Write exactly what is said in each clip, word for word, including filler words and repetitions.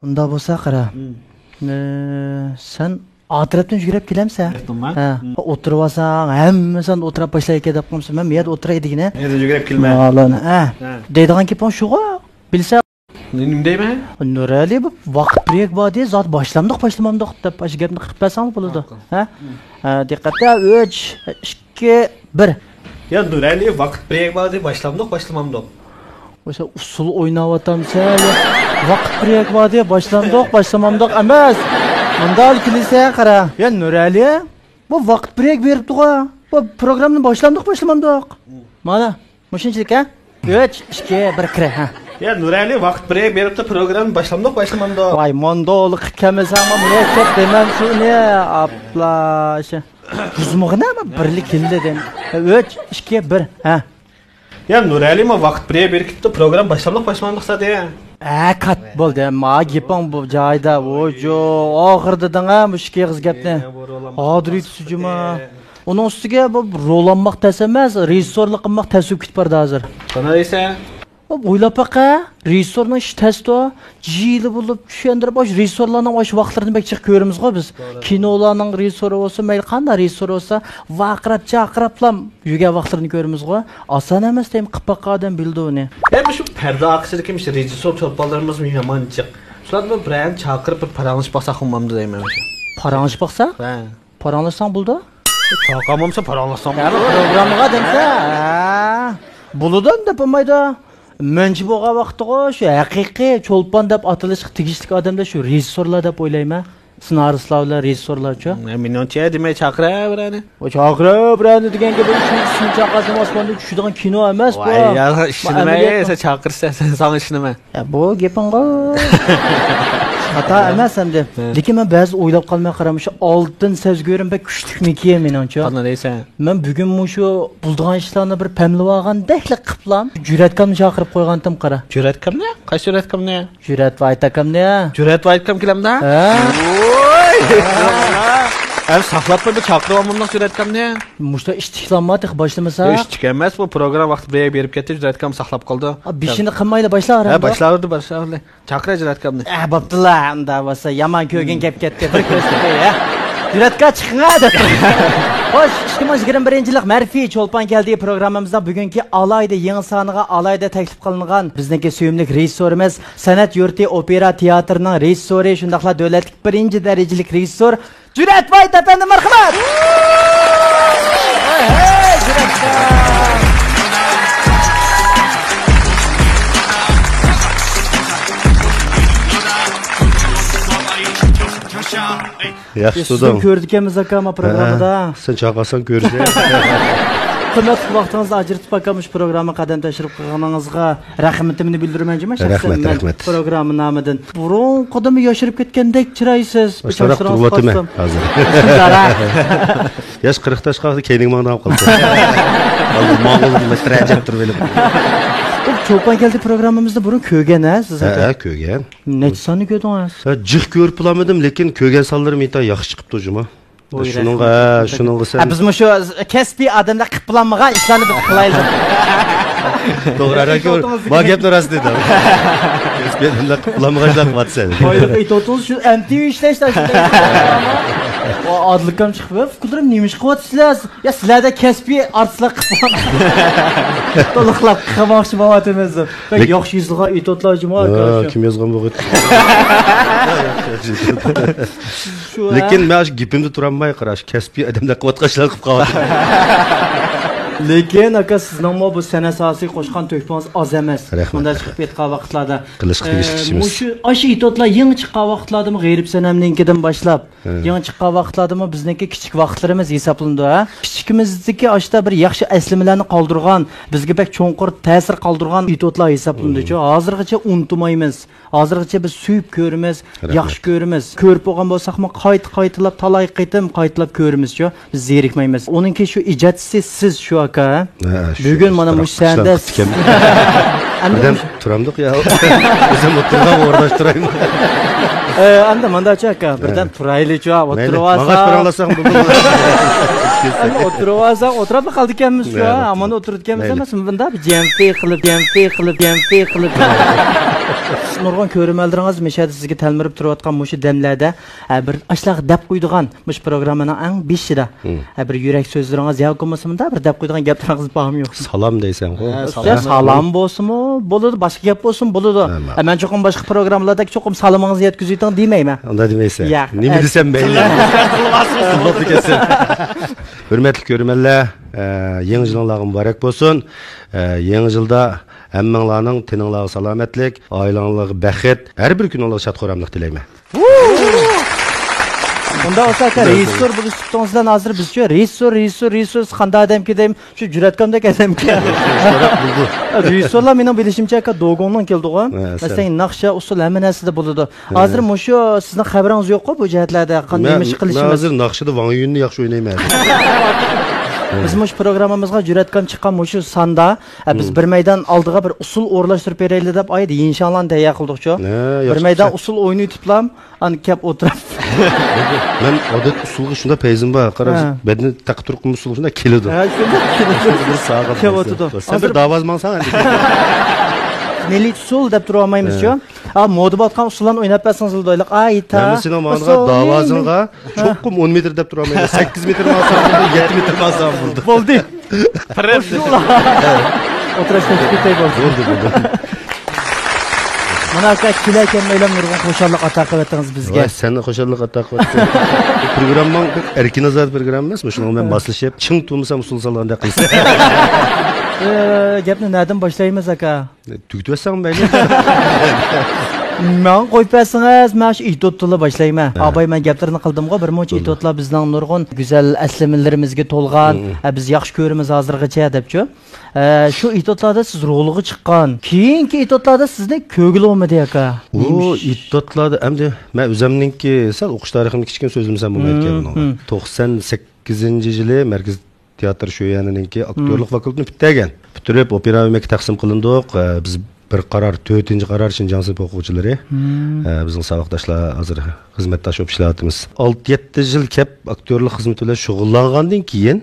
ئۇنداق بولسا قارا. ئە، سەن ئا تەرەپتىن يۈگۈرۈپ كېلەمسەن؟ ھە. ئولتۇرۇۋالساڭ، ھەممىسى ئولتۇرۇپ باشلايدىكەن دەپ قالمىسۇن. مەن بۇ يەردە ئولتۇراي دېگىنە. يەنە يۈگۈرۈپ كېلىمەن. ھە. دەيدىغان گېپىڭ شۇغۇ، بىلسەڭ. نېمە دەيمەن؟ نۇرئەلى، بۇ ۋاقىت بىرەيك بار دېدى، زادى باشلامدۇق، باشلىمامدۇق دەپ ئاشۇ گەپنى قىلىپ بەرسەڭ بولىدۇ. ھە؟ ھە، دىققەت، ئۈچ، ئىككى، بىر. يا نۇرئەلى، ۋاقىت بىرەيك بار دېدى، باشلامدۇق، باشلىمامدۇق. ئۇسسۇل ئويناۋاتامسەن؟ ۋاقىت بىرەيك بار دېدى، باشلامدۇق، باشلىمامدۇق ئەمەس. مۇنداق كېلىسەن قارا. يا نۇرئەلى، بۇ ۋاقىت بىرەيك بېرىپتىغۇ. بۇ پروگراممىنى باشلامدۇق، باشلىمامدۇق. مانا. مۇشۇنچىلىك، ھە؟ ئۈچ، ئىككى، بىر، كىرە، ھە. يا نۇرئەلى، ۋاقىت بىرەيك بېرىپتۇ، پروگرامما باشلامدۇق، باشلىمامدۇق. ۋاي، موندولۇق كەلمىسەڭمۇ مۇرەككەپ دەيمەن شۇنى. ئاپلا، شۇ. يۈزمىغىنە بىرلىك كېلدى دەيمەن. ئۈچ، ئىككى، بىر، ھە. يا نۇرئەلى، ما ۋاقىت بىرەيك بېرىپ كېتىپتۇ، پروگرامما باشلامدۇق، باشلىمامدۇق زادى. ھە، كات بولدى. ما گېپىڭ بۇ جايدا، ۋوجو. ئاخىر دېدىڭ، ھە، مۇشۇ ئېغىز گەپنى. ھازىر يېتىسى جۇما. ئۇنىڭ ئۈستىگە بۇ رول ئالماق تەس ئەمەس، رېژىسسورلۇق قىلماق تەس بولۇپ كېتىپ بارىدۇ ھازىر. قانداق دەيسەن؟ بۇ ئويلاپ باقە، رېژىسسورنىڭ ئىشى تەستۇ، جىلە بولۇپ، چۈشەندۈرۈپ، ئاشۇ رېژىسسورلارنىڭ ئاشۇ ۋاقىتلىرىنى بەك جىق كۆرىمىزغۇ بىز. كىنولارنىڭ رېژىسسورى بولسۇن، مەيلى قانداق رېژىسسور بولسا، ۋارقىراپ، چاقىراپلا يۈرگەن ۋاقىتلىرىنى كۆرىمىزغۇ. ئاسان ئەمەس دەيمەن، قىلىپ باققان ئادەم بىلىدۇ ئۇنى. ھەم شۇ پەردە ئارقىسىدىكى مۇشۇ رېژىسسور چولپانلىرىمىزمۇ يامان جىق. شۇلارنى بىر بىرەرنى چاقىرىپ، بىر پاراڭلىشىپ باقساق بولمامدۇ دەيمەن. پاراڭلىشىپ باقساق؟ ھە. پاراڭلاشساڭ بولىدۇ. چاقىرمامسا پاراڭلاشساڭ ھە، بولىدۇ. پروگراممىغا دەمسە، ھە. بولىدۇ دەپ بولمايدۇ. مەنچە بولغان ۋاقىتتىغۇ شۇ ھەقىقىي چولپان دەپ ئاتىلىشقا تېگىشلىك ئادەملەر شۇ رېژىسسورلار دەپ ئويلايمەن. سېنارىستلار بىلەن رېژىسسورلارچۇ؟ مېنىڭچە دېمەي چاقىرىۋېرەيلى. ئۇ چاقىرىۋېرەيلى دېگەن گېپى شۇ ئىسمى چاقىرسام ئاسماندىن چۈشىدىغان كىنو ئەمەس بۇ. ۋاي، يا، ئىشىنىمەن، ئەمەلىيەتتە. سەن چاقىرسا، سەن، ساڭا ئىشىنىمەن. يا، بۇ گېپىڭغۇ. خاتا ئەمەس ئەمدى. ھە. لېكىن مەن بەزى ئويلاپ قالماي قارا، مۇشۇ ئالتۇن سەزگۈرۈم بەك كۈچلۈكمىكىن مېنىڭچە. قانداق دەيسەن؟ مەن بۈگۈن مۇشۇ بولىدىغان ئىشلارنى بىر پەملىۋالغاندەكلا قىپلام. جۈرئەتكامنى چاقىرىپ قويغانتىم قارا. جۈرئەتكامنى؟ قايسى جۈرئەتكامنى؟ جۈرئەت ۋايت ئاكامنى. جۈرئەت ۋايت ئاكام كېلەمدۇ؟ ھە. ۋوي! ھەم ساقلاپ قويما، چاقىرىۋالمامدۇ جۈرئەتكامنى؟ مۇشۇ ئىشتىكلانما، تېخى باشلىمىسا. ئىشتىك ئەمەس، بۇ پروگرامما ۋاقتى بىر بېرىپ كەتتى، جۈرئەتكام ساقلاپ قالدى. بېشىنى قىلمايلى، باشلاۋەر. ھە، باشلاۋەردى، باشلاۋەردى. چاقىراي جۈرئەتكامنى. ئە، بوپتۇلا، ئۇنداق بولسا يامان كۆرگۈم كەپ كەتتى، بىر كۆرسىتەي، ھە. جۈرئەتكا چىقىڭا دەپ. خوش، ئىككى مىڭ يىگىرمە بىرىنچى يىللىق مەرفىي چولپان كەلدى پروگراممىمىزنىڭ بۈگۈنكى ئالاھىدە يېڭى سانىغا ئالاھىدە تەكلىپ قىلىنغان بىزنىڭكى سۆيۈملۈك رېژىسسورىمىز، سەنئەت يۇرتى ئوپېرا تىياتىرىنىڭ رېژىسسورى، شۇنداقلا دۆلەتلىك بىرىنچى دەرىجىلىك رېژىسسور جۈرئەت ۋايت ئەپەندى، مەرھەمەت! ھەي، ھەي، جۈرئەت! ياخشى سىزنى تۇردۇڭ. كۆردىكەنمىز ئاكا، ما پروگراممىدا. ھە، سەن چاقىرساڭ كۆرىسەن. قىممەتلىك ۋاقتىڭىزنى ئاجرىتىپ ئاكا، مۇشۇ پروگرامما قەدەم تەشرىپ قىلغىنىڭىزغا رەھمىتىمنى بىلدۈرىمەن جۇما، شەخسەن رەھمەت، مەن رەھمەت. پروگرامما نامىدىن. بۇرۇنقىدىنمۇ ياشىرىپ كەتكەندەك چىرايسىز. بىر ئاشۇنداق چاچلىرىڭىز تۇرۇۋاتىمەن قارىسام ھازىر. ياش قىرىق تاشقا كەينىڭ ماڭدىڭ قالسا. ھازىر ماڭغۇزۇم مەسرەجەپ تۇرۇپ ئېلىپ. بۇ چولپان كەلدى پروگراممىمىزنى بۇرۇن كۆرگەن ھە سىز؟ ھە، ھە، كۆرگەن. نەچچە ساننى كۆردىڭىز؟ ھە، جىق كۆرۈپ بولالمىدىم، لېكىن كۆرگەن سانلىرىم ئىنتايىن ياخشى چىقىپتۇ جۇما. ۋوي، شۇنىڭغا، رەھمەت. شۇنىڭغا سەن ھە، بىز مۇشۇ كەسپىي ئادەملەر قىلىپ بولالمىغان ئىشلارنى بىز قىلايلى. توغرا، راست. ما گەپنى راست دېدىڭ. كەسپىي ئادەملەر قىلىپ بولالمىغان ئىشلار قىلىۋاتىسەن. بايلىق ئېيتىۋاتىمىز، شۇ ئەم تى ۋى ئىشلەش تاشلىدى. ئادىل ئاكام چىقىپ، پۇكۇلدۇرۇم نېمە ئىش قىلىۋاتىسىلەر؟ يا، سىلەردە كەسپىي ئارتىسلار قىلىپ، تولۇقلاپ قىلماقچى بولۇۋاتىمىز. بەك ياخشى يېزىلغان ئېتوتلار جۇما. ھە، كىم يازغان بۇ قېتىم؟ شۇ، ھە؟ لېكىن مەن شۇ گېپىمدە تۇرالماي قاراش، كەسپىي ئادەملەر قىلىۋاتقان ئىشلارنى قىلىپ قالدىم. لېكىن ئاكا، سىزنىڭمۇ بۇ سەنئەت ساھەسىگە قوشقان تۆھپىڭىز ئاز ئەمەس. رەھمەت، مۇنداق رەھمەت. چىقىپ كەتكەن ۋاقىتلاردا. قىلىشقا تېگىشلىك ئىشىمىز. مۇشۇ، ئاشۇ ئېتوتلار يېڭى چىققان ۋاقىتلاردىمۇ، غېرىب سەنەمنىڭكىدىن باشلاپ، ھە. يېڭى چىققان ۋاقىتلاردىمۇ بىزنىڭكى كىچىك ۋاقىتلىرىمىز ھېسابلىنىدۇ، ھە؟ كىچىكىمىزدىكى ئاشتا بىر ياخشى ئەسلىمىلەرنى قالدۇرغان، بىزگە بەك چوڭقۇر تەسىر قالدۇرغان ئېتوتلار ھېسابلىنىدۇچۇ. ھازىرغىچە ئۇنتۇمايمىز. ھازىرغىچە بىز سۆيۈپ كۆرىمىز، رەھمەت. ياخشى كۆرىمىز. كۆرۈپ بولغان بولساقمۇ قايتا قايتىلاپ، تالاي قېتىم قايتىلاپ كۆرىمىزچۇ. بىز زېرىكمەيمىز. ئۇنىڭكى شۇ ئىجادچىسى سىز شۇ ئاكا. ھە، شۇ بۈگۈن مانا مۇشۇ سەھنىدە ئەمدى بىردەم تۇرامدۇق يا؟ ئۆزۈم ئولتۇرغان ئورناشتۇرايمۇ؟ ئە، ئەمدى مانداچۇ ئاكا، بىردەم ھە. تۇرايلىچۇ، مەيلى، ئولتۇرۇۋالساق. ماڭاچ پاراڭلاشساق بولدى. ئەمما ئولتۇرۇۋالساڭ، ئولتۇرۇپلا قالىدىكەنمىز شۇ، ھە، ھامان ئولتۇرىدىكەنمىز ئەمەس، مۇنداق بىر جەمپى قىلىپ، جەمپى قىلىپ، جەمپى قىلىپ. نۇرغۇن كۆرۈرمەنلىرىڭىز مەشەدە سىزگە تەلمۈرۈپ تۇرۇۋاتقان مۇشۇ دەملەردە، ھە، بىر ئاشۇنداق دەپ قويىدىغان، مۇشۇ پروگراممىنىڭ ئەڭ بېشىدا، ھە، بىر يۈرەك سۆزلىرىڭىز ياكى بولمىسا مۇنداق بىر دەپ قويىدىغان گەپلىرىڭىز بارمۇ يوقمۇ؟ سالام دەيسەنغۇ. ھە، سالام. سالام بولسىمۇ بولىدۇ، باشقا گەپ بولسىمۇ بولىدۇ. ھە، مەن چوقۇم باشقا پروگرامماردەك چوقۇم سالىمىڭىزنى يەتكۈزۈۋېتىڭ دېمەيمەن. ئۇنداق دېمەيسەن. ياق. نېمە دېسەم مەيلى. بوپتۇ كەتسۇن. ھۆرمەتلىك كۆرۈرمەنلەر، ئە، يېڭى يىلىڭلارغا مۇبارەك بولسۇن. ئە، يېڭى يىلدا ھەممىڭلارنىڭ تېنىڭلارغا سالامەتلىك، ئائىلەڭلارغا بەخت، ھەر بىر كۈنۈڭلارغا شاد-خۇراملىق تىلەيمەن. ئۇنداق بولسا، ئاكا، رېژىسسور بولۇش سۈپىتىڭىز بىلەن ھازىر بىزچۇ رېژىسسور، رېژىسسور، رېژىسسور، قانداق ئادەمكى دەيمەن، شۇ جۈرئەتكامدەك ئادەمكى. رېژىسسورلار مېنىڭ بىلىشىمچە، ئاكا، دوگوڭنىڭ كېلىدىغۇ. ھە، مەسىلەن، ناخشا، ئۇسسۇل ھەممە نەرسىدە بولىدۇ. ھازىر مۇشۇ سىزنىڭ خەۋىرىڭىز يوققۇ بۇ جەھەتلەردە، قان-، نېمە ئىش قىلىشىمىز؟ مەن ھازىر ناخشىدا ۋاڭ يۈننى ياخشى ئوينايمەن. بىز مۇشۇ پروگراممىمىزغا جۈرئەتكام چىققان مۇشۇ ساندا، ئە، بىز بىر مەيدان ئالدىغا بىر ئۇسسۇل ئورۇنلاشتۇرۇپ بېرەيلى دەپ، ئايدا يىنشاڭلارنى تەييار قىلدۇقچۇ. بىر مەيدان ئۇسسۇل ئوينىۋېتىپلا، ئانا كەپ ئولتۇرۇپ. مەن ئادەتتە ئۇسسۇلغا شۇنداق پەيزىم بار، قارا، ھە، بەدىنى تەققە تۇرۇپ قىلما ئۇسسۇلغا شۇنداق كېلىدۇ. ھە، شۇنداق كېلىدۇ. بىر ساغىن كەپ ئولتۇرىدۇ. سەن بىر داۋازا ماڭساڭ ئەمدى. مىللىي ئۇسسۇل دەپ تۇرۇۋالمايمىزچۇ. ھە. ئا، مودا بولۇۋاتقان ئۇسسۇللارنى ئويناپ بەرسىڭىز بولىدۇ. ئايتا، مەن سېنىڭ ماڭىدىغان داۋازىڭغا چوقۇم ئون مېتىر دەپ تۇرۇۋالمايمەن. سەككىز مېتىر ماڭسام بولدى، يەتتە مېتىر ماڭسام بولدى. بولدى. ئولتۇراشقا چىقىپ كېتەي بولدى. بولدى، بولدى. مانا ئاكا، كېلەر كەلمەيلا نۇرغۇن خۇشاللىق ئاتا قىلىۋەتتىڭىز بىزگە. ۋاي، سەنمۇ خۇشاللىق ئاتا قىلىۋەتتىڭ. بۇ پروگرامماڭ بەك ئەركىن ئازادە پروگرامما ئەمەس، مۇشۇنىڭغا مەن ماسلىشىپ، چىڭ تۇرمىسام ئۇسسۇل سالغاندەك قىلىسەن. ئە، گەپنى نەدىن باشلايمىز، ئاكا؟ تۈگىتىۋەتسەڭ مەيلى. ماڭا قويۇپ بەرسىڭىز، مەن شۇ ئېتيۇدتىنلا باشلايمەن. ھە. ئاباي، مەن گەپلىرىنى قىلدىمغۇ، بىر مۇنچە ئېتيۇدلار بىزنىڭ نۇرغۇن گۈزەل ئەسلىمىلىرىمىزگە تولغان، ھە، بىز ياخشى كۆرىمىز ھازىرغىچە دەپچۇ. ئە، شۇ ئېتيۇدلاردا سىز رولغا چىققان، كېيىنكى ئېتيۇدلاردا سىزنى كۆرگىلى بولمىدى، ئاكا. ئۇ ئېتيۇدلاردا ئەمدى مەن ئۆزۈمنىڭكى سەل ئوقۇش تارىخىمنى كىچىككىنە سۆزلىمىسەم بولمايدىكەن بۇنىڭغا. توقسان سەككىزىنچى يىلى مەركىزىي تىياتىر شۆيۈەنىنىڭكى ئاكتيورلۇق فاكۇلتېتىنى پۈتتۈرگەن. پۈتتۈرۈپ، ئوپېرا ئۆمەككە تەقسىم قىلىندۇق. ئە، بىز بىر قارار، تۆتىنچى قارار شىنجاڭ سىنىپ ئوقۇغۇچىلىرى. ئە، بىزنىڭ ساۋاقداشلار ھازىر خىزمەتداش بولۇپ ئىشلەۋاتىمىز. ئالتە يەتتە يىل كەپ ئاكتيورلۇق خىزمىتى بىلەن شۇغۇللانغاندىن كېيىن،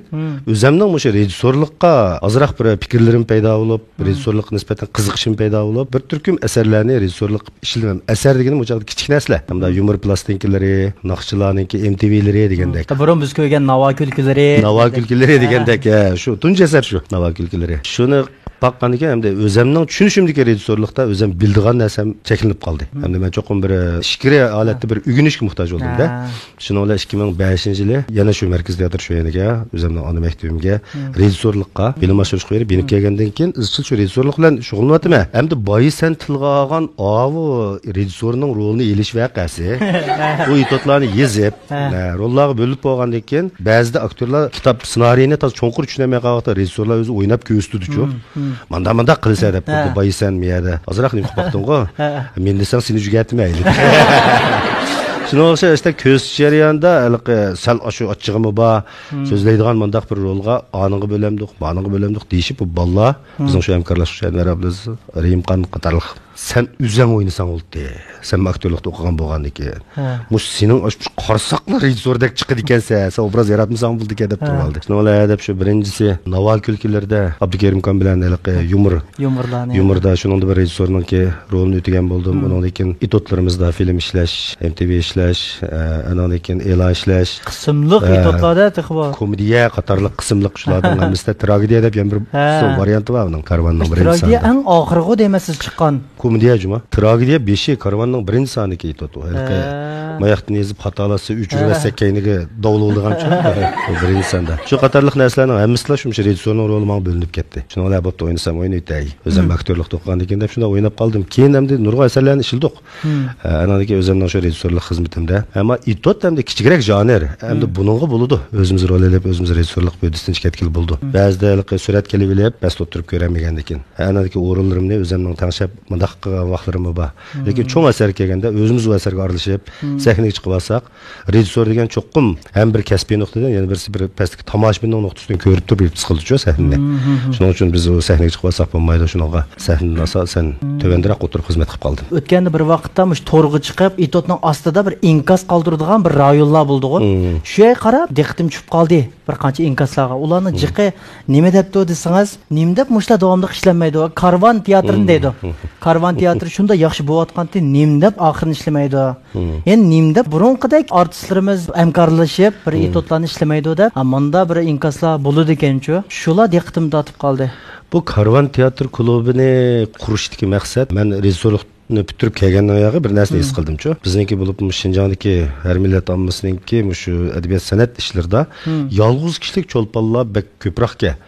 ئۆزۈمنىڭ مۇشۇ رېژىسسورلۇققا ئازراق بىر پىكىرلىرىم پەيدا بولۇپ، رېژىسسورلۇققا نىسبەتەن قىزىقىشىم پەيدا بولۇپ، بىر تۈركۈم ئەسەرلەرنى رېژىسسورلۇق ئىشلىدىم. ئەسەر دېگىنىم ئۇ چاغدا كىچىك نەرسىلەر. ھەمدە يۇمۇر پىلاستىنكىلىرى، ناخشىچىلارنىڭكى ئېم تى ۋىلىرى دېگەندەك. بۇرۇن بىز كۆرگەن ناۋا كۈلكىلىرى. ناۋا كۈلكىلىرى دېگەندەك، ھە، شۇ تۇنجى ئەسەر شۇ، ناۋا كۈلكىلىرى. شۇنى باققاندىكىن ئەمدى ئۆزەمنىڭ چۈشىنىشىمدىكى رېژىسسورلۇقتا ئۆزەم بىلىدىغان نەرسەم چەكلىنىپ قالدى. ئەمدى مەن چوقۇم بىر ئىچكىرى ھالەتتە بىر ئۆگىنىشكە موھتاج بولدۇم-دە. شۇنىڭ بىلەن ئىككى مىڭ بەشىنچى يىلى يەنە شۇ مەركىزىي تىياتىر شۆيەنىگە، ئۆزۈمنىڭ ئانا مەكتىۋىمگە رېژىسسورلۇققا بىلىم ئاشۇرۇشقا بېرىپ، يېنىپ كەلگەندىن كېيىن ئىزچىل شۇ رېژىسسورلۇق بىلەن شۇغۇللىنىۋاتىمەن. ئەمدى بايا سەن تىلغا ئالغان ئاۋۇ رېژىسسورنىڭ رولىنى ئېلىش ۋەقەسى، بۇ ئېتيۇدلارنى يېزىپ، ھە، روللارغا بۆلۈپ بولغاندىن كېيىن، بەزىدە ئاكتيورلار كىتاب سېنارىيىنى تازا چوڭقۇر چۈشىنەلمەي قالغان ۋاقىتتا رېژىسسورلار ئۆزى ئويناپ كۆرسىتىدۇچۇ. مانداق، مانداق قىلىسەن دەپ، ھە، خۇددى بايا سەن مۇ يەردە ئازراق نېمە قىلىپ باقتىڭغۇ؟ ھە. مەن دېسەڭ سېنى ئۆزگەرتمەيلى. شۇنىڭغا ئوخشاش ئىشتا كۆرسىتىش جەريانىدا ھېلىقى سەل ئاشۇ ئاچچىقىمۇ بار، سۆزلەيدىغان مانداق بىر رولغا ئانىڭغا بۆلەمدۇق، مانىڭغا بۆلەمدۇق دېيىشىپ، بۇ بالىلار، بىزنىڭ شۇ ھەمكارلاشقۇچى ئەنۋەر ئابلىزىز، رەھىمخان قاتارلىق. سەن ئۆزەڭ ئوينىساڭ بولدى. سەن ئاكتيورلۇقتا ئوقۇغان بولغاندىكىن، ھە، مۇشۇ سېنىڭ ئاشۇ قارىساقلا رېژىسسوردەك چىقىدىكەنسەن، سەن ئوبراز ياراتمىساڭ بولدى ئىكەن دەپ، ھە، تۇرۇۋالدى. شۇنىڭ بىلەن ھە دەپ شۇ بىرىنچىسى ناۋا كۈلكىلىرىدە ئابدۇكېرىم ئاكام بىلەن ھېلىقى يۇمۇر، يۇمۇرلارنى، يۇمۇردا شۇنىڭدا بىر رېژىسسورنىڭكى رولىنى ئۆتىگەن بولدۇم. مم. ئۇنىڭدىن كېيىن ئېتيۇدلىرىمىزدا فىلىم ئىشلەش، ئېم تى ۋى ئىشلەش، ئە، ئانىڭدىن كېيىن ئېلان ئىشلەش. قىسىملىق، ئە، ئېتيۇدلاردا تېخى بار. كومېدىيە قاتارلىق قىسىملىق شۇلارنىڭ ھەممىسىدە تراگېدىيە دەپ يەنە بىر، ھە، سول ۋارىيانتى بار ئۇنىڭ، كارۋاننىڭ بىرىنچى سانىدا. تراگېدىيە ئەڭ ئاخىرغۇ دەيمەن سىز چىققان. كومېدىيە جۇما. تراگېدىيە بېشى كارۋاننىڭ بىرىنچى سانىدىكى ئېتيۇد ئۇ. ھېلىقى ھە، ماياقتىن يېزىپ خاتالاتسا ئۆچۈرۈۋەتسەك ھە، كەينىگە داۋلىۋالىدىغان شۇ بىرىنچى ساندا. شۇ قاتارلىق نەرسىلەرنىڭ ھەممىسىلا شۇ رېژىسسورنىڭ رولى ماڭا بۆلۈنۈپ كەتتى. شۇنىڭ بىلەن بوپتۇ، ئوينىسام ئوينىۋېتەي. ئۆزۈم ئاكتيورلۇقتا ئوقۇغاندىكىن دەپ شۇنداق ئويناپ قالدىم. كېيىن ئەمدى نۇرغۇن ئەسەرلەرنى ئىشلىدۇق. ئە، ئانىڭدىن كېيىن ئۆزۈمنىڭ شۇ رېژىسسورلۇق خىزمىتىمدە. ئەمما ئېتيۇد ئەمدى كىچىكرەك ژانىر. ئەمدى بۇنىڭغا بولىدۇ. ئۆزىمىز رول ئېلىپ، ئۆزىمىز رېژىسسورلۇق ھۆددىسىدىن چىقىپ كەتكىلى بولىدۇ. بەزىدە ھېلىقى سۈرەتكە ئېلىۋېلىپ، بەس ئولتۇرۇپ كۆرەلمىگەندىكىن. ئە، ئانىڭدىكى ئورۇنلىرىمنى ئۆزۈمنىڭ تەڭشەپ، مۇنداق قىلغان ۋاقىتلىرىممۇ بار. لېكىن چوڭ ئەسەرگە كەلگەندە ئۆزىمىز ئۇ ئەسەرگە ئارىلىشىپ، سەھنىگە چىقىپ ئالساق، رېژىسسور دېگەن چوقۇم ھەم بىر كەسپىي نۇقتىدىن، يەنە بىرسى بىر پەستىكى تاماشىبىننىڭ نۇقتىسىدىن كۆرۈپ تۇرۇپ ھېس قىلىدۇچۇ سەھنىنى. شۇنىڭ ئۈچۈن بىز ئۇ سەھنىگە چىقىپ ئالساق بولمايدۇ، شۇنىڭغا سەھنىدىن ئاساسەن تۆۋەندىراق ئولتۇرۇپ خىزمەت قىلىپ قالدىم. ئۆتكەندە بىر ۋاقىتتا مۇشۇ تورغا چىقىپ، ئېتيۇدنىڭ ئاستىدا بىر ئىنكاس قالدۇرىدىغان بىر رايونلار بولىدىغۇ. شۇ يەرگە قاراپ دىققىتىم چۈشۈپ قالدى. بىر قانچە ئىنكاسلارغا. ئۇلارنىڭ جىقى نېمە دەپتۇ دېسىڭىز، نېمە دەپ مۇشۇلار داۋاملىق ئىشلەنمەيدۇ؟ كارۋان تىياتىرىنى دەيدۇ. كارۋان تىياتىرى شۇنداق ياخشى بولۇۋاتقانتى، نېمە دەپ ئاخىرىنى ئىشلىمەيدۇ؟ يەنى نېمە دەپ بۇرۇنقىدەك ئارتىسلىرىمىز ھەمكارلىشىپ، بىر ئېتوتلارنى ئىشلىمەيدۇ دەپ، ھە، ماندا بىر ئىنكاسلار بولىدىكەنچۇ؟ شۇلار دىققىتىمنى تارتىپ قالدى. بۇ كارۋان تىياتىر كۇلۇبىنى قۇرۇشتىكى مەقسەت، مەن رېژىسسورلۇقنى پۈتتۈرۈپ كەلگەندىن ياقى بىر نەرسىنى ھېس قىلدىمچۇ. بىزنىڭكى بولۇپمۇ شىنجاڭدىكى ھەر مىللەت ئاممىسىنىڭكى مۇشۇ ئەدەبىيات سەنئەت ئىشلىرىدا يالغۇز كىشىلىك چولپانلار بەك كۆپرەككەن.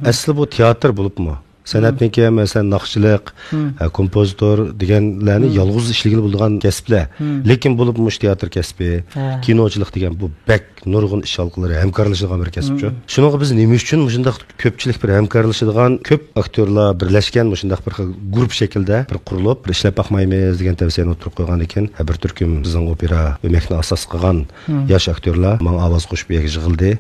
ئەسلى بۇ تىياتىر بولۇپمۇ. سەنئەتنىڭكى، مەسىلەن، ناخشىچىلىق، ئە، كومپوزىتور دېگەنلەرنى يالغۇز ئىشلىگىلى بولىدىغان كەسىپلەر. لېكىن بولۇپمۇ مۇشۇ تىياتىر كەسپى، كىنوچىلىق دېگەن بۇ بەك نۇرغۇن ئىش ھالقىلىرى ھەمكارلىشىدىغان بىر كەسىپچۇ. شۇنىڭغا بىز نېمە ئۈچۈن مۇشۇنداق كۆپچىلىك بىر ھەمكارلىشىدىغان، كۆپ ئاكتيورلار بىرلەشكەن مۇشۇنداق بىر خىل گۇرۇپپا شەكلىدە بىر قۇرۇلۇپ، بىر ئىشلەپ باقمايمىز دېگەن تەۋسىيەنى ئوتتۇرىغا قويغاندىكىن، بىر تۈركۈم بىزنىڭ ئوپېرا ئۆمەكنى ئاساس قىلغان ياش ئاكتيورلار ماڭا ئاۋاز قوشۇپ بۇ يەرگە يىغىلدى.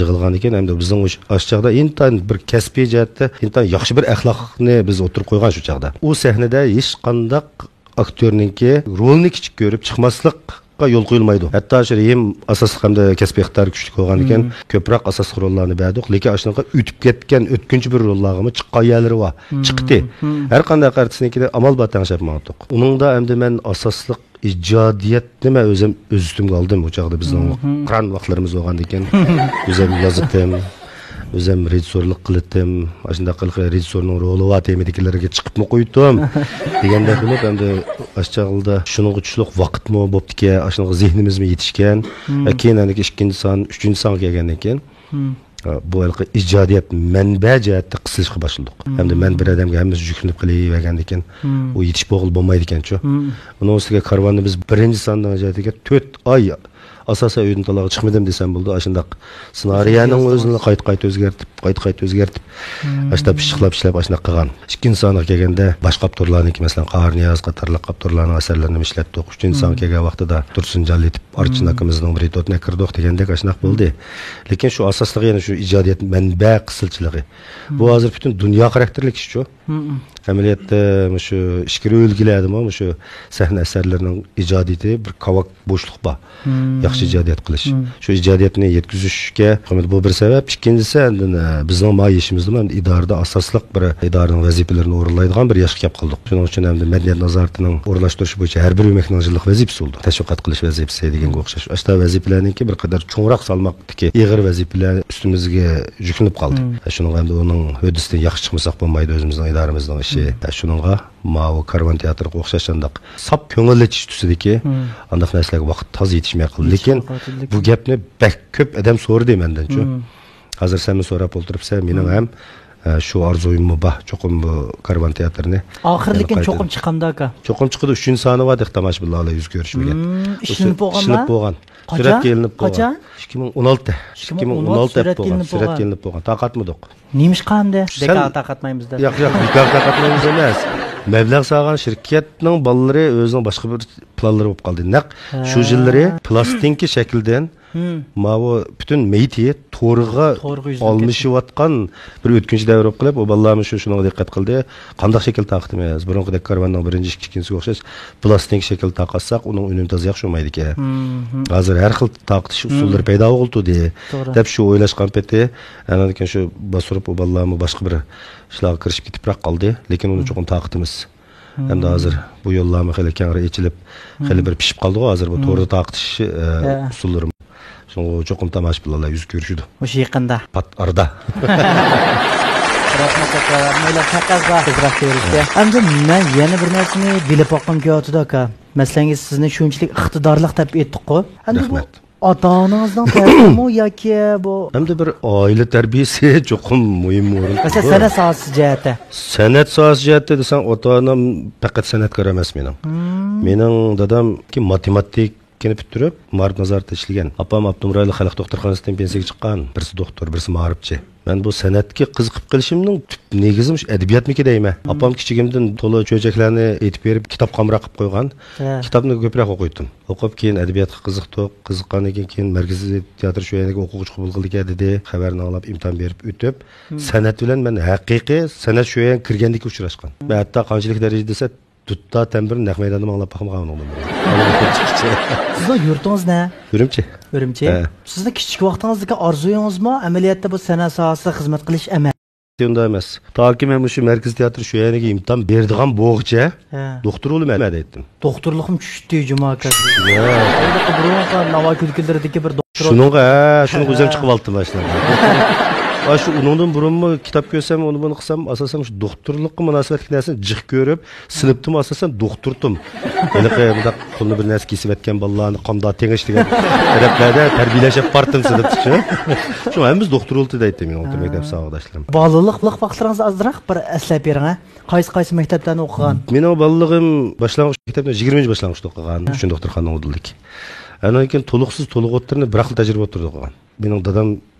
يىغىلغاندىكىن، ئەمدى بىزنىڭ ئاشۇ چاغدا ئىنتايىن بىر كەسپىي جەھەتتە ئىنتايىن ياخشى بىر ئەخلاقنى بىز ئوتتۇرىغا قويغان شۇ چاغدا. ئۇ سەھنىدە ھېچقانداق ئاكتيورنىڭكى رولىنى كىچىك كۆرۈپ چىقماسلىققا يول قويۇلمايدۇ. ھەتتا شۇ رېھىم ئاساسلىق ھەمدە كەسپىي ئىقتىدارى كۈچلۈك بولغاندىكىن، كۆپرەك ئاساسلىق روللارنى بەردۇق. لېكىن ئاشۇنىڭغا ئۆتۈپ كەتكەن، ئۆتكۈنچى بىر روللارغىمۇ چىققان يەرلىرى بار. چىقتى. ھەر قانداق ئارتىسنىڭكىدە ئامال بار تەڭشەپ ماڭاتتۇق. ئۇنىڭدا ئەمدى مەن ئاساسلىق ئىجادىيەتنى مەن ئۆزۈم ئۆز ئۈستۈمگە ئالدىم. ئۇ چاغدا بىزنىڭ قىران ۋاقىتلىرىمىز بولغاندىكىن، ئۆزۈم يازىتىم، ئۆزۈم رېژىسسورلۇق قىلىتىم، ئاشۇنداق قىلىپ رېژىسسورنىڭ رولى بار تېمىدىكىلەرگە چىقىپمۇ قويتۇم دېگەندەك بولۇپ، ئەمدى ئاشۇ چاغدا شۇنىڭغا چۈشلۈق ۋاقىتمۇ بوپتىكەن، ئاشۇنىڭغا زېھنىمىزمۇ يېتىشكەن. ۋە كېيىن ئەنە ئىككىنچى سان، ئۈچىنچى سانغا كەلگەندىن كېيىن، بۇ ھېلىقى ئىجادىيەت مەنبە جەھەتتە قىسىلىشقا باشلىدۇق. ھەمدە مەن بىر ئادەمگە ھەممىسى يۈكلىنىپ قېلىۋەرگەندىكىن، ئۇ يېتىشىپ بولغىلى بولمايدىكەنچۇ. ئۇنىڭ ئۈستىگە كارۋاننى بىز بىرىنچى ساننىڭ جەھەتىگە تۆت ئاي ئاساسەن ئۆيدىن تالاغا چىقمىدىم دېسەم بولىدۇ. ئاشۇنداق سېنارىيەنىڭ ئۆزىنى قايتا قايتا ئۆزگەرتىپ، قايتا قايتا ئۆزگەرتىپ، ئاشۇنداق پىششىقلاپ ئىشلەپ ئاشۇنداق قىلغان. ئىككىنچى سانغا كەلگەندە باشقا ئاپتورلارنىڭكى، مەسىلەن، قاھار نىياز قاتارلىق ئاپتورلارنىڭ ئەسەرلىرىنى ئىشلەتتۇق. ئۈچىنچى سانغا كەلگەن ۋاقتىدا تۇرسۇنجان لېتىپ، ئارچىن ئاكىمىزنىڭ بىر ئېتوتىنى ئەكىردۇق دېگەندەك ئاشۇنداق بولدى. لېكىن شۇ ئاساسلىق يەنە شۇ ئىجادىيەت مەنبە قىسىلچىلىقى. بۇ ھازىر پۈتۈن دۇنيا خاراكتېرلىك ئىشچۇ. ئەمەلىيەتتە مۇشۇ ئىچكىرى ئۆلكىلەردىمۇ مۇشۇ سەھنە ئەسەرلىرىنىڭ ئىجادىيىتى بىر كاۋاك بوشلۇق بار. ياخشى ئىجادىيەت قىلىش. شۇ ئىجادىيەتنى يەتكۈزۈشكە بۇ بىر سەۋەب. ئىككىنچىسى، ئەمدى بىزنىڭ ما يېشىمىزدىمۇ ئەمدى ئىدارىدە ئاساسلىق بىر ئىدارىنىڭ ۋەزىپىلىرىنى ئورۇنلايدىغان بىر ياشقا كەپ قالدۇق. شۇنىڭ ئۈچۈن ئەمدى مەدەنىيەت نازارىتىنىڭ ئورۇنلاشتۇرۇشى بويىچە ھەر بىر ئۆمەكنىڭ يىللىق ۋەزىپىسى بولىدۇ. تەشۋىقات قىلىش ۋەزىپىسى دېگەنگە ئوخشاش. ئاشۇنداق ۋەزىپىلەرنىڭكى بىر قەدەر چوڭراق سالماقتىكى ئېغىر ۋەزىپىلەر ئۈستىمىزگە يۈكلىنىپ قالدى. شۇنىڭغا ئەمدى ئۇنىڭ ھۆددىسىدىن ياخشى چىقمىساق بولمايدۇ ئۆزىمىزنىڭ ئىدارىمىزنىڭ ئىشى. شۇنىڭغا ماۋۇ كارۋان تىياتىرىغا ئوخشاش ئانداق ساپ كۆڭۈل ئېچىش تۈسىدىكى ئانداق نەرسىلەرگە ۋاقىت تازا يېتىشمەي قالدى. لېكىن بۇ گەپنى بەك كۆپ ئادەم سورىدى مەندىنچۇ. ھازىر سەنمۇ سوراپ ئولتۇرۇپسەن، مېنىڭ ھەم، ئە، شۇ ئارزۇيۇممۇ بار، چوقۇم بۇ كارۋان تىياتىرىنى. ئاخىرى لېكىن چوقۇم چىقامدۇ، ئاكا؟ چوقۇم چىقىدۇ، ئۈچىنچى سانى بار، تاماشىبىنلار يۈز كۆرۈشمىگەن. ئىشلىنىپ بولغانما؟ ئىشلىنىپ بولغان. قاچان؟ سۈرەتكە ئېلىنىپ بولغان. قاچان؟ ئىككى مىڭ ئون ئالتە. ئىككى مىڭ ئون ئالتە سۈرەتكە ئېلىنىپ بولغان. سۈرەتكە ئېلىنىپ بولغان. تارقاتمىدۇق. نېمىشقا ئەمدى؟ سەن بىكار تارقاتمايمىز دەپ. ياق، ياق، بىكار تارقاتمايمىز ئەمەس. مەبلەغ سالغان شىركەتنىڭ بالىلىرى ئۆزىنىڭ باشقا بىر پىلانلىرى بولۇپ قالدى. نەق شۇ يىللىرى پىلاستىنكا شەكلىدىن ماۋۇ پۈتۈن مېيتى تورغا ئالمىشىۋاتقان بىر ئۆتكۈنچى دەۋر بولۇپ قېلىپ، ئۇ بالىلارمۇ شۇ، شۇنىڭغا دىققەت قىلدى. قانداق شەكىل تارقىتىمىز؟ بۇرۇنقىدەك كارۋاننىڭ بىرىنچى، ئىككىنچىسىگە ئوخشاش پىلاستىنكا شەكىل تارقاتساق، ئۇنىڭ ئۈنۈمى تازا ياخشى بولمايدىكەن. ھازىر ھەر خىل تارقىتىش ئۇسۇللىرى پەيدا بولدى دەپ شۇ ئويلاشقان پېتى، ئاندىن كېيىن شۇ باستۇرۇپ، ئۇ بالىلارمۇ باشقا بىر ئىشلارغا كىرىشىپ كېتىپراق قالدى. لېكىن ئۇنى چوقۇم تارقىتىمىز. ئەمدى ھازىر بۇ يوللارمۇ خېلى كەڭرى ئېچىلىپ، خېلى بىر پىشىپ قالدىغۇ ھازىر بۇ توردا تارقىتىش، ئە، ئۇسۇللىرىمۇ. شۇڭا چوقۇم تاماشىبىنلار يۈز كۆرۈشىدۇ. مۇشۇ يېقىندا. پات ئارىدا. رەھمەت، ئاكا. مەيلى، تەقەززا تېزراق كۆرۈشكە. ئەمدى مەن يەنە بىر نەرسىنى بىلىپ باققۇم كېلىۋاتىدۇ، ئاكا. مەسىلەن، سىزنى شۇنچىلىك ئىقتىدارلىق دەپ ئېيتتۇققۇ. ئەمدى بۇ ئاتا-ئانىڭىزنىڭ تەسىرىمۇ ياكى بۇ؟ ئەمدى بىر ئائىلە تەربىيەسى چوقۇم مۇھىم ئورۇن تۇتىدۇ. مەسىلەن، سەنئەت ساھەسى جەھەتتە. سەنئەت ساھەسى جەھەتتە دېسەڭ، ئاتا-ئانام پەقەت سەنئەتكار ئەمەس مېنىڭ. مېنىڭ دادام ماتېماتىكنى پۈتتۈرۈپ، مائارىپ نازارىتىدە ئىشلىگەن. ئاپام ئاپتونوم رايونلۇق خەلق دوختۇرخانىسىدىن پېنسىيەگە چىققان. بىرسى دوختۇر، بىرسى مائارىپچى. مەن بۇ سەنئەتكە قىزىقىپ قېلىشىمنىڭ تۈپ نېگىزى مۇشۇ ئەدەبىياتمىكى دەيمەن. ئاپام كىچىكىمدىن تولا چۆچەكلەرنى ئېيتىپ بېرىپ، كىتاب قامراق قىلىپ قويغان. كىتابنى كۆپرەك ئوقۇيتتۇم. ئوقۇپ، كېيىن ئەدەبىياتقا قىزىقتۇق. قىزىققاندىن كېيىن، كېيىن مەركىزىي تىياتىر شۆيەنىگە ئوقۇغۇچى قوبۇل قىلىدىكەن دېدى. خەۋەرنى ئاڭلاپ، ئىمتىھان بېرىپ ئۆتۈپ، سەنئەت بىلەن مەن ھەقىقىي سەنئەت شۆيەنگە كىرگەندىكىن ئۇچراشقان. مەن ھەتتا قانچىلىك دەرىجىدە دېسە، دۇتتا تەمبۇرنى نەق مەيداندا ئاڭلاپ باقمىغان ئۇنىڭدىن بۇرۇن. سىزنىڭ يۇرتىڭىز نە؟ ئۈرۈمچى. ئۈرۈمچى. ھە. سىزنىڭ كىچىك ۋاقتىڭىزدىكى ئارزۇيىڭىزمۇ ئەمەلىيەتتە بۇ سەنئەت ساھەسىدە خىزمەت قىلىش ئەمەس؟ ئۇنداق ئەمەس. تاكى مەن مۇشۇ مەركىزىي تېئاتىر شۆيەنىگە ئىمتىھان بېرىدىغان بولغۇچە، ھە، دوختۇر بولىمەن دەيتتىم. دوختۇرلۇقۇم چۈشتى جۇما كەچ. ھە. بۇرۇنقى ناۋا كۈلكىلىرىدىكى بىر دوختۇر. شۇنىڭغا، ھە، شۇنىڭغا ئۆزۈم، ھە، چىقىپ ئالدىم ماشىنىدا. ۋە شۇ ئۇنىڭدىن بۇرۇنمۇ كىتاب كۆرسەم، ئۇنى بۇنى قىلسام، ئاساسەن شۇ دوختۇرلۇققا مۇناسىۋەتلىك نەرسىنى جىق كۆرۈپ، سىنىپتىمۇ ئاساسەن دوختۇرتۇم. ھېلىقى مۇنداق قولىنى بىر نەرسە كېسىۋەتكەن بالىلارنى قانداق تېڭىش دېگەن تەرەپلەردە تەربىيەلەشىپ بارتىم سىنىپتىچۇ. شۇ ھەممىمىز دوختۇر بولدى دەيتتىم مېنىڭ ئوتتۇرا مەكتەپ ساۋاقداشلىرىم. بالىلىق ۋاقىتلىرىڭىزنى ئازراق بىر ئەسلەپ بېرىڭ، ھە؟ قايسى، قايسى مەكتەپلەردە ئوقۇغان؟ مېنىڭ بالىلىقىم باشلانغۇچ مەكتەپنى يىگىرمىنچى باشلانغۇچتا ئوقۇغان، ھە، ئۈچىنچى دوختۇرخانا ئۇدۇلدىكى. ئاندىن كېيىن تولۇقسىز، تولۇق ئوتتۇرىنى بىر خىل تەجرىبە ئوتتۇرىدا ئوقۇغان. مېنىڭ دادام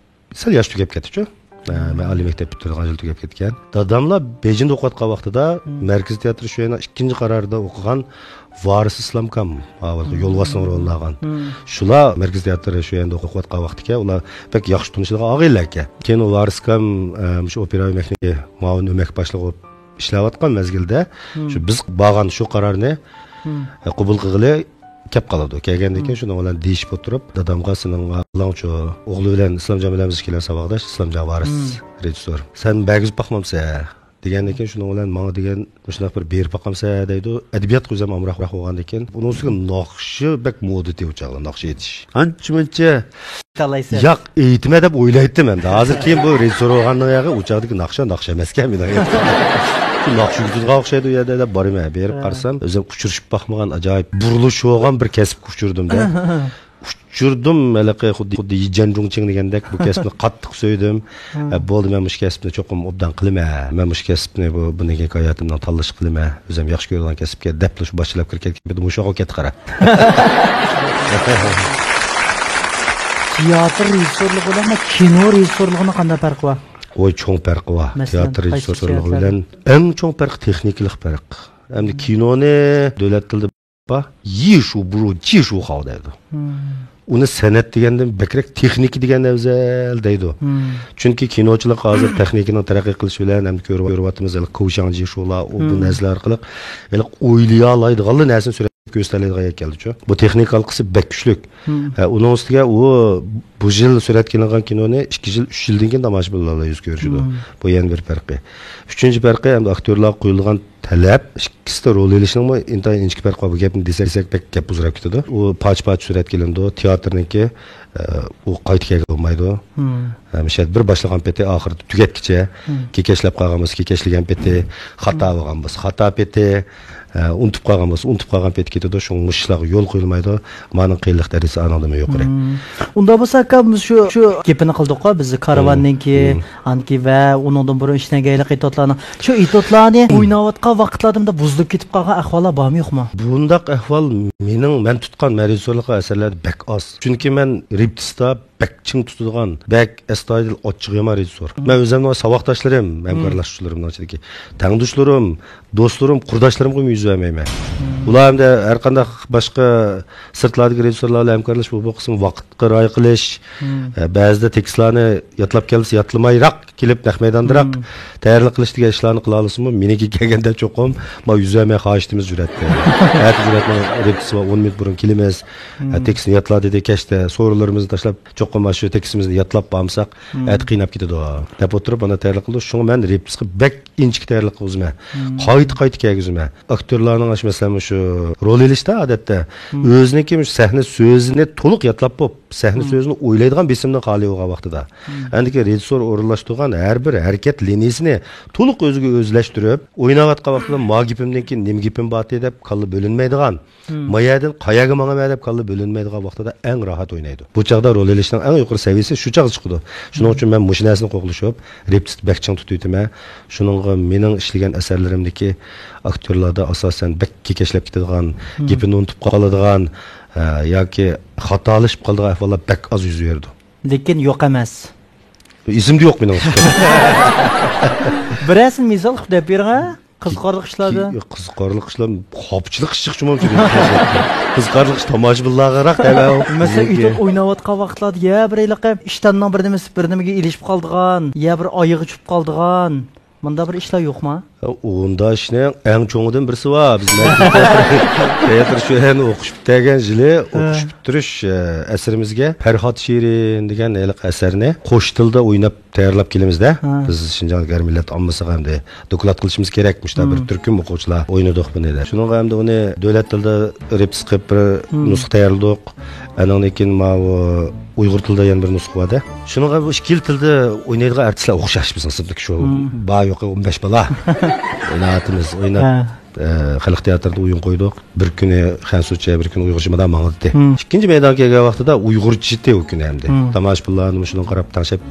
سەل ياش تۈگەپ كەتتىچۇ. ھە، مەن ئالىي مەكتەپ پۈتتۈرىدىغان يىل تۈگەپ كەتكەن. داداملا بېيجىڭدا ئوقۇۋاتقان ۋاقتىدا، مم، مەركىزىي تىياتىر شۆيەنىڭ ئىككىنچى قارارىدا ئوقۇغان ۋارىس ئىسلامكام، ھازىرقى، مم، يولۋاسنىڭ رولىنى ئالغان. مم. شۇلار مەركىزىي تىياتىر شۆيەندە ئوقۇۋاتقان ۋاقتىكەن، ئۇلار بەك ياخشى تونۇشىدىغان ئاغىنىلەركەن. كېيىن ئۇ ۋارىسكام، ئە، مۇشۇ ئوپېرا ئۆمەكنىڭ مۇئاۋىن ئۆمەك باشلىقى بولۇپ ئىشلەۋاتقان مەزگىلدە، مم، شۇ بىز بارغان شۇ قارارنى، مم، ئە، قوبۇل قىلغىلى كەپ قالىدۇ. كەلگەندىن كېيىن، مم، شۇنىڭ بىلەن دېيىشىپ ئولتۇرۇپ، دادامغا سېنىڭ بالىڭچۇ ئوغلى بىلەن ئىسلامجان بىلەن بىز كېلەن ساۋاقداش، ئىسلامجان ۋارىس، مم، رېژىسسور. سەن بەرگۈزۈپ باقمامسەن؟ دېگەندىن كېيىن شۇنىڭ بىلەن ماڭا دېگەن مۇشۇنداق بىر بېرىپ باقامسەن دەيدۇ. ئەدەبىياتقا ئۆزۈم ئامراقراق بولغاندىن كېيىن، ئۇنىڭ ئۈستىگە ناخشا بەك مودا ئىدى ئۇ چاغدا، ناخشا ئېيتىش. ئانچە مۇنچە ياق ئېيتىمەن دەپ ئويلايتتىم ئەمدى. ھازىر كېيىن بۇ رېژىسسور بولغاندىن كېيىن ئۇ چاغدىكى ناخشا ناخشا ئەمەسكەن مېنىڭ. شۇ ناخشا يۈرگۈزىدىغان ئوخشايدۇ ئۇ يەردە دەپ بارىمەن. بېرىپ قارىسام، ئۆزۈم ئۇچرىشىپ باقمىغان ئاجايىپ بۇرۇلۇشى بولغان بىر كەسىپكە ئۇچرىدىم-دە. ئۇچۇردۇم، ھېلىقى خۇددى، خۇددى يىجەن جۇڭچىڭ دېگەندەك بۇ كەسىپنى قاتتىق سۆيدۈم. ھە، بولدى، مەن مۇشۇ كەسىپنى چوقۇم ئوبدان قىلىمەن. مەن مۇشۇ كەسىپنى بۇ، بۇندىن كېيىنكى ھاياتىمدا تاللاش قىلىمەن. ئۆزۈم ياخشى كۆرىدىغان كەسىپكەن دەپلا شۇ باشچىلاپ كىرىپ كەتكەن مۇشۇ قويۇپ كەتتى قارا. تىياتىر رېژىسسورلۇقى بىلەن كىنو رېژىسسورلۇقىنىڭ قانداق پەرقى بار؟ ۋوي، چوڭ پەرقى بار. مەسىلەن، تىياتىر رېژىسسورلۇقى بىلەن ئەڭ چوڭ پەرق تېخنىكىلىق پەرق. ئەمدى كىنونى دۆلەت تىلىدا بار، يىشۇ بۇرۇ جىشۇ خاۋ دەيدۇ. ئۇنى سەنئەت دېگەندىن بەكرەك تېخنىكا دېگەن ئەۋزەل دەيدۇ. چۈنكى كىنوچىلىق ھازىر تېخنىكىنىڭ تەرەققىي قىلىشى بىلەن ھەم كۆرۈۋاتىمىز، ھېلى كوشاڭ جىشۇلا، ئۇ بۇ نەرسىلەر ئارقىلىق ھېلى ئويلىيالايدىغانلا نەرسىنى سۈرەتكە كۆرسىتەلەيدىغان يەرگە كەلدىچۇ. بۇ تېخنىكا ھالقىسى بەك كۈچلۈك. ھە، ئۇنىڭ ئۈستىگە ئۇ بۇ يىل سۈرەتكە ئېلىنغان كىنونى ئىككى يىل، ئۈچ يىلدىن كېيىن تاماشىبىنلار بىلەن يۈز كۆرۈشىدۇ. بۇ يەنە بىر پەرقى. ئۈچىنچى پەرقى، ئەمدى ئاكتيورلارغا قويۇلغان تەلەپ، ئىككىسىدە رول ئېلىشنىڭمۇ ئىنتايىن ئىنچىكە پەرقى بار. بۇ گەپنى دېسەك، دېسەك بەك گەپ ئۇزىراپ كېتىدۇ. ئۇ پارچە-پارچە سۈرەتكە ئېلىنىدۇ. تىياتىرنىڭكى، ئە، ئۇ قايتا كەلگىلى بولمايدۇ. ھەمىشە بىر باشلىغان پېتى ئاخىرىدا تۈگەتكىچە، كېكەچلەپ قالغان بولسا، كېكەچلىگەن پېتى، خاتا بولغان بولسا، خاتا پېتى، ئە، ئۇنتۇپ قالغان بولسا، ئۇنتۇپ قالغان پېتى كېتىدۇ. شۇڭا مۇشۇلارغا يول قويۇلمايدۇ. مانىڭ قىيىنلىق دەرىجىسى ئانىڭدىنمۇ يۇقىرى. ئۇنداق بولسا، ئاكا، بىز شۇ، شۇ گېپىنى قىلدۇققۇ، بىز كارۋاننىڭكى، ئانكى ۋە ئۇنىڭدىن بۇرۇن ئىشلەنگەن ھېلىقى ئېتيۇدلارنىڭ، شۇ ئېتيۇدلارنى ئويناۋاتقان ۋاقىتلاردا بۇنداق بۇزۇلۇپ كېتىپ قالغان ئەھۋاللار بارمۇ يوقمۇ؟ بۇنداق ئەھۋال مېنىڭ، مەن تۇتقان، مەن رېژىسسورلۇق قىلغان ئەسەرلەردە بەك ئاز. چۈنكى مەن رېپېتىتستا بەك چىڭ تۇتىدىغان، بەك ئەستايىدىل، ئاچچىقى يامان رېژىسسور. مەن ئۆزۈمنىڭ ساۋاقداشلىرىم، ھەمكارلاشقۇچىلىرىمنىڭ ئىچىدىكى تەڭدىشلىرىم، دوستلىرىم، قۇرداشلىرىمغىمۇ يۈز بەرمەيمەن. ئۇلار ھەمدە ھەر قانداق باشقا سىرتلاردىقى رېژىسسورلار بىلەن ھەمكارلىشىپ، بۇ، بۇ قىسىم ۋاقىتقا رىئايە قىلىش، ئە، بەزىدە تېكىستلارنى يادلاپ كەلسە يادلىمايراق كېلىپ، نەق مەيداندىراق تەييارلىق قىلىش دېگەن ئىشلارنى قىلالىسىمۇ، مېنىڭكىگە كەلگەندە چوقۇم ما يۈز بەرمەي خاھىشتىمىز جۈرئەتتە. ئەتە جۈرئەتنىڭ رېپېتىتسىيىسى بار، ئون مىنۇت بۇرۇن كېلىمىز. ئە، تېكىستنى يادلا دېدى، كەچتە سورۇنلىرىمىزنى تاشلاپ، چوقۇم مانا شۇ تېكىستىمىزنى يادلاپ بارمىساق، ئەتە قىيناپ كېتىدۇ، دەپ ئولتۇرۇپ، مانا تەييارلىق قىلدۇق. شۇڭا مەن رېپېتىتسكا بەك ئىنچىكە تەييارلىق قىلغۇزىمەن. قايتا-قايتا كەلگۈزىمەن. ئاكتيورلارنىڭ ئاشۇ، مەسىلەن، مۇشۇ رول ئېلىشتا ئادەتتە ئۆزىنىڭكى مۇشۇ سەھنە سۆزىنى تولۇق يادلاپ بوپ، سەھنە سۆزىنى ئويلايدىغان بېسىمدىن خالىي بولغان ۋاقتىدا، ئەندىكى رېژىسسور ئورۇنلاشتۇرغان ھەر بىر ھەرىكەت لىنىيىسىنى تولۇق ئۆزىگە ئۆزلەشتۈرۈپ، ئويناۋاتقان ۋاقتىدا ما گېپىمدىن كېيىن نېمە گېپىم باردى دەپ كاللا بۆلۈنمەيدىغان، ما يەردىن قايەرگە ماڭىمەن دەپ كاللا بۆلۈنمەيدىغان ۋاقتىدا ئەڭ راھەت ئوينايدۇ. بۇ چاغدا رول ئېلىشنىڭ ئەڭ يۇقىرى سەۋىيەسى شۇ چاغدا چىقىدۇ. شۇنىڭ ئۈچۈن مەن مۇشۇ نەرسىنى قوغلىشىپ، رېپېتىتسكا بەك چىڭ تۇتۇۋېتىمەن. شۇنىڭغا مېنىڭ ئىشلىگەن ئەسەرلىرىمدىكى ئاكتيورلاردا ئاساسەن بەك كېكەچلەپ كېتىدىغان، گېپىنى ئۇنتۇپ قالىدىغان، ئە، ياكى خاتالىشىپ قالىدىغان ئەھۋاللار بەك ئاز يۈز بېرىدۇ. لېكىن يوق ئەمەس. ئېسىمدە يوق مېنىڭ. بىرەرسىنى مىسال قىلىپ دەپ بېرىڭە. قىزىقارلىق ئىشلاردا؟ كى-، قىزىقارلىق ئىشلار، خاپىچىلىق ئىش چىقىشى مۇمكىن. قىزىقارلىق ئىش تاماشىبىنلارغىراق دەۋە. مەسىلەن، ئۆيدە ئويناۋاتقان ۋاقىتلاردا يا بىر ھېلىقى ئىشتاننىڭ بىر نېمىسى بىر نېمىگە ئېلىشىپ قالىدىغان، يا بىر ئايىغى چۈشۈپ قالىدىغان، مۇنداق بىر ئىشلار يوقما؟ ئونداشنىڭ ئەڭ چوڭىدىن بىرسى بار. بىز تىياتىر شۆھرەنى ئوقۇش پۈتتۈرگەن يىلى، ھە، ئوقۇش پۈتتۈرۈش، ئە، ئەسىرىمىزگە پەرھات شېرىن دېگەن ھېلىقى ئەسەرنى قوش تىلدا ئويناپ تەييارلاپ كېلىمىز-دە. ھە. بىز شىنجاڭ ھەر مىللەت ئاممىسىغا ئەمدى دوكلات قىلىشىمىز كېرەك. مۇشۇنداق بىر، مم، تۈركۈم ئوقۇغۇچىلار ئوينىدۇق بۇنى دەپ. شۇنىڭغا ئەمدى ئۇنى دۆلەت تىلىدا رېپىس قىلىپ بىر، مم، نۇسخا تەييارلىدۇق. ئانىڭدىن كېيىن ماۋۇ ئۇيغۇر تىلىدا يەنە بىر نۇسخا بار-دە. شۇنىڭغا بۇ ئىككىلا تىلدا ئوينايدىغان ئارتىسلار ئوخشاش بىزنىڭ سىنىپتىكى شۇ، مم، بار يوقى ئون بەش بالا. ئويناۋاتىمىز، ئويناپ، ھە، ئە، خەلق تىياتىرىدا ئويۇن قويدۇق. بىر كۈنى خەنزۇچە، بىر كۈنى ئۇيغۇرچە مۇنداق ماڭدى. مم. ئىككىنچى مەيدانغا كەلگەن ۋاقتىدا ئۇيغۇرچە ئىدى ئۇ كۈنى ئەمدى. مم. تاماشىبىنلارنىمۇ شۇنىڭغا قاراپ تەڭشەپ،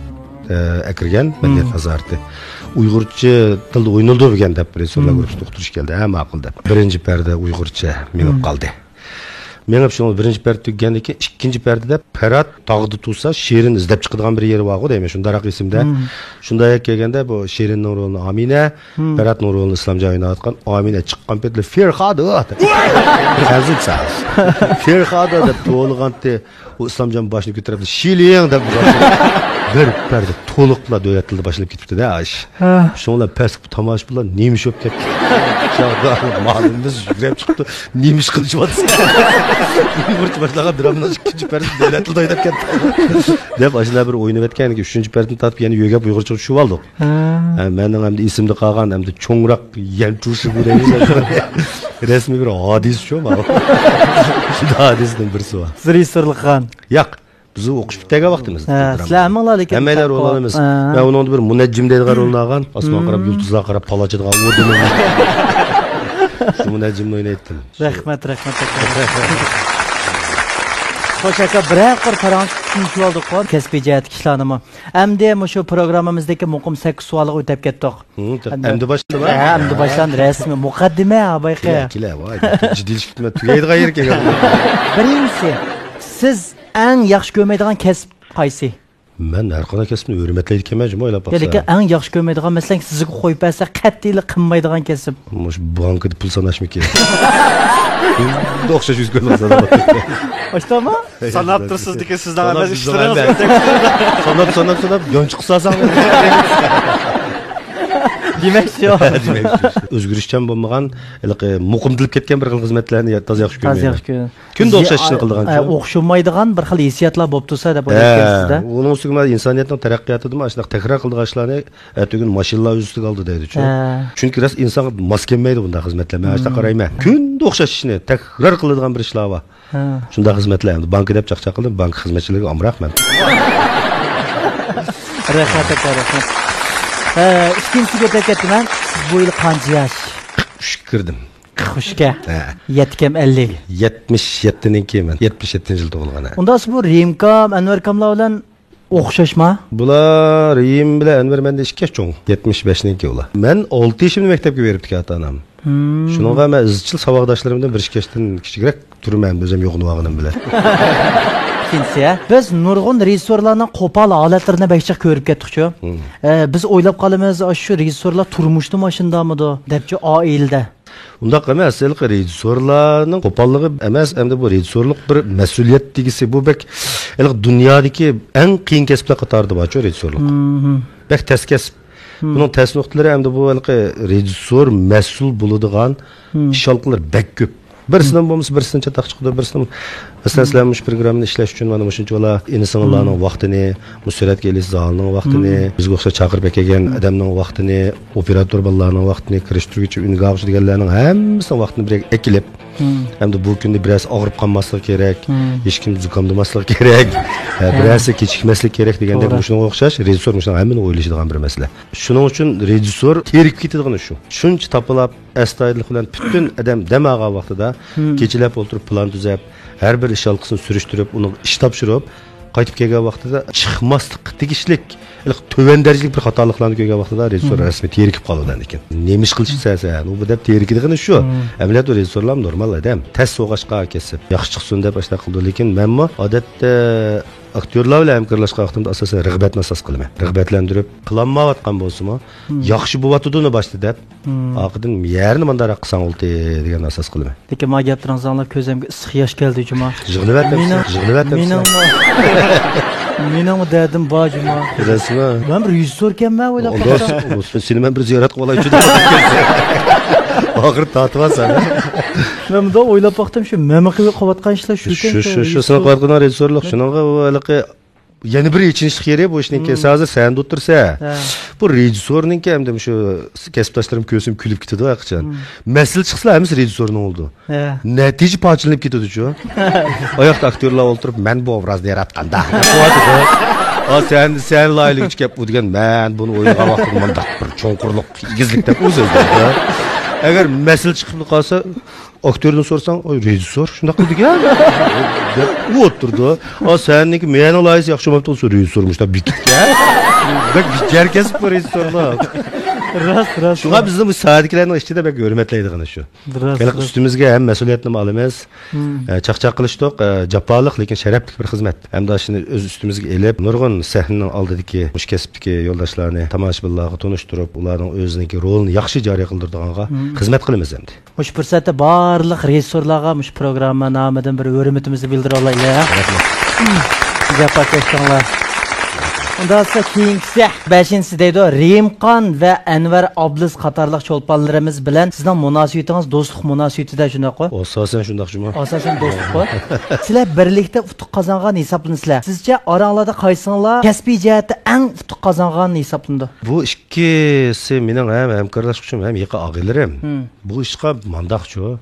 ئە، ئەكىرگەن مەدەنىيەت، مم، نازارىتى. ئۇيغۇرچە تىلدا ئوينىلىدۇ بۈگۈن دەپ رېژىسسورلار، مم، گۇرۇپپىسىدا ئۇقتۇرۇش كەلدى. ھە، ماقۇل دەپ. بىرىنچى پەردە ئۇيغۇرچە مېڭىپ، مم، قالدى. مېڭىپ شۇڭا بىرىنچى پەردە تۈگىگەندىن كېيىن ئىككىنچى پەردىدە پەرھات تاغدا تۇرسا شېرىن ئىزدەپ چىقىدىغان بىر يېرى بارغۇ دەيمەن. شۇنداقراق ئېسىمدە. مم. شۇنداق كەلگەندە بۇ شېرىننىڭ رولىنى ئامىنە، مم، پەرھاتنىڭ رولىنى ئىسلامجان ئويناۋاتقان. ئامىنە چىققان پېتىلا فېرخادا دەپ. خەنزۇچە ساز. فېرخادا دەپ توۋلىغانتى. ئۇ ئىسلامجان باشىنى كۆتۈرۈپ شىلىڭ دەپ بىر پەردە تولۇقلا دۆلەت تىلىدا باشلىنىپ كېتىپتۇ-دە ئىش. ھە. شۇڭا پەس تاماشىبىنلار نېمە ئىش بولۇپ كەتتى؟ مالىمىز يۈگۈرۈپ چىقىپتۇ. نېمە ئىش قىلىشىۋاتىسىز؟ ئۇيغۇرچە باشلانغان درامىنىڭ ئىككىنچى پەردىسى دۆلەت تىلىدا ئويناپ كەتتى. دەپ ئاشۇنداق بىر ئويناپ ئۆتكەندىن كېيىن ئۈچىنچى پەردىنى تارتىپ يەنە يۆگەپ ئۇيغۇرچىغا چۈشۈپ ئالدۇق. ھە. ھە، مەننىڭ ئەمدى ئېسىمدە قالغان ئەمدى چوڭراق يەنتۇشۇ دەيمىز. رەسمىي بىر ھادىسە شۇ ماۋۇ. شۇنداق ھادىسىدىن بىرسى بار. سىز رېژىسسورلۇق قىلغان؟ ياق. بىز ئوقۇش پۈتتۈرگەن ۋاقتىمىزدا، ھە، دراما. سىلەر ھەممىڭلار لېكىن، ھەممەيلەن رول ئالىمىز. ھە. مەن ئۇنىڭدا بىر مۇنەججىم دەيدىغان رولنى ئالغان. ئاسمانغا قاراپ، مم، يۇلتۇزلارغا قاراپ پالاچىدىغان ئورنىنى. شۇ مۇنەججىمنى ئوينايتتىم. رەھمەت، رەھمەت، رەھمەت. خوش ئاكا، بىرەر قۇر پاراڭ چۈشىنىشىۋالدۇققۇ كەسپىي جەھەتتىكى ئىشلارنىمۇ. ئەمدى مۇشۇ پروگراممىمىزدىكى مۇقىم سەككىز سوئالغا ئۆتۈپ كەتتۇق. ھىم، ئەمدى، ئەمدى باشلىدىما؟ ھە، ئەمدى باشلاندى، رەسمىي مۇقەددىمە، بايقى. كېلە، كېلە، ۋاي، جىددىيلىشىپ كېتىمەن، تۈگەيدىغان يېرى كەلگەن. بىرىنچىسى، سىز ئەڭ ياخشى كۆرمەيدىغان كەسىپ قايسى؟ مەن ھەر قانداق كەسىپنى ھۆرمەتلەيدىكەنمەن جۇمۇ، ئويلاپ باقسا. لېكىن ئەڭ ياخشى كۆرمەيدىغان، مەسىلەن، سىزگە قويۇپ بەرسە، قەتئىيلا قىلمايدىغان كەسىپ. مۇشۇ بانكىدا پۇل ساناشمىكىن؟ خۇددى ئوخشاش يۈز كۆرىدىغان ساناپ. ئاشتامۇ؟ ساناپ تۇرسىز، لېكىن سىزنىڭ ئەمەس ئىشلىرىڭىز. ساناپ، ساناپ، ساناپ، يانچۇققا سالساڭ. دېمەكچى. دېمەكچى. ئۆزگىرىشچان بولمىغان، ھېلىقى مۇقىمدىلىپ كەتكەن بىر خىل خىزمەتلەرنى تازا ياخشى كۆرمەيمەن. تازا ياخشى كۆرىمەن. كۈندە ئوخشاش ئىشنى قىلىدىغان، ئە، ئوخشىمايدىغان بىر خىل ھېسسىياتلار بولۇپ تۇرسا دەپ ئويلايسىز-دە. ئۇنىڭ ئۈستىگە مانا ئىنسانىيەتنىڭ تەرەققىياتىدا مانا شۇنداق تەكرار قىلىدىغان ئىشلارنى ئەتىگۈن ماشىنىلار ئۆز ئۈستىگە ئالدى دەيدۇ-چۇ. ھە. چۈنكى راست ئىنسانغا ماس كەلمەيدۇ بۇنداق خىزمەتلەر. مەن ئاشۇنداق قارايمەن. كۈندە ئوخشاش ئىشنى تەكرار قىلىدىغان بىر ئىشلار بار. ھە. شۇنداق خىزمەتلەر ئەمدى. بانكا دەپ چاقچاق قىلدىم، بانكا خىزمەتچىلىكىگە ئامراق مەن. رەھمەت ئاكا، رەھمەت. ھە، ئىككىنچىسىگە ئۆتۈپ كەتتىم مەن. سىز بۇ يىل قانچە ياش؟ ئۈچكە كىردىم. قىرىق ئۈچكە. ھە. يەتتىكەم ئەللىك. يەتمىش يەتتىنىڭكى مەن. يەتمىش يەتتىنچى يىلدا تۇغۇلغان، ھە. ئۇنداق بولسا بۇ رېمكام، ئەنۋەركاملار بىلەن ئوخشاشما؟ بۇلار رېم بىلەن ئەنۋەر مەندىن ئىككى ياش چوڭ. يەتمىش بەشنىڭكى ئۇلار. مەن ئالتە يېشىمدا مەكتەپكە بېرىپتىكەن ئاتا-ئانام. ھىم. شۇنىڭغا مەن ئىزچىل ساۋاقداشلىرىمدىن بىر ئىككى ياشتىن كىچىكرەك تۇرىمەن، ئۆزۈم يوغىنىۋالغىنىم بىلەن. ئىككىنچىسى، ھە؟ بىز نۇرغۇن رېژىسسورلارنىڭ قوپال ھالەتلىرىنى بەك جىق كۆرۈپ كەتتۇقچۇ. ھىم. ئە، بىز ئويلاپ قالىمىز، ئاشۇ رېژىسسورلار تۇرمۇشتىمۇ ئاشۇنداقمىدۇ دەپچۇ، ئائىلىدە. ئۇنداق ئەمەس، ھېلىقى رېژىسسورلارنىڭ قوپاللىقى ئەمەس، ئەمدى بۇ رېژىسسورلۇق بىر مەسئۇلىيەت دېگۈسى، بۇ بەك ھېلىقى دۇنيادىكى ئەڭ قىيىن كەسىپلەر قاتارىدا بارچۇ رېژىسسورلۇق. مم. بەك تەس كەسىپ. مم. بۇنىڭ تەس نۇقتىلىرى ئەمدى بۇ ھېلىقى رېژىسسور مەسئۇل بولىدىغان، مم، ئىش ھالقىلىرى بەك كۆپ. بىرسىدىن بولمىسا بىرسىدىن چاتاق چىقىدۇ، بىرسىدىن، مەسىلەن، سىلەر مۇشۇ پروگراممىنى ئىشلەش ئۈچۈن مانا مۇشۇنچە بالا ئىنى-سىڭىللارنىڭ ۋاقتىنى، مۇشۇ سۈرەتكە ئېلىش زالىنىڭ ۋاقتىنى، بىزگە ئوخشاش چاقىرىپ ئەكەلگەن ئادەمنىڭ ۋاقتىنى، ئوپېراتور بالىلارنىڭ ۋاقتىنى، كىرىشتۈرگۈچى، ئۈنگە ئالغۇچى دېگەنلەرنىڭ ھەممىسىنىڭ ۋاقتىنى بىر يەرگە ئەكېلىپ، ئەمدى بۇ كۈندە بىرەرسى ئاغرىپ قالماسلىقى كېرەك، ھېچكىم زۇكاملىماسلىقى كېرەك، ھە، بىرەرسى كېچىكمەسلىكى كېرەك دېگەندەك، توغرا، مۇشۇنىڭغا ئوخشاش رېژىسسور مۇشۇنىڭ ھەممىنى ئويلىشىدىغان بىر مەسىلە. شۇنىڭ ئۈچۈن رېژىسسور تېرىكىپ كېتىدىغىنى شۇ. شۇنچە تاپىلاپ، ئەستايىدىللىق بىلەن پۈتۈن ئادەم دەم ئالغان ۋاقتىدا، كېچىلەپ ئولتۇرۇپ پىلان تۈزەپ، ھەر بىر ئىش ھالقىسىنى سۈرۈشتۈرۈپ، ئۇنىڭغا ئىش تاپشۇرۇپ، قايتىپ كەلگەن ۋاقتىدا چىقماسلىققا تېگىشلىك، ھېلىقى تۆۋەن دەرىجىلىك بىر خاتالىقلارنى كۆرگەن ۋاقتىدا رېژىسسور رەسمىي تېرىكىپ قالىدۇ ئاندىن كېيىن. نېمە ئىش قىلىشقا سەۋسەن؟ ئۇ بۇ دەپ تېرىكىدىغىنى شۇ. ئەمەلىيەتتە رېژىسسورلارمۇ نورمال ئادەم. تەس سوغاشقا كەسىپ. ياخشى چىقسۇن دەپ ئاشۇنداق قىلىدۇ. لېكىن مەنمۇ ئادەتتە ئاكتيورلار بىلەن ھەمكارلاشقان ۋاقتىمدا ئاساسەن رىغبەتنى ئاساس قىلىمەن. رىغبەتلەندۈرۈپ، قىلالمايۋاتقان بولسىمۇ، ياخشى بوۋاتىدۇنى باشتا دەپ، ئارقىدىن يەرنى مانداراق قىلساڭ بولدى دېگەننى ئاساس قىلىمەن. لېكىن ما گەپلىرىڭىزنى ئاڭلاپ كۆزۈمگە ئىسسىق ياش كەلدى جۇما. يىغلىۋەتمەمسىلەر، مېنىڭ، يىغلىۋەتمەمسىلەر. مېنىڭمۇ، مېنىڭمۇ دەردىم بار جۇما. بىلەسىزمۇ؟ مەن بىر رېژىسسوركەنمەن ئويلاپ باقسام. سېنى مەن بىر زىيارەت قىلىۋالايچۇ دەپ. ئاخىرى تارتىۋالسام. مەن مۇنداق ئويلاپ باقتىم، شۇ مەمە قىلىۋاتقان ئىشلار شۇ شۇ شۇ شۇ سېنىڭ قىلىۋاتقان رېژىسسورلۇق شۇنىڭغا ئۇ ھېلىقى. يەنە بىر ئېچىنىشلىق يېرى، بۇ ئىشنىڭكى سەن ھازىر سەھنىدە ئولتۇرسا، بۇ رېژىسسورنىڭكى ھەمدە شۇ كەسىپداشلىرىم كۆرسەم كۈلۈپ كېتىدۇ ھەقىچان. مەسىلە چىقسىلا ھەممىسى رېژىسسورنىڭ بولىدۇ. نەتىجە پارچىلىنىپ كېتىدۇچۇ. ئاياقتا ئاكتيورلار ئولتۇرۇپ، مەن بۇ ئوبرازنى ياراتقاندا دەپ قىلىۋاتىدۇ. ھا، سەن، سەن لايىھىلىگۈچى كەپ ئۇ دېگەن، مەن بۇنى ئويلىغان ۋاقتىمدا مۇنداق بىر چوڭقۇرلۇق، ئېگىزلىك دەپ ئۇ سۆزلەيدۇ. ئەگەر مەسىلە چىقىپ قالسا، ئاكتيوردىن سورىساڭ، ئاي، رېژىسسور شۇنداق قىلدىكەن دەپ ئۇ ئولتۇرىدۇ. ئا، سەنىڭكى مېنىڭ لايىھەسى ياخشى بولماپتۇ، رېژىسسور مۇشۇنداق بېكىتكەن. بەك بىكار كەسىپ بۇ رېژىسسورلۇق. راست، راست. شۇڭا بىزنى بۇ ساھەدىكىلەرنىڭ ئىچىدە بەك ھۆرمەتلەيدىغىنى شۇ. راست، راست. ئۈستىمىزگە ھەم مەسئۇلىيەتنىمۇ ئالىمىز. ئە، چاقچاق قىلىشتۇق، ئە، جاپالىق، لېكىن شەرەپلىك بىر خىزمەت. ھەمدە شۇنى ئۆز ئۈستىمىزگە ئېلىپ، نۇرغۇن سەھنىنىڭ ئالدىدىكى مۇشۇ كەسىپتىكى يولداشلارنى تاماشىبىنلارغا تونۇشتۇرۇپ، ئۇلارنىڭ ئۆزىنىڭكى رولىنى ياخشى جارى قىلدۇرىدىغانغا خىزمەت قىلىمىز ئەمدى. مۇشۇ پۇرسەتتە بارلىق رېژىسسورلارغا مۇشۇ پروگرامما نامىدىن بىر ھۆرمىتىمىزنى بىلدۈرۈۋالايلى، ھە؟ رەھمەت. جاپاكەشتىڭلار. ئۇنداق بولسا كېيىنكىسى، بەشىنچىسى دەيدۇ، رېھىمخان ۋە ئەنۋەر ئابلىز قاتارلىق چولپانلىرىمىز بىلەن سىزنىڭ مۇناسىۋىتىڭىز دوستلۇق مۇناسىۋىتىدە، شۇنداققۇ؟ ئاساسەن شۇنداق جۇمۇ. ئاساسەن دوستلۇققۇ. سىلەر بىرلىكتە ئۇتۇق قازانغان ھېسابلىنىسىلەر. سىزچە ئاراڭلاردا قايسىڭلار كەسپىي جەھەتتە ئەڭ ئۇتۇق قازانغان ھېسابلىنىدۇ؟ بۇ ئىككىسى مېنىڭ ھەم ھەمكارلاشقۇچىم، ھەم يېقىن ئاغىنىلىرىم. بۇ ئىشقا مانداقچۇ،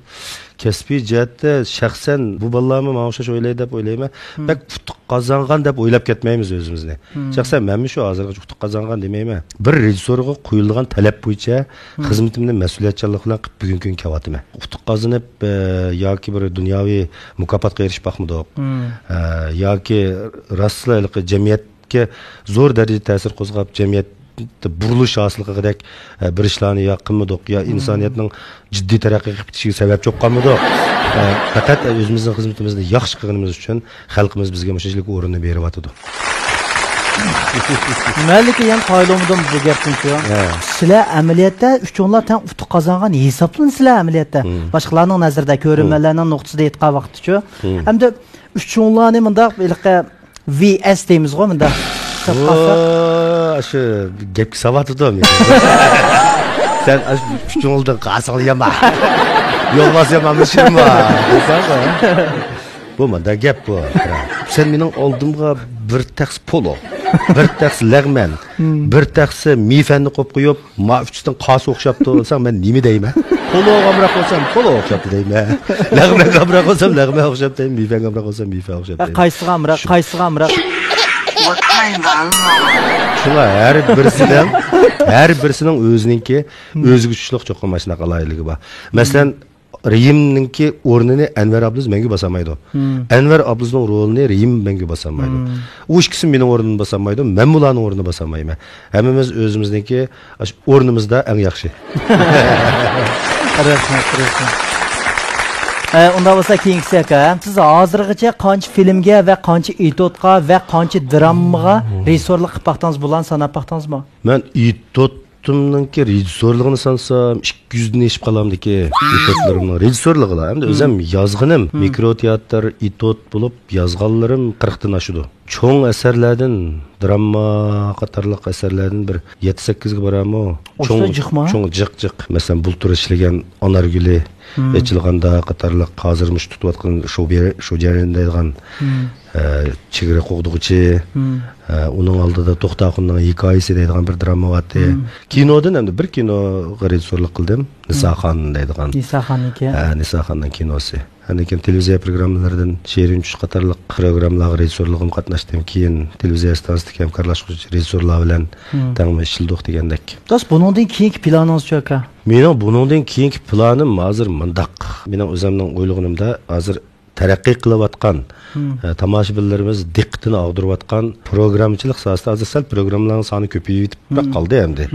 كەسپىي جەھەتتە شەخسەن بۇ بالىلارمۇ ماڭا ئوخشاش ئويلايدۇ دەپ ئويلايمەن. بەك ئۇتۇق قازانغان دەپ ئويلاپ كەتمەيمىز ئۆزىمىزنى. شەخسەن مەنمۇ شۇ ھازىرغىچە ئۇتۇق قازانغان دېمەيمەن. بىر رېژىسسورغا قويۇلغان تەلەپ بويىچە خىزمىتىمنى مەسئۇلىيەتچانلىق بىلەن قىلىپ بۈگۈنكى كۈنگە كېلىۋاتىمەن. ئۇتۇق قازىنىپ، ئە، ياكى بىر دۇنياۋى مۇكاپاتقا ئېرىشىپ باقمىدۇق. ئە، ياكى راستلا ھېلىقى جەمئىيەت زور دەرىجىدە تەسىر قوزغاپ، جەمئىيەتتە بۇرۇلۇش ھاسىل قىلغۇدەك، ئە، بىر ئىشلارنى يا قىلمىدۇق، يا ئىنسانىيەتنىڭ جىددىي تەرەققىي قىلىپ كېتىشىگە سەۋەبچى بولۇپ قالمىدۇق. ئە، پەقەت ئۆزىمىزنىڭ خىزمىتىمىزنى ياخشى قىلغىنىمىز ئۈچۈن خەلقىمىز بىزگە مۇشۇنچىلىك ئورۇننى بېرىۋاتىدۇ. مەنلىكى يەنە قايىل بولمىدىم بۇ گەپتىنچۇ. سىلەر ئەمەلىيەتتە ئۈچۈڭلار تەڭ ئۇتۇق قازانغان ھېسابلىنىسىلەر ئەمەلىيەتتە. باشقىلارنىڭ نەزىرىدە، كۆرۈرمەنلەرنىڭ نۇقتىسىدا ئېيتقان ۋاقىتتىچۇ. ئەمدى ئۈچۈڭلارنى مۇنداق ھېلىقى ۋى ئەس دەيمىزغۇ مۇنداق. ھېسابقا ئالساق. ۋو، ئاشۇ گەپكە ساۋاتىدۇ. سەن ئاشۇ ئۈچۈڭلدىن قاسىڭلار يامان. يولۋاس يامان مۇشۇما دېسەڭ. بۇ مۇنداق گەپ بۇ. سەن مېنىڭ ئالدىمغا بىر تەخسە پولۇ، بىر تەخسە لەغمەن، بىر تەخسە مىفەننى قويۇپ قويۇپ، ما ئۈچىسىنىڭ قاسى ئوخشاپتۇ دېسەڭ، مەن نېمە دەيمەن؟ پولۇغا ئامراق بولسام، پولۇ ئوخشاپتۇ دەيمەن. لەغمەنگە ئامراق بولسام، لەغمەن ئوخشاپتۇ دەيمەن. مىفەنگە ئامراق بولسام، مىفەن ئوخشاپتۇ دەيمەن. قايسىغا ئامراق، قايسىغا ئامراق؟ شۇڭا ھەر بىرسىنىڭ، ھەر بىرسىنىڭ ئۆزىنىڭكى ئۆزىگە چۈشلۈك چوقۇم ماشۇنداق ئالاھىدىلىكى بار. مەسىلەن، رېھىمنىڭكى ئورنىنى ئەنۋەر ئابلىز مەڭگۈ باسالمايدۇ. ئەنۋەر ئابلىزنىڭ رولىنى رېھىم مەڭگۈ باسالمايدۇ. ئۇ ئىككىسى مېنىڭ ئورنۇمنى باسالمايدۇ، مەنمۇ ئۇلارنىڭ ئورنىنى باسالمايمەن. ھەممىمىز ئۆزىمىزنىڭكى ئاشۇ ئورنىمىزدا ئەڭ ياخشى. رەھمەت، رەھمەت. ئە، ئۇنداق بولسا كېيىنكىسى ئاكا. سىز ھازىرغىچە قانچە فىلىمگە ۋە قانچە ئېتيۇدقا ۋە قانچە دراممىغا رېژىسسورلۇق قىلىپ باقتىڭىز، بۇلارنى ساناپ باقتىڭىزمۇ؟ مەن ئېتيۇد ئاپتومنىڭكى رېژىسسورلۇقىنى سانىسام، ئىككى يۈزدىن ئېشىپ قالامدىكى ئېپىزودلىرىمنىڭ رېژىسسورلۇقىدا. ئەمدى ئۆزۈم يازغىنىم، مىكرو تىياتىر، ئېتيۇد بولۇپ يازغانلىرىم قىرىقتىن ئاشىدۇ. چوڭ ئەسەرلەردىن، دراما قاتارلىق ئەسەرلەردىن بىر يەتتە سەككىزگە بارامۇ؟ چوڭ، جىق، جىق. مەسىلەن، بۇلتۇر ئىشلىگەن ئانارگۈلى، ئېچىلغاندا قاتارلىق، ھازىر مۇشۇ تۇتۇۋاتقان شۇ بېرى، شۇ جەريان دەيدىغان، ئە، چېگرا قوغدىغۇچى، ئە، ئۇنىڭ ئالدىدا توختاخۇننىڭ ھېكايىسى دەيدىغان بىر دراما بارتى. كىنودىن ئەمدى بىر كىنوغا رېژىسسورلۇق قىلدىم. نىساخان دەيدىغان. نىساخاننىڭكى. ھە، نىساخاننىڭ كىنوسى. ئاندىن كېيىن تېلېۋىزىيە پروگراممىلىرىدىن شېرىن چۈش قاتارلىق پروگراممىلارغا رېژىسسورلۇقىمغا قاتناشتىم. كېيىن تېلېۋىزىيە ئىستانسىسىدىكى ھەمكارلاشقۇچى رېژىسسورلار بىلەن تەڭمۇ ئىشلىدۇق دېگەندەك. دوست، بۇنىڭدىن كېيىنكى پىلانىڭىزچۇ، ئاكا؟ مېنىڭ بۇنىڭدىن كېيىنكى پىلانىم ھازىر مۇنداق. مېنىڭ ئۆزۈمنىڭ ئويلىغىنىمدا ھازىر تەرەققىي قىلىۋاتقان، ئە، تاماشىبىنلىرىمىز دىققىتىنى ئاغدۇرۇۋاتقان پروگراممىچىلىق ساھەسىدە ھازىر سەل پروگراممىلارنىڭ سانى كۆپىيىۋېتىپلا قالدى ئەمدى.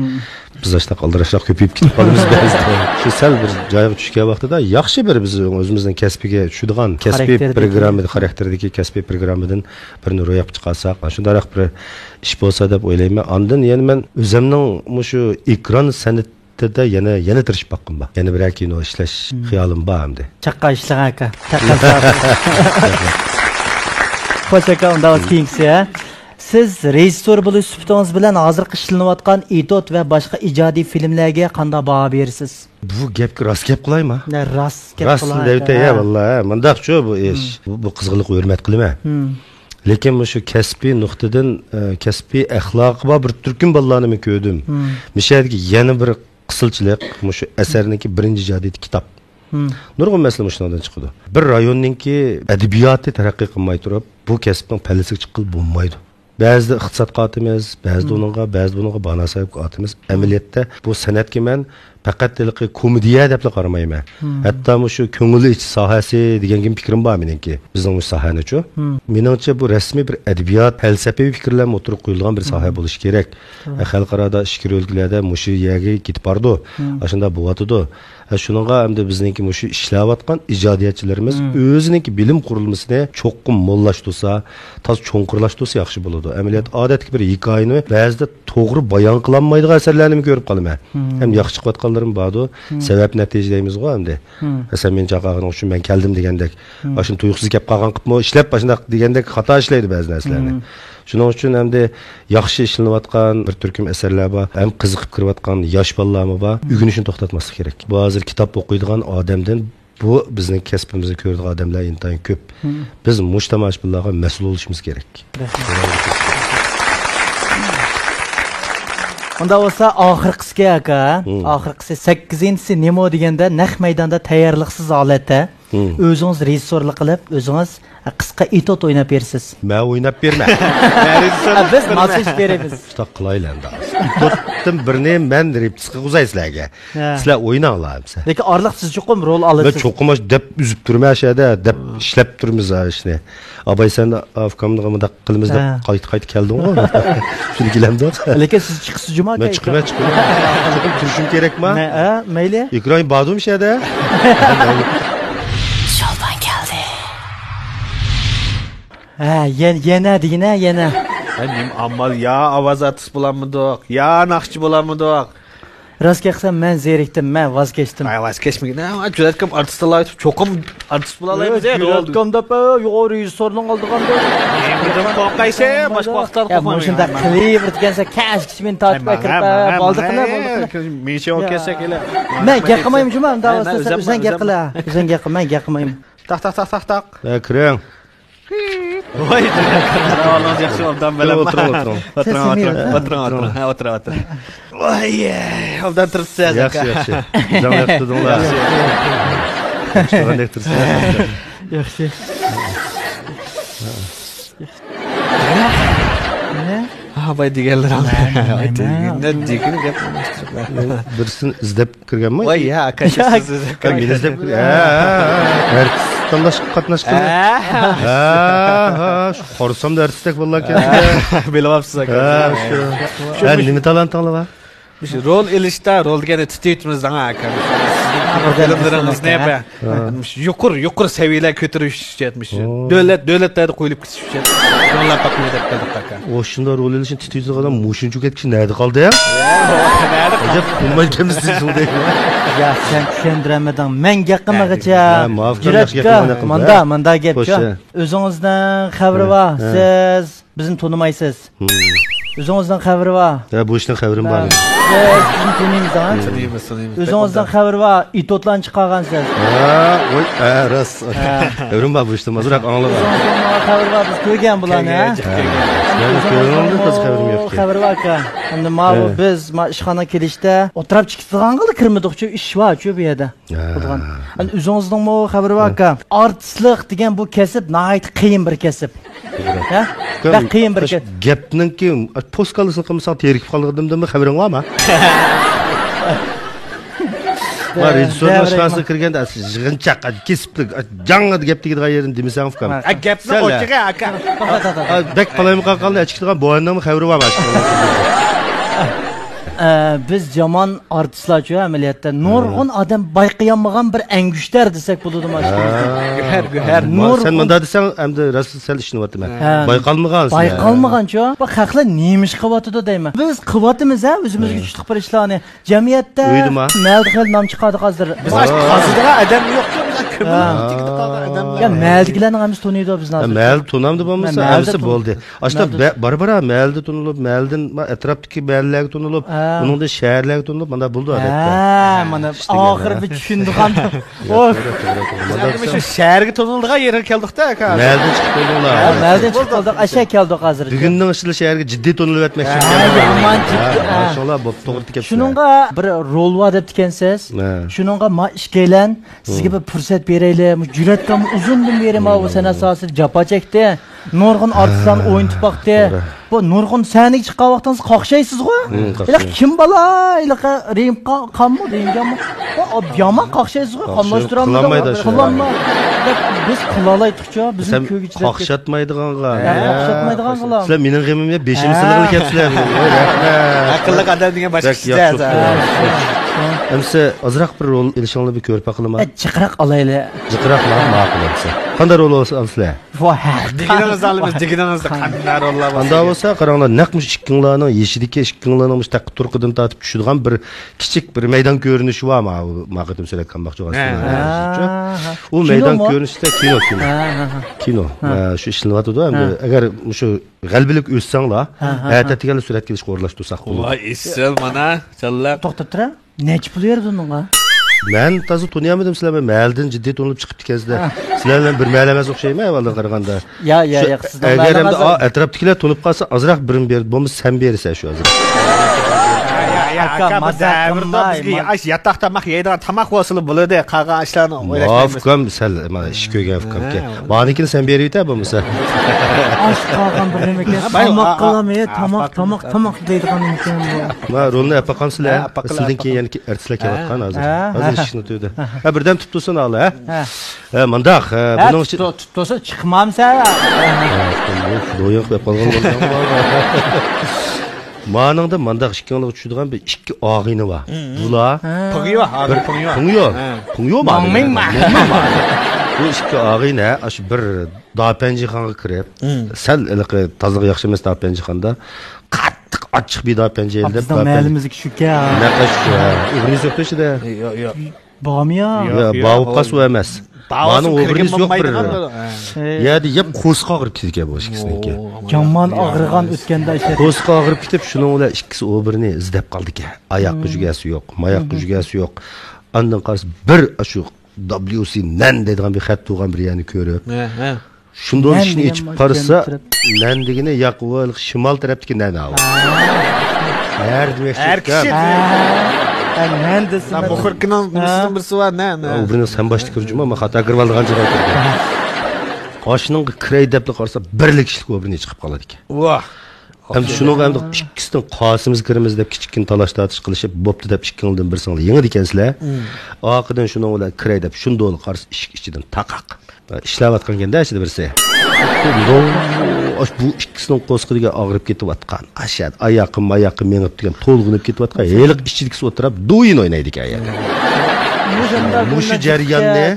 بىز ئاشۇنداق ئالدىراشراق كۆپىيىپ كېتىپ قالىمىز بەزىدە. شۇ سەل بىر جايغا چۈشكەن ۋاقتىدا ياخشى بىر بىز ئۆزىمىزنىڭ كەسپىگە چۈشىدىغان كەسپىي پروگرامما، خاراكتېردىكى كەسپىي پروگراممىدىن بىرنى روياپقا چىقارساق، شۇنداقراق بىر ئىش بولسا دەپ ئويلايمەن. ئاندىن يەنە مەن ئۆزۈمنىڭ مۇشۇ ئېكران سەنئىتى تىلدا يەنە، يەنە تىرىشىپ باققۇم بار. يەنە بىرەر كىنو ئىشلەش خىيالىم بار ئەمدى. چاققان ئىشلىغان ئاكا. چاققان ساغ بول. خوش ئاكا، ئۇنداق بولسا كېيىنكىسى، ھە؟ سىز رېژىسسور بولۇش سۈپىتىڭىز بىلەن ھازىرقى ئىشلىنىۋاتقان ئېتوت ۋە باشقا ئىجادىي فىلىملەرگە قانداق باھا بېرىسىز؟ بۇ گەپكە راست گەپ قىلايما؟ نە، راست گەپ راست قىلاي، دەۋېتەي، ھە. ۋاللا، ھە، مۇنداقچۇ بۇ ئىش. بۇ، بۇ قىزغىنلىققا ھۆرمەت قىلىمەن. لېكىن مۇشۇ كەسپىي نۇقتىدىن، ئە، كەسپىي ئەخلاقى بار بىر تۈركۈم بالىلارنى مەن كۆردۈم. مۇشۇ يەردىكى يەنە بىر قىسىلچىلىق، مۇشۇ ئەسەرنىڭكى بىرىنچى ئىجادىيىتى كىتاب. نۇرغۇن مەسىلە مۇشۇنىڭدىن چىقىدۇ. بىر رايوننىڭكى ئەدەبىياتى تەرەققىي قىلماي تۇرۇپ، بۇ كەسىپنىڭ پەللىسىگە چىققىلى بولمايدۇ. بەزىدە ئىقتىسادقا ئاتىمىز، بەزىدە ئۇنىڭغا، بەزىدە بۇنىڭغا، باھانە ساھىبىگە ئاتىمىز. ئەمەلىيەتتە بۇ سەنئەتكە مەن پەقەت ھېلىقى كومېدىيە دەپلا قارىمايمەن. ھەتتا مۇشۇ كۆڭۈل ئېچىش ساھەسى دېگەنگىمۇ پىكرىم بار مېنىڭكى. بىزنىڭ مۇشۇ ساھەنىچۇ. مېنىڭچە بۇ رەسمىي بىر ئەدەبىيات، پەلسەپىۋى پىكىرلەرمۇ ئوتتۇرىغا قويۇلىدىغان بىر ساھە بولۇشى كېرەك. خەلقئارادا ئىچكىرى ئۆلكىلەردە مۇشۇ يەرگە كېتىپ بارىدۇ. ئاشۇنداق بولۇۋاتىدۇ. ھە، شۇنىڭغا ئەمدى بىزنىڭكى مۇشۇ ئىشلەۋاتقان ئىجادىيەتچىلىرىمىز ئۆزىنىڭكى بىلىم قۇرۇلمىسىنى چوقۇم موللاشتۇرسا، تازا چوڭقۇرلاشتۇرسا ياخشى بولىدۇ. ئەمەلىيەتتە ئادەتتىكى بىر ھېكايىنى بەزىدە توغرا بايان قىلالمايدىغان ئەسەرلەرنىمۇ كۆرۈپ قالىمەن. ھەم ياخشى چىقىۋاتقانلىرىمۇ باردۇ. سەۋەب نەتىجە دەيمىزغۇ ئەمدى. ھە، سەن مېنى چاقىرغىنىڭ ئۈچۈن مەن كەلدىم دېگەندەك. ئاشۇنى تۇيۇقسىز كەپ قالغان قىپمۇ ئىشلەپ، ئاشۇنداق دېگەندەك خاتا ئىشلەيدۇ بەزى نەرسىلەرنى. شۇنىڭ ئۈچۈن ئەمدى ياخشى ئىشلىنىۋاتقان بىر تۈركۈم ئەسەرلەر بار. ھەم قىزىقىپ كىرىۋاتقان ياش بالىلارمۇ بار. ئۆگىنىشنى توختاتماسلىق كېرەك. بۇ ھازىر كىتاب ئوقۇيدىغان ئادەمدىن بۇ بىزنىڭ كەسپىمىزنى كۆرىدىغان ئادەملەر ئىنتايىن كۆپ. بىز مۇشۇ تاماشىبىنلارغا مەسئۇل بولۇشىمىز كېرەك. ئۇنداق بولسا ئاخىرقىسىكى ئاكا، ئاخىرقىسى سەككىزىنچىسى نېمە دېگەندە نەق مەيداندا تەييارلىقسىز ھالەتتە ئۆزىڭىز رېژىسسورلۇق قىلىپ، ئۆزىڭىز قىسقا ئېتوت ئويناپ بېرىسىز. مەن ئويناپ بېرىمەن. بىز ماسلىشىپ بېرىمىز. شۇنداق قىلايلى ئەمدى. ئېتوتتىن بىرنى مەن رېپېتىتسىيە قىلىپ ئۇزاي سىلەرگە. سىلەر ئويناڭلار ئەمسە. لېكىن ئارىلىق سىز چوقۇم رول مەن ئالىسىز. چوقۇم ئاشۇ دەپ ئۈزۈپ تۇرىمەن ئاشۇ يەردە، دەپ ئىشلەپ تۇرىمىز ئاشۇنى. ئاباي سەن ئاكامغا مۇنداق قىلىمىز دەپ قايتا قايتا كەلدىڭغۇ. شۇنى كېلەمدۇق. لېكىن سىز چىقىسىز جۇما. مەن چىقىمەن، چىقىمەن. چوقۇم تۇرۇشۇم كېرەكما؟ مەيلى. ئىكرام بادۇم شەدە. شولپان كەلدى. ھە، يەنە دېگىنە يەنە. ھە، نېمە ئامال؟ يا ئاۋاز ئارتىس بولالمىدۇق، يا ناخشىچى بولالمىدۇق. راست گەپ قىلسام، مەن زېرىكتىم، مەن ۋاز كەچتىم. ۋاي، ۋاز كەچمىگىن. ھە، جۈرئەتكەم ئارتىستلار ئېيتىپ، چوقۇم ئارتىست بولالايمىز، ھە، رول. جۈرئەتكەم دەپ، ھە، يوغان رېژىسسورنىڭ ئالدىغان. نېمىدىن قورقايسەن؟ باشقا ۋاقىتلاردا قورقمايمەن. مۇشۇنداق قىلىۋېرىدىكەنسەن، كەچكىچە مېنى تارتىپ ئەكىرىپ، بالدى قىلە، بالدى قىلە. مىشە ئوكەسەك ھېلى. مەن گەپ قىلمايمەن جۇما، ئۇنداق بولسا، ئۆزۈڭ گەپ قىلە. ئۆزۈڭ گەپ قىل، مەن گەپ قىلمايمەن. تاق، تاق، تاق، تاق، تاق. ھە، كىرىڭ. ۋاي، ئەھۋالىڭىز ياخشى، ئوبدان بەلەن. ئولتۇرۇڭ، ئولتۇرۇڭ. ئولتۇرۇڭ، ئولتۇرۇڭ. ئولتۇرۇڭ، ئولتۇرۇڭ. ھە، ئولتۇرۇڭ، ئولتۇرۇڭ. ۋاي، ئوبدان تۇرۇپسىز، ياخشى، ئاكا. ياخشى. ئۆزۈڭلار ياخشى تۇردۇڭلار. ياخشى. ياخشى تۇرغاندەك تۇرسىڭلار. ياخشى. ھە، باي دېگەنلىرىڭ. دېگىنى گەپ. بىرسىنى ئىزدەپ كىرگەنمۇ؟ ۋاي، يا، ئاكا، سىز، سىز، سىز. مېنى ئىزدەپ كىر-، ھە، ھە، ھە. ئارتىس تاللاشقا قاتناشقىنى. ھە، ھە، ھە، شۇ قارىسامدا ئارتىستەك بالىلار ئىكەن. ھە، بىلىۋاپسىز، ئاكا. ھە، شۇ. ھە، نېمە تالانتىڭلار بار؟ مۇشۇ رول ئېلىشتا، رول دېگەننى تىتىيتىمىز داڭا، ئاكا. سىزنىڭ فىلىملىرىڭىزنى، ھە. مۇشۇ يۇقىرى، يۇقىرى سەۋىيەلەرگە كۆتۈرۈش ئۈچۈن، مۇشۇ دۆلەت، دۆلەتلەردە قويۇلۇپ كېتىش ئۈچۈن. روللار تاپمىدى دەپ كەلدۇق، ئاكا. ئۇ شۇنداق رول ئېلىشنى تىتىيتىدىغان ئادەم مۇشۇنچە كەتكۈچە نەدە قالدى؟ نەدە قالدى؟ ئەجەب، تۇرمايكەنمىز سىز شۇ دەيدۇ. يا، سەن چۈشەندۈرەلمىدىڭ. مەن گەپ قىلمىغىچە. ھە، مۇۋاپىق، ياخشى گەپ قىلدىڭ. ماندا، ماندا گەپ شۇ. ئۆزىڭىزنىڭ خەۋىرى بار. سىز بىزنى تونۇمايسىز. ئۆزىڭىزنىڭ خەۋىرى بار. ھە، بۇ ئىشنىڭ خەۋىرىم بار. بىز بىزنى تونۇيمىز، ھە؟ تونۇيمىز، تونۇيمىز. ئۆزىڭىزنىڭ خەۋىرى بار. ئېتوتلارنى چىقارغانسىز. ھە، ۋاي، ھە، راست. خەۋىرىم بار بۇ ئىشتىن، ئازراق ئاڭلىغان. ئۆزىڭىزنىڭ خەۋىرى بار، بىز كۆرگەن بۇلارنى، ھە؟ كۆرگەن، كۆرگەن، خەۋىرىم يوق. خەۋىرى بار ئاكا. ئەمدى ماۋۇ بىز، ما، ئىشخانىغا كېلىشتە ئوتتۇراپ چىقىدىغانغىلا كىرمىدۇقچۇ، ئىش بارچۇ بۇ يەردە. قىلىدىغان. ئەمدى ئۆزىڭىزنىڭمۇ خەۋىرى بار ئاكا. ئارتىسلىق دېگەن بۇ كەسىپ ناھايىتى قىيىن بىر كەسىپ. ھە؟ بەك قىيىن بىر گەپ. گەپنىڭكى پوسكالىسىنى قىلمىساڭ تېرىكىپ قالغىنىڭدىنمۇ خەۋىرىڭ بارمۇ؟ رېژىسسورنىڭ ئىشخانىسىغا كىرگەندە يىغىنچاق، كېسىپلىك، جاڭ گەپ دېگىدىغان يېرىنى دېمىسەڭ ئۇكام. گەپنى ئوچۇقى ئاكا. بەك قالايمىقان قالدى، ئەچىكىدىغان بوۋاينىڭمۇ خەۋىرى بارمۇ؟ ئە، بىز يامان ئارتىسلارچۇ ئەمەلىيەتتە. نۇرغۇن ئادەم بايقىيالمىغان بىر ئەڭگۈشتەر دېسەك بولىدۇ مانا شۇ. گۆھەر، گۆھەر. سەن مۇنداق دېسەڭ، ئەمدى راست سەل ئىشىنىۋاتىمەن. بايقالمىغان. بايقالمىغانچۇ؟ بۇ خەقلەر نېمە ئىش قىلىۋاتىدۇ دەيمەن. بىز قىلىۋاتىمىز ھە، ئۆزىمىزگە تۇشلۇق بىر ئىشلارنى. جەمئىيەتتە، مەھەللىدە خېلى نام چىقاردۇق ھازىر. بىز قازىدىغان ئادەم يوقچۇ، بىز كىرمىنىڭ ئىچىگە قالغان ئادەملەر. يا، مەھەللىدىكىلەرنىڭ ھەممىسى تونۇيدۇ بىزنى ھازىر. مەھەللىدە تونامدۇ بولمىسا، مەھەللىدە ھەممىسى تونۇ-، بولدى. ئاشتا مەھەللىدە بە-، بارا-بارا مەھەللىدە تونۇلۇپ، مەھەللىدىن، ما، ئەتراپتىكى مەھەللىلەرگە تونۇلۇپ، ھە. ئۇنىڭدىن شەھەرلەرگە تونۇلۇپ، مانداق بولىدۇ ئادەتتە. ھە، مانا ئىشتە ئاخىرى بىر چۈشىنىدىغان. توغرا، توغرا، توغرا. مانداق شۇ شەھەرگە تونۇلىدىغان يەرگە كەلدۇق-تە، ئاكا. مەھەللىدىن چىقىپ بولدۇڭلار. ھە، مەھەللىدىن چىقىپ بولدۇق، ئاشا كەلدۇق ھازىر. بۈگۈننىڭ ئىچىدە شەھەرگە جىددىي تونۇلۇۋەتمەكچى. ھە، يامان جىددىي، ھە. ماشاللا، بوپتۇ، توغرا كەپسىلەر. شۇنىڭغا بىر رول بار دەپتىكەنسىز. ھە. شۇنىڭغا ما ئىككىيلەن سىزگە بىر پۇرسەت بېرەيلى. مۇشۇ جۈرئەتكەنمۇ ئۇزۇندىن بېرى ماۋۇ سەنئەت ساھەسىدە جاپا چەكتى. نۇرغۇن ئارتىسلارنى ئوينىتىپ باقتى. توغرا. بۇ نۇرغۇن سەھنىگە چىققان ۋاقتىڭىزدا قاقشايسىزغۇ؟ ھىم، قاقشايمەن. ھېلىقى كىم بالا؟ ھېلىقى رېيىم قا-، قانمۇ؟ رېيىمجانمۇ؟ بۇ يامان قاقشايسىزغۇ؟ قاقشايمەن. قاملاشتۇرالمىدىڭ؟ قىلالمايدۇ شۇ. قىلالماي. بىز قىلالايتتۇقچۇ، بىزنىڭ سەن كۆيگۈچىدەك. قاقشاتمايدىغانغا. ھە، يا. قاقشاتمايدىغانغىلا. سىلەر مېنىڭ غېمىمنى بېشىمغا سېلىغىلى كەپسىلەر. ۋاي، رەھمەت. ئەقىللىق ئادەم دېگەن باشقىچە. بەك ياخشى بوپتۇ. ھە، شۇ. ئەمسە ئازراق بىر رول ئېلىشىڭلارنى بىر كۆرۈپ باقىلىما؟ ئە، جىقراق ئالايلى. جىقراقلا ماقۇل ئەمسە. قانداق رول ئالسا-، ئالىسىلەر؟ ۋاھ، دېگىنىڭىزنى ئالىمىز، دېگىنىڭىزنى. قانداق روللار بار؟ ئانداق بولسا، قاراڭلار، نەق مۇشۇ ئىككىڭلارنىڭ يېشىدىكى، ئىككىڭلارنىڭ مۇشۇ تەققە تۇرقىدىن تارتىپ چۈشىدىغان بىر كىچىك بىر مەيدان كۆرۈنۈشى بار، ما، ما قېتىم سۈرەتكە ئالماقچى بولغان. ھە. ئۇ مەيدان كۆرۈنۈشىدە كىنو، كىنو. ھە، ھە، ھە. كىنو. ھە. مانا شۇ ئىشلىنىۋاتىدۇ ئەمدى. ھە. ئەگەر مۇشۇ غەلىبىلىك ئۆتسەڭلار، ھە، ھە، ھە. ئەتە دېگەنلا سۈرەتكە ئېلىشقا ئورۇنلاشتۇرساق بولىدۇ. ۋاي، ئېسىل، مانا، چاللا. توختاپ تۇرە. نەچچە پۇل بېرىدۇ ئۇنىڭغا؟ مەن تازا تونۇيالمىدىم سىلەر، مەن مەھەللىدىن جىددىي تونۇلۇپ چىقىپتىكەنسىلەر. ھە. سىلەر بىلەن بىر مەھەللە ئەمەس ئوخشايمەن ئەۋۋەلدىن قارىغاندا. يا، يا، شۇ ياق، سىزدىن ئەگەر ئەمدى ئەتراپتىكىلەر تونۇپ قالسا، ئازراق بىرىم بېرىدۇ، بولمىسا سەن بېرىسەن شۇ ھازىر. ئاكا، مازاق قىلماي، بىزگە ئاش ياتاق تاماق يەيدىغان تاماق بولسىلا بولىدۇ، قالغان ئاشلارنى ئويلاشمايمىز. ئۇكام، سەل، مانا ئىش كۆرگەن ئۇكامكەن. ھە. مانىڭكىنى سەن بېرىۋېتە بولمىسا. ئاش قالغان بىر نېمە ئىكەن، تاماق قالامى، تاماق، تاماق، تاماق دەيدىغان ئىكەن بۇ. ما رولنى ئەپ باقامسىلەر؟ ھە، ئەپ باققىلى، سىزدىن كېيىن يەنە ئەرتىسلەر كېلىۋاتقان ھازىر. ھە، ھازىر ھە. ئىشىكنى تۈردى. ھە، بىردەم تۇتۇپ تۇرسۇن ھالى، ھە؟ ھە. ھە، مانداق، ھە، ھە، بۇنىڭ ئىچى-، تۇتۇپ، تۇتۇپ تۇرسا چىقمامسەن؟ ھە، دويۇن قىلىپ قالغان بولساڭ. مانىڭدا مانداق ئىككىڭلارغا چۈشىدىغان بىر ئىككى ئاغىنە بار. بۇلار ھە. پۇڭيو، ھازىر بىر پۇڭيو. پۇڭيو. ھە. پۇڭيو بار. ماڭمىڭ ما. ماڭمىڭ ما. بۇ ئىككى ئاغىنە، ئاشۇ بىر داپەنجىخانىغا كىرىپ، سەل ھېلىقى تازىلىقى ياخشى ئەمەس داپەنجىخانىدا قاتتىق ئاچچىق بىر داپەنجە ئېلىپ، بىزنىڭ مەھەللىمىزدىكى شۇكەن. نەق شۇ، ھە. ئۇ بىرنى سۆكتى ئىچىدە. ياق، ياق. بارمۇ يا؟ ياق، ياق، بار بولۇپ قالسا ئۇ ئەمەس. مانا ئۇ بىرنى يوق بىر. يەردە يەپ قورسىقى ئاغرىپ كېتىدىكەن بۇ ئىككىسىنىڭكى. يامان ئاغرىغان ئۆتكەندە ئىشلەپ. قورسىقى ئاغرىپ كېتىپ، شۇنىڭ بىلەن ئىككىسى ئۇ بىرنى ئىزدەپ قالدىكەن. ئاياققا جۈگەسى يوق، ماياققا جۈگەسى يوق. ئاندىن قارىسا بىر ئاشۇ دابليۇسى نەن دەيدىغان بىر خەت تۇرغان بىر يەرنى كۆرۈپ، شۇندىلا ئىشىكنى ئېچىپ قارىسا، نەن دېگىنى ياق، ئۇ شىمال تەرەپتىكى نەن ئاۋۇ. ھەر دېمەكچى ئەر كىشى. ھە، نەن دېسە مۇخبىركىنىڭ نېمىسىدىن بىرسى بار، نەن. ئۇ بىرنى سەن باشتا كىرگۈچىما، مەن خاتا كىرىۋالىدىغان جايغا كىردىم. ئاشۇنىڭغا كىرەي دەپلا قارىسا، بىرلا كىشىلىك ئۇ بىرنى چىقىپ قالىدىكەن. ۋاھ. ئەمدى شۇنىڭغا ئەمدى ئىككىسىدىن قايسىمىز كىرىمىز دەپ كىچىككىنە تالاش-تارتىش قىلىشىپ، بوپتۇ دەپ ئىككىڭلىدىن بىرسىڭلار يېڭىدىكەنسىلەر. ئارقىدىن شۇنىڭ بىلەن كىرەي دەپ شۇنداقلا قارىسا ئىشىك ئىچىدىن تاقاق. ئىشلەۋاتقانكەن-دە ئىچىدە بىرسى. ئاش بۇ ئىككىسىنىڭ قورسىقىدىكى ئاغرىپ كېتىۋاتقان، ئاشۇ ئاياققا ماياققا مېڭىپ دېگەن تولغىنىپ كېتىۋاتقان ھېلىقى ئىچىدىكىسى ئولتۇراپ دويىن ئوينايدىكەن يەنە. مۇشۇ جەرياننى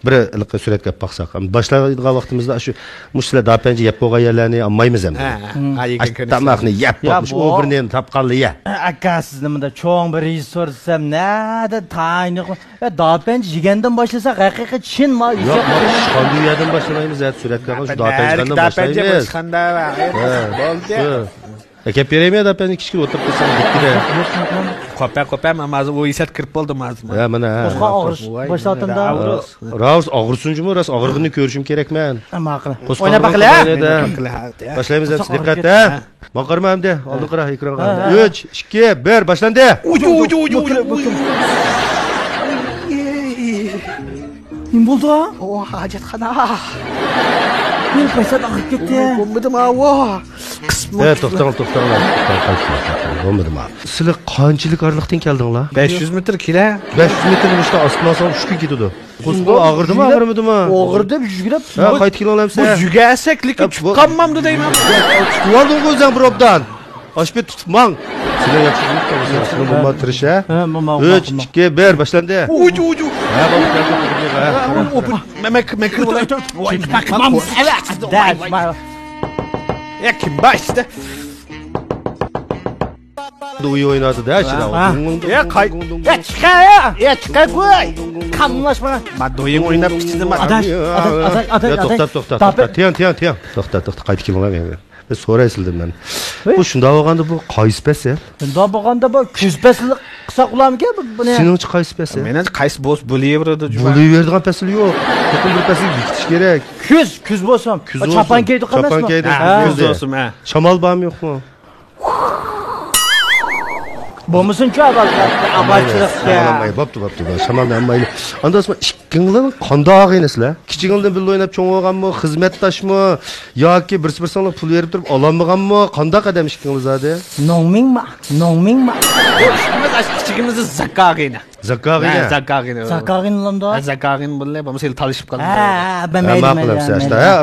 بىر ھېلىقى سۈرەتكە ئېلىپ باقساق، باشلايدىغان ۋاقتىمىزدا شۇ، مۇشۇ سىلەر داپەنجە يەپ بولغان يەرلەرنى ئالمايمىز ئەمدى. ھە، ھە. ئاش تاماقنى يەپ بولۇپ، مۇشۇ ئوبىرنى تاپقانلا يە. ئاكا، سىزنى مۇنداق چوڭ بىر رېژىسسور دېسەم، نەدە تايىنلىق؟ داپەنجە يېگەندىن باشلىساق، ھەقىقىي چىن ما-، ياق، ما، پىشقان دېگەندىن باشلايمىز، ھە، سۈرەتكە ئالغان شۇ داپەنجىدىن باشلايمىز. بولدى. ئەكەپ بېرەيمۇ يا داپەنجە كىچىككىنە ئولتۇرۇپ تۇرساڭ دىككىدە. قوپە، قوپە، مانا ھازىر ئۇ ئېسەت كىرىپ بولدى ھازىر. ھە، مانا، ھە. قورساق ئاغرىش باشلاتتىم-دە. راست ئاغرىسۇن جۇمۇ، راست ئاغرىغىنىنى كۆرۈشۈم كېرەك مەن. ماقۇل. ئويناپ باقىلى. باشلايمىز ئەمدى، دىققەت، ھە. ماڭا قارىما ئەمدى، ئالدىن قارا ئېكرانغا. ھە. ئۈچ، ئىككى، بىر، باشلاندى. نېمە بولدى؟ ئۇ ھاجەتخانا. مېنىڭ پەيسەت ئاغرىپ كەتتى. بولمىدىم ئاۋۇ. قىسمەت. ھە، توختاڭ، توختاڭلار. توختاڭ، توختاڭ، توختاڭ. بولمىدىم ئاۋۇ. سىلەر قانچىلىك ئارىلىقتىن كەلدىڭلار؟ بەش يۈز مېتىر كېلە. بەش يۈز مېتىر مۇشۇنداق ئاستىن ئالساڭ ئۈچ كۈن كېتىدۇ. قورسىقى ئاغرىدىمۇ، ئاغرىمىدىمۇ؟ ئاغرىدى، يۈگۈرۈپ. ھە، قايتا كېلىڭلار ئەمسە. بۇ يۈگەرسەكلىككە چۈشۈپ قالمامدۇ دەيمەن. تۇتۇۋالدىڭغۇ ئۆزۈڭ بىر ئوبدان. ئاشۇ بىر تۇتۇپ ماڭ. سىلەر ياخشى تۇتۇپ قالىسىلەر، سىلەر بولما تىرىش، ھە؟ ھە، بولما، ئۈچ، ئىككى، بىر، باشلاندى. ئۇجۇ، ئۇجۇ. ھە، بولدى، كەلدى، كەلدى، ھە. مەن، مەن، مەن، مەن، يا، كىم بار ئىچىدە؟ دويۇڭ ئويناۋاتىدۇ ئىچىدە. ھە. يا قاي-، يا چىقە، يا. يا چىقە قوي. قاملاشما. ما دويۇڭ ئويناپ كېتىدۇ ما. ئاداش، ئاداش، ئاداش، ئاداش. يا توختاپ، توختاپ، توختاپ. تىيەن، تىيەن، تىيەن. توختا، توختا، قايتىپ كېلىڭلار مەن. بىز سوراي سىزدىن مەن. بۇ شۇنداق بولغاندا بۇ قايسى پەسىل؟ شۇنداق بولغاندا بۇ كۈز پەسلى قىلساق بولامىكەن بۇنى؟ سېنىڭچە قايسى پەسىل؟ مېنىڭچە قايسى بولسا بولۇۋېرىدۇ جۇما. بولۇۋېرىدىغان پەسىل يوق. چوقۇم بىر پەسىل بېكىتىش كېرەك. كۈز، كۈز بولسۇن. كۈز بولسۇن. چاپان كىيدۇق ئەمەسمۇ؟ چاپان كىيدۇق. ھە. كۈز بولسۇن، ھە. شامال بارمۇ يوقمۇ؟ بولمىسۇنچۇ ئاۋۋال ئاۋارىچىلىقكە. شامال ئالماي، بوپتۇ، بوپتۇ، بوپتۇ. شامالنى ئالمايلى. ئاندا ئىككىڭلار قانداق ئاغىنىسىلەر؟ كىچىكىڭلىدىن بىللە ئويناپ چوڭ بولغانمۇ، خىزمەتداشمۇ ياكى بىرسى بىرسىڭلار پۇل بېرىپ تۇرۇپ ئالالمىغانمۇ؟ قانداق ئادەم ئىككىڭلار زادى؟ نوڭمىڭما، نوڭمىڭما. بۇ ئىككىمىز ئاشۇ كىچىكىمىزدە زاكاغىنە. زاكاغىنە. ھە، زاكاغىنە. زاكاغىنە بولامدۇ؟ ھە، زاكاغىنە بولدى، بولمىسا تالىشىپ قالدى. ھە، ھە، ھە، مەيلى، مەيلى، مەيلى. ھە،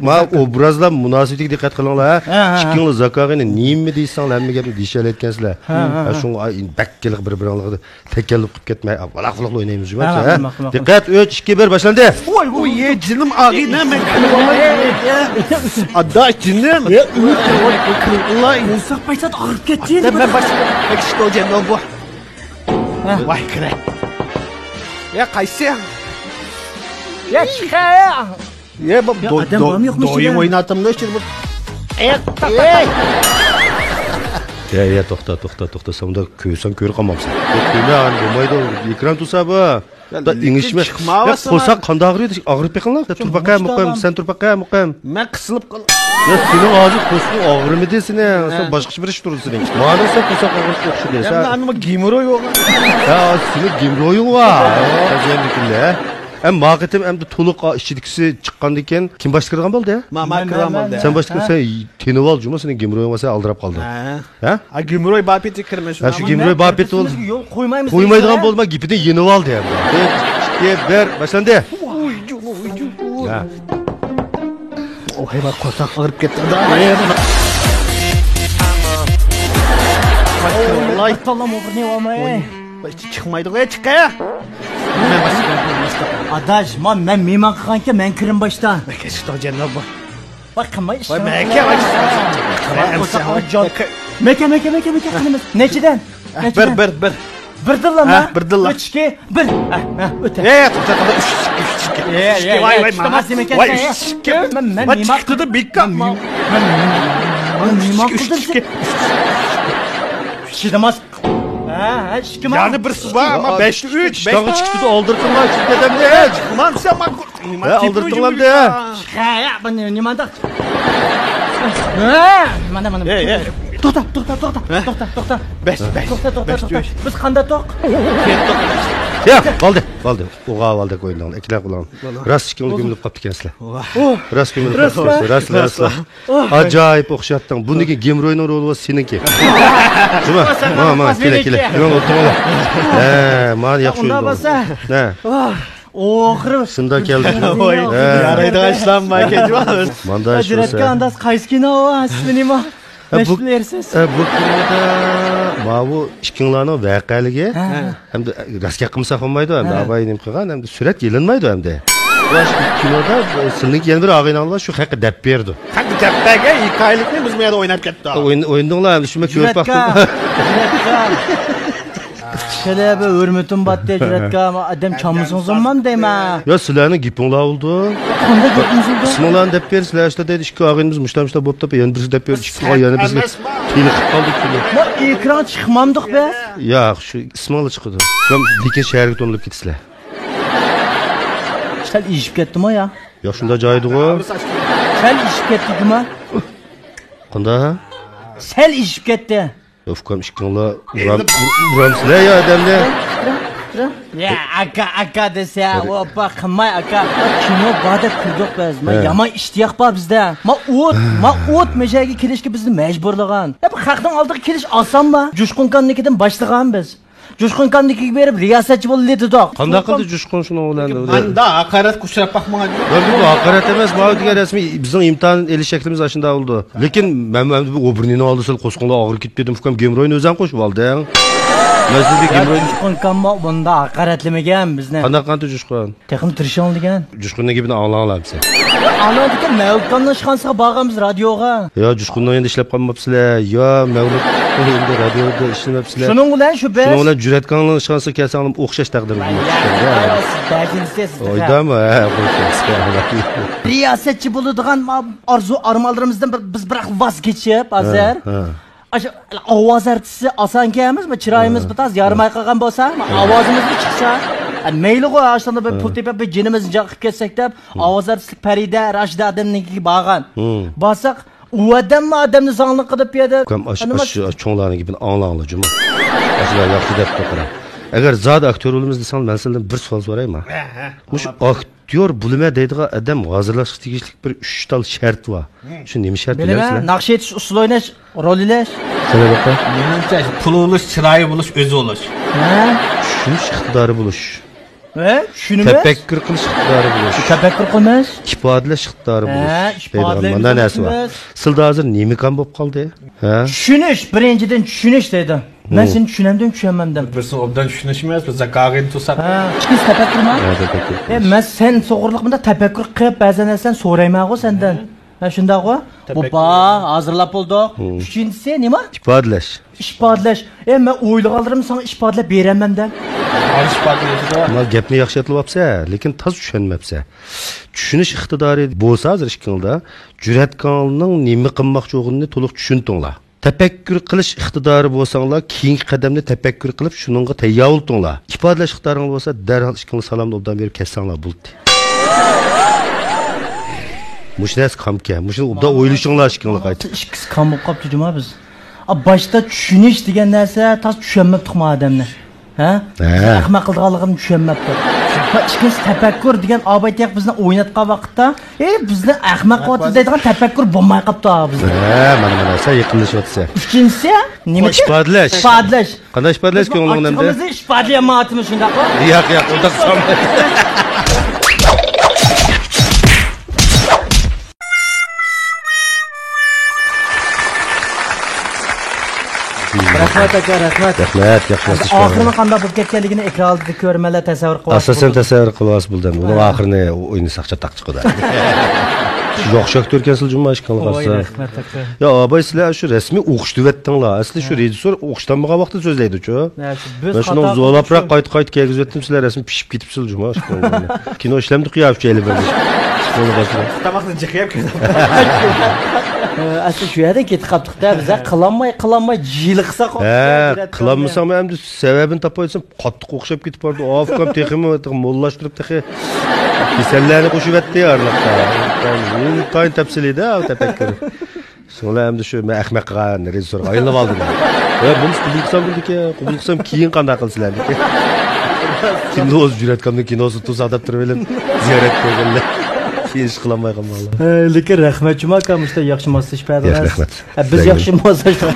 ما ئوبرازلار مۇناسىۋىتىگە دىققەت قىلىڭلار، ھە. ھە، ھە، ھە. ئىككىڭلار زاكاغىنە نېمە دېسەڭلار ھەممە گەپنى دېيىشەلەيدىكەنسىلەر. ھە، ھە، ھە. شۇڭا بەك بىر بىرىڭلارغا تەكەللۇپ قىلىپ كەتمەي، ۋالاق-پۇلاق ئوينايمىز جۇما. ھە، ھە، ھە. دىققەت، ئۈچ، ئىككى، بىر، باشلاندى. ۋاي، ۋاي، ئېي، جېنىم ئاغىنەم، مەن. ئاداش، جېنىم. ئاللا، ئىنساپ پايسات ئاغرىپ كەتتى. مەن باشقا بۇ. ھە. ۋاي، كىرە. يا، قايسى؟ يا، چىقە. يا، بۇ يا، ئادەم بارمۇ يوقمۇ دويۇڭ ئىچىدە؟ ئويناتامدۇ ئىچىدە بۇ. يا، يا، توختا، توختا، توختا. سەن ئۇنداق كۆرسەڭ كۆرۈپ قالمامسەن. يا، كۆرمە، ئاڭ بولمايدۇ. ئېكران تۇرسا بۇ. يا، دا، لېكىن ئېڭىشمە. چىقماۋاتسىنا. يا، قورساق قانداق ئاغرىيدۇ؟ ئاغرىپ بېقىڭلار. سەن تۇرۇپ باقە، مۇقىم. سەن تۇرۇپ باقە، مۇقىم. مەن قىسىلىپ قال-. يا، سېنىڭ ھازىر قورسىقىڭ ئاغرىمىدى سېنىڭ. ھە. سەن باشقىچە بىر ئىش تۇرىدۇ سېنىڭ. مانا سەن قورساق ئاغرىپ ئوخشىدى. يا، سەن ئەمما گېمروي بولغان. يا، سېنىڭ گېمرويۇڭ بار. ھە، ما قېتىم ئەمدى تولۇق ئىچىدىكىسى چىققاندىن كېيىن كىم باشقۇرىدىغان بولدى؟ ما، ما، مەن، كىرغان مەن، بولدى. سەن باشقۇرسا، تىنىۋال جۇما، سېنىڭ گېمرويۇڭ بار، سەن ئالدىراپ قالدىڭ. ھە. ھە؟ ھە، گېمروي بار پېتى كىرمەي شۇ. ھە، شۇ گېمروي بار پېتى بول-، قويمايمىز، قويمايدىغان بولما، گېپىدىن يېنىۋال دەيمەن. بىر، ئىككى، بىر، باشلاندى. ھە. ئوي، ما قورساق ئاغرىپ كەتتى. ۋاي، تالام ئوغرىنى ئالماي. ۋاي، چىقمايدىغۇ، چىقە. مەن باشقا، باشقا. ئاداش، ما، مەن مېھمان قىلغانكەن، مەن كىرىم باشتا. مەكە چىقتىغۇ جەناب بۇ. ۋاي، قىلماي ئىش. ۋاي، مەكە، ۋاي، ۋاي، مەكە، مەكە، مەكە قىلىمىز. نەچچىدىن؟ بىر، بىر، بىر. بىردىنلا ما؟ ھە، بىردىنلا. ئۈچ، ئىككى، بىر. ھە، ھە، ئۆتە. ئە، توختا، توختا، ئۈچ، ئۈچ، ئۈچ، ئۈچ. ئە، ئە، ئە، ۋاي، ۋاي، چىقماس دېمەكەن. ۋاي، ئۈچ، ئۈچ. مەن، مەن، مەن نېمە قىلدىم؟ مەن، مەن، مەن نېمە قىلدىم؟ ئۈچ، ئۈچ، ئۈچ. چىدىماس. ھە، ھە، ئىككى ما؟ يەنە بىرسى بار، ئەمما بەشتە ئۈچ، بەشتە ئۈچ. ئىككىدە ئالدىرتىڭلار، ئىككى ئادەمنى. ئە، چىقمامسەن، ماڭا. ھە، ئالدىرتىڭلار دە. ھە، يا، بۇ نېمانداق؟ ھە، مانا، مانا. ئەي، ئەي. توختا، توختا، توختا، توختا، توختا. بەس، بەس. توختا، توختا، توختا. بىز قاندا توق؟ يا، بولدى، بولدى. ئوغا بولدى، قويدۇڭ. ئىككىلەپ قىلىڭ. راست ئىككىڭلار كۆمۈلۈپ قاپتىكەنسىلەر. ۋاھ. راست كۆمۈلۈپ قاپتىكەنسىلەر. راست، راست، راست. ئاجايىپ ئوخشاتتىڭ. بۇندىكى گېمروينىڭ رولى بار سېنىڭكى. جۇما، ما، ما، كېلە، كېلە. ماڭا ئولتۇرۇڭلار. ھە، مانا ياخشى ئۇنداق ئوينىدىڭ. بولسا. ھە. ئوخرى. شۇنداق كەلدى. ھە. يارايدىغان ئىشلارمۇ بار ئىكەن، جۇما. ماندا ئىش بولسا. ئانداز قايسى كىنو ئۇ؟ ئىسمى نېمە؟ ھە، بۇ، مەشھۇر ئېرسىز. ھە، بۇ كىنودا ماۋۇ ئىككىڭلارنىڭ ۋەقەلىكى. ھە. ھەمدە راست گەپ قىلمىساق بولمايدۇ، ھەمدە ھە. ئاۋاي نېمە قىلغان، ھەمدە سۈرەت ئېلىنمايدۇ ھەمدە. ۋاش كىنودا سىلىنىڭ يەنە بىر ئاغىنەڭلار شۇ ھەققە دەپ بېرىدۇ. ھەققە دەپ بەرگەن ھېكايىلىكنى بىز بۇ يەردە ئويناپ كەتتۇق. ئوين-، ئوينىدىڭلار ھەمدە شۇ مەن كۆرۈپ باقتىم. جۈرەتكا. شەلە بىر ھۆرمىتىم باتتى، جۈرەتكا. ئادەم چامىسىڭىزمۇ دەيمەن. يا سىلەرنىڭ گېپىڭلار بولدى. قانداق گېپىمىز بولدى؟ ئىسمىڭلارنى دەپ بېرىسىلەر، ئىشتا دەيدۇ، ئىككى ئاغىنىمىز مۇشتا مۇشتا بوپتۇ، يەنە بىرسى دەپ بېرىدۇ، ئىككى، يەنە بىرسى تېلىقىپ قالدى. ما ئېكران چىقمامدۇق بىز. ياق، شۇ ئىسمىڭلار چىقىدۇ. لېكىن شەھەرگە تونۇلۇپ كېتىسىلەر. سەل ئېشىپ كەتتىمۇ يا؟ يا شۇنداق جايدىغۇ. سەل ئېشىپ كەتتى جۇما. قانداق؟ سەل ئېشىپ كەتتى. يا ئۇكام، ئىككىڭلار ئۇرام-، ئۇرامسىلەر يا ئادەمنى. يا ئاكا، ئاكا دېسە، ئوپا قىلماي ئاكا. كىنو بار دەپ كىردۇق بىز. ما ھە. يامان ئىشتىياق بار بىزدە. ما ئوت، ما ئوت مەشەگە كېلىشكە بىزنى مەجبۇرلىغان. يا بۇ خەقنىڭ ئالدىغا كېلىش ئاسانما؟ جۇشقۇنكاننىڭكىدىن باشلىغان بىز. جۇشقۇنكاننىڭكىگە بېرىپ رىياسەتچى بولىلى دېدۇق. قانداق قىلدى جۇشقۇن شۇنىڭ بىلەن؟ ئاندا ھاقارەتكە ئۇچراپ باقمىغان. يا بۇ ھاقارەت ئەمەس، ماۋۇ دېگەن رەسمىي بىزنىڭ ئىمتىھان ئېلىش شەكلىمىز ئاشۇنداق بولدى. لېكىن مەن، مەن بۇ ئوبرىنىنىڭ ئالدىسىدا قورسىقىڭلار ئاغرىپ كېتىپ دېدىم، ئۇكام، گېمروينى ئۆزۈڭ قوشۇپ ئالدىڭ. مەن سىزگە يا گېمروي جۇشقۇن ئاكاممۇ بۇنداق ھاقارەتلىمىگەن بىزنى. قانداق قانتى جۇشقۇن؟ تېخىمۇ تىرىشىڭ دېگەن. جۇشقۇننىڭ گېپىنى ئاڭلاڭلار بىزنى. ئاڭلاڭدىكىن، مەۋلۇت ئاكامنىڭ ئىشخانىسىغا بارغانمىز رادىيوغا. يا جۇشقۇننىڭ يېنىدا ئىشلەپ قالماپسىلەر، يا مەۋلۇتنىڭ يېنىدا رادىيودا ئىشلىمەپسىلەر. شۇنىڭ بىلەن شۇ بىز. شۇنىڭ بىلەن جۈرئەتكاننىڭ ئىشخانىسىغا كەلسەڭلار ئوخشاش تەقدىر بىلەن چۈشكەندە. سىز بەجىنسىز. ئويدامۇ؟ ھە، ئوخشاش. رىياسەتچى بولىدىغان ئارزۇ ئارمانلىرىمىزدىن بىر، بىز بىراق ۋاز كېچىپ ھازىر. ھە، ھە. ئاشۇ ئاۋاز ئارتىسى ئاسانكەن ئەمەس، چىرايىمىز بىر تاز يارىماي قالغان بولسا، ئاۋازىمىزمۇ چىقسا، مەيلىغۇ، ئاشۇنداق بىر پۇل تېپىپ بىر جېنىمىزنى جان قىلىپ كەتسەك دەپ، ئاۋاز ئارتىسلىق پەرىدە راشىدا ئادەمنىڭكىگە بارغان. بارساق، ئۇ ئادەممۇ ئادەمنى زاڭلىق قىلىپ بۇ يەردە. ئۇكام، ئاشۇ، ئاشۇ چوڭلارنىڭ گېپىنى ئاڭلاڭلار جۇمۇ. ئاشۇلار ياخشى دەپتۇ قارا. ئەگەر زادى ئاكتيور بولىمىز دېسەڭ، مەن سىلەردىن بىر سوئال سورايما؟ مۇشۇ ئاكتيور بولىمەن دەيدىغان ئادەم ھازىرلاشقا تېگىشلىك بىر ئۈچ تال شەرت بار. شۇ نېمە شەرت بىلىمەن، بىلەيسىلەر؟ ناخشا ئېيتىش، ئۇسسۇل ئويناش، رول ئېلىش. سەۋەبى؟ مېنىڭچە، پۇل بولۇش، چىرايى بولۇش، ئۆزى بولۇش. ھە؟ چۈشىنىش ئىقتىدارى بولۇش. ھە؟ چۈشىنىمىز؟ تەپەككۇر قىلىش ئىقتىدارى بولۇش. تەپەككۇر قىلىمىز. ئىپادىلەش ئىقتىدارى بولۇش. ھە، دەيدىغان ئىپادىلەيمىز، مانا نەرسە بار. سىلدە ھازىر نېمە كام بولۇپ قالدى؟ ھە؟ چۈشىنىش، بىرىنچىدىن چۈشىنىش دەيدۇ. مەن سېنى چۈشىنەمدىم، چۈشەنمەمدىم. بىرسىنى ئوبدان چۈشىنىشىمىز، بىز زاكاغىن تۇرساق. ھە، ئىككىنچى تەپەككۇرما؟ ھە، تەپەككۇر. ئە، مەن سەن توغرىلىق بۇنداق تەپەككۇر قىلىپ، بەزى نەرسىنى سورايمەنغۇ سەندىن. ھە، شۇنداقغۇ؟ بۇپا، ھازىرلاپ بولدۇق. ئۈچىنچىسى نېمە؟ ئىپادىلەش. ئىپادىلەش. ئە، مەن ئويلىغانلىرىمنى ساڭا ئىپادىلەپ بېرەلمەمدە. مانا گەپنى ياخشى ئېيتىۋاپسەن، لېكىن تاز چۈشەنمەپسەن. چۈشىنىش ئىقتىدارى بولسا ھازىر ئىككىڭلاردا، جۈرئەتكاننىڭ نېمە قىلماقچى بولغىنىنى تولۇق چۈشىنىدىڭلار. تەپەككۇر قىلىش ئىقتىدارى بولساڭلار، كېيىنكى قەدەمنى تەپەككۇر قىلىپ، شۇنىڭغا تەييار بولۇڭلار. ئىپادىلەش ئىقتىدارىڭلار بولسا، دەرھال ئىككىڭلار سالامنى ئوبدان بېرىپ كەتسەڭلار بولدى. مۇشۇ نەرسە كامكەن. مۇشۇنى ئوبدان ئويلىشىڭلار ئىككىڭلار قايتا. ئىككىسى كام بولۇپ قاپتۇ جۇما بىز. ئا، باشتا چۈشىنىش دېگەن نەرسە تاز چۈشەنمەپتۇقمۇ ئادەمنى؟ ھە؟ ھە. ئەخمەق قىلىدىغانلىقىنى چۈشەنمەپتۇ. ۋە ئىككىنچى تەپەككۇر دېگەن ئاباي تېخى بىزنى ئويناتقان ۋاقىتتا، ئى، بىزنى ئەخمەق قىلىۋاتىدۇ دەيدىغان تەپەككۇر بولماي قاپتۇ بىزنىڭ. ھە، مانا، مانا، سەن يېقىنلىشىۋاتىسەن. ئۈچىنچىسى، نېمە؟ ئىپادىلەش. ئىپادىلەش. قانداق ئىپادىلەش كۆڭلۈڭنى ئەمدى؟ ئاچچىقىمىزنى ئىپادىلىيەلمەيۋاتىمىز شۇنداقمۇ؟ ياق، ياق، ئۇنداق قىلسام. رەھمەت ئاكا، رەھمەت. رەھمەت، ياخشى ئەمدى ئاخىرىنى قانداق بولۇپ كەتكەنلىكىنى ئېكران ئالدىدا كۆرۈرمەنلەر تەسەۋۋۇر قىلىۋالسا. ئاساسەن تەسەۋۋۇر قىلىۋالسا بولدى. ئۇنىڭ ئاخىرىنى ئوينىساق چاتاق چىقىدۇ. ياخشى ئاكتيور ئىكەنسىلەر جۇما ئىشقىلىپ قالسا. رەھمەت ئاكا. يا ئاباي، سىلەر شۇ رەسمىي ئوخشىتىۋەتتىڭلار. ئەسلى شۇ رېژىسسور ئوخشىتالمىغان ۋاقىتتا سۆزلەيدۇچۇ. مەن شۇنىڭ زورلاپراق قايتا قايتا كىيگۈزۈۋەتتىم، سىلەر رەسمىي پىشىپ كېتىپسىلەر جۇما. كىنو ئىشلەمدۇق يا ئۈچەيلى بىر. تاماقنى جىق يەپ كىردىم. ئەسلى شۇ يەردىن كېتىپ قاپتۇق-دە، بىز قىلالماي، قىلالماي جىلىقساق. ھە، قىلالمىساڭمۇ ئەمدى سەۋەبىنى تاپايسەن، قاتتىق ئوخشاپ كېتىپ بارىدۇ. ئاۋۇ ئۇكام تېخىمۇ موللاشتۇرۇپ تېخى كېسەللەرنى قوشۇۋەتتى ئارىلىققا. ئىنتايىن تەپسىلىي-دە ئاۋۇ تەپەككۇر. شۇڭلا ئەمدى شۇ مەن ئەخمەق قىلغان رېژىسسورغا ئايلىنىپ ئالدىم. ھە، بۇنىسى قوبۇل قىلسام بولىدىكەن، قوبۇل قىلسام كېيىن قانداق قىلىسىلەر دېدى. كىم ئۆزى جۈرئەتكەمنىڭ كىنوسىدا تۇرسا دەپ تۇرۇۋېلىپ زىيارەت كەلگەنلەر. كېيىن ئىش قىلالماي قالماڭلار. ھە، لېكىن رەھمەت جۇما ئاكا، مۇشۇنداق ياخشى ماسلىشىپ بەردىڭىز. ياخشى رەھمەت. ھە، بىز ياخشى ماسلاشتۇق.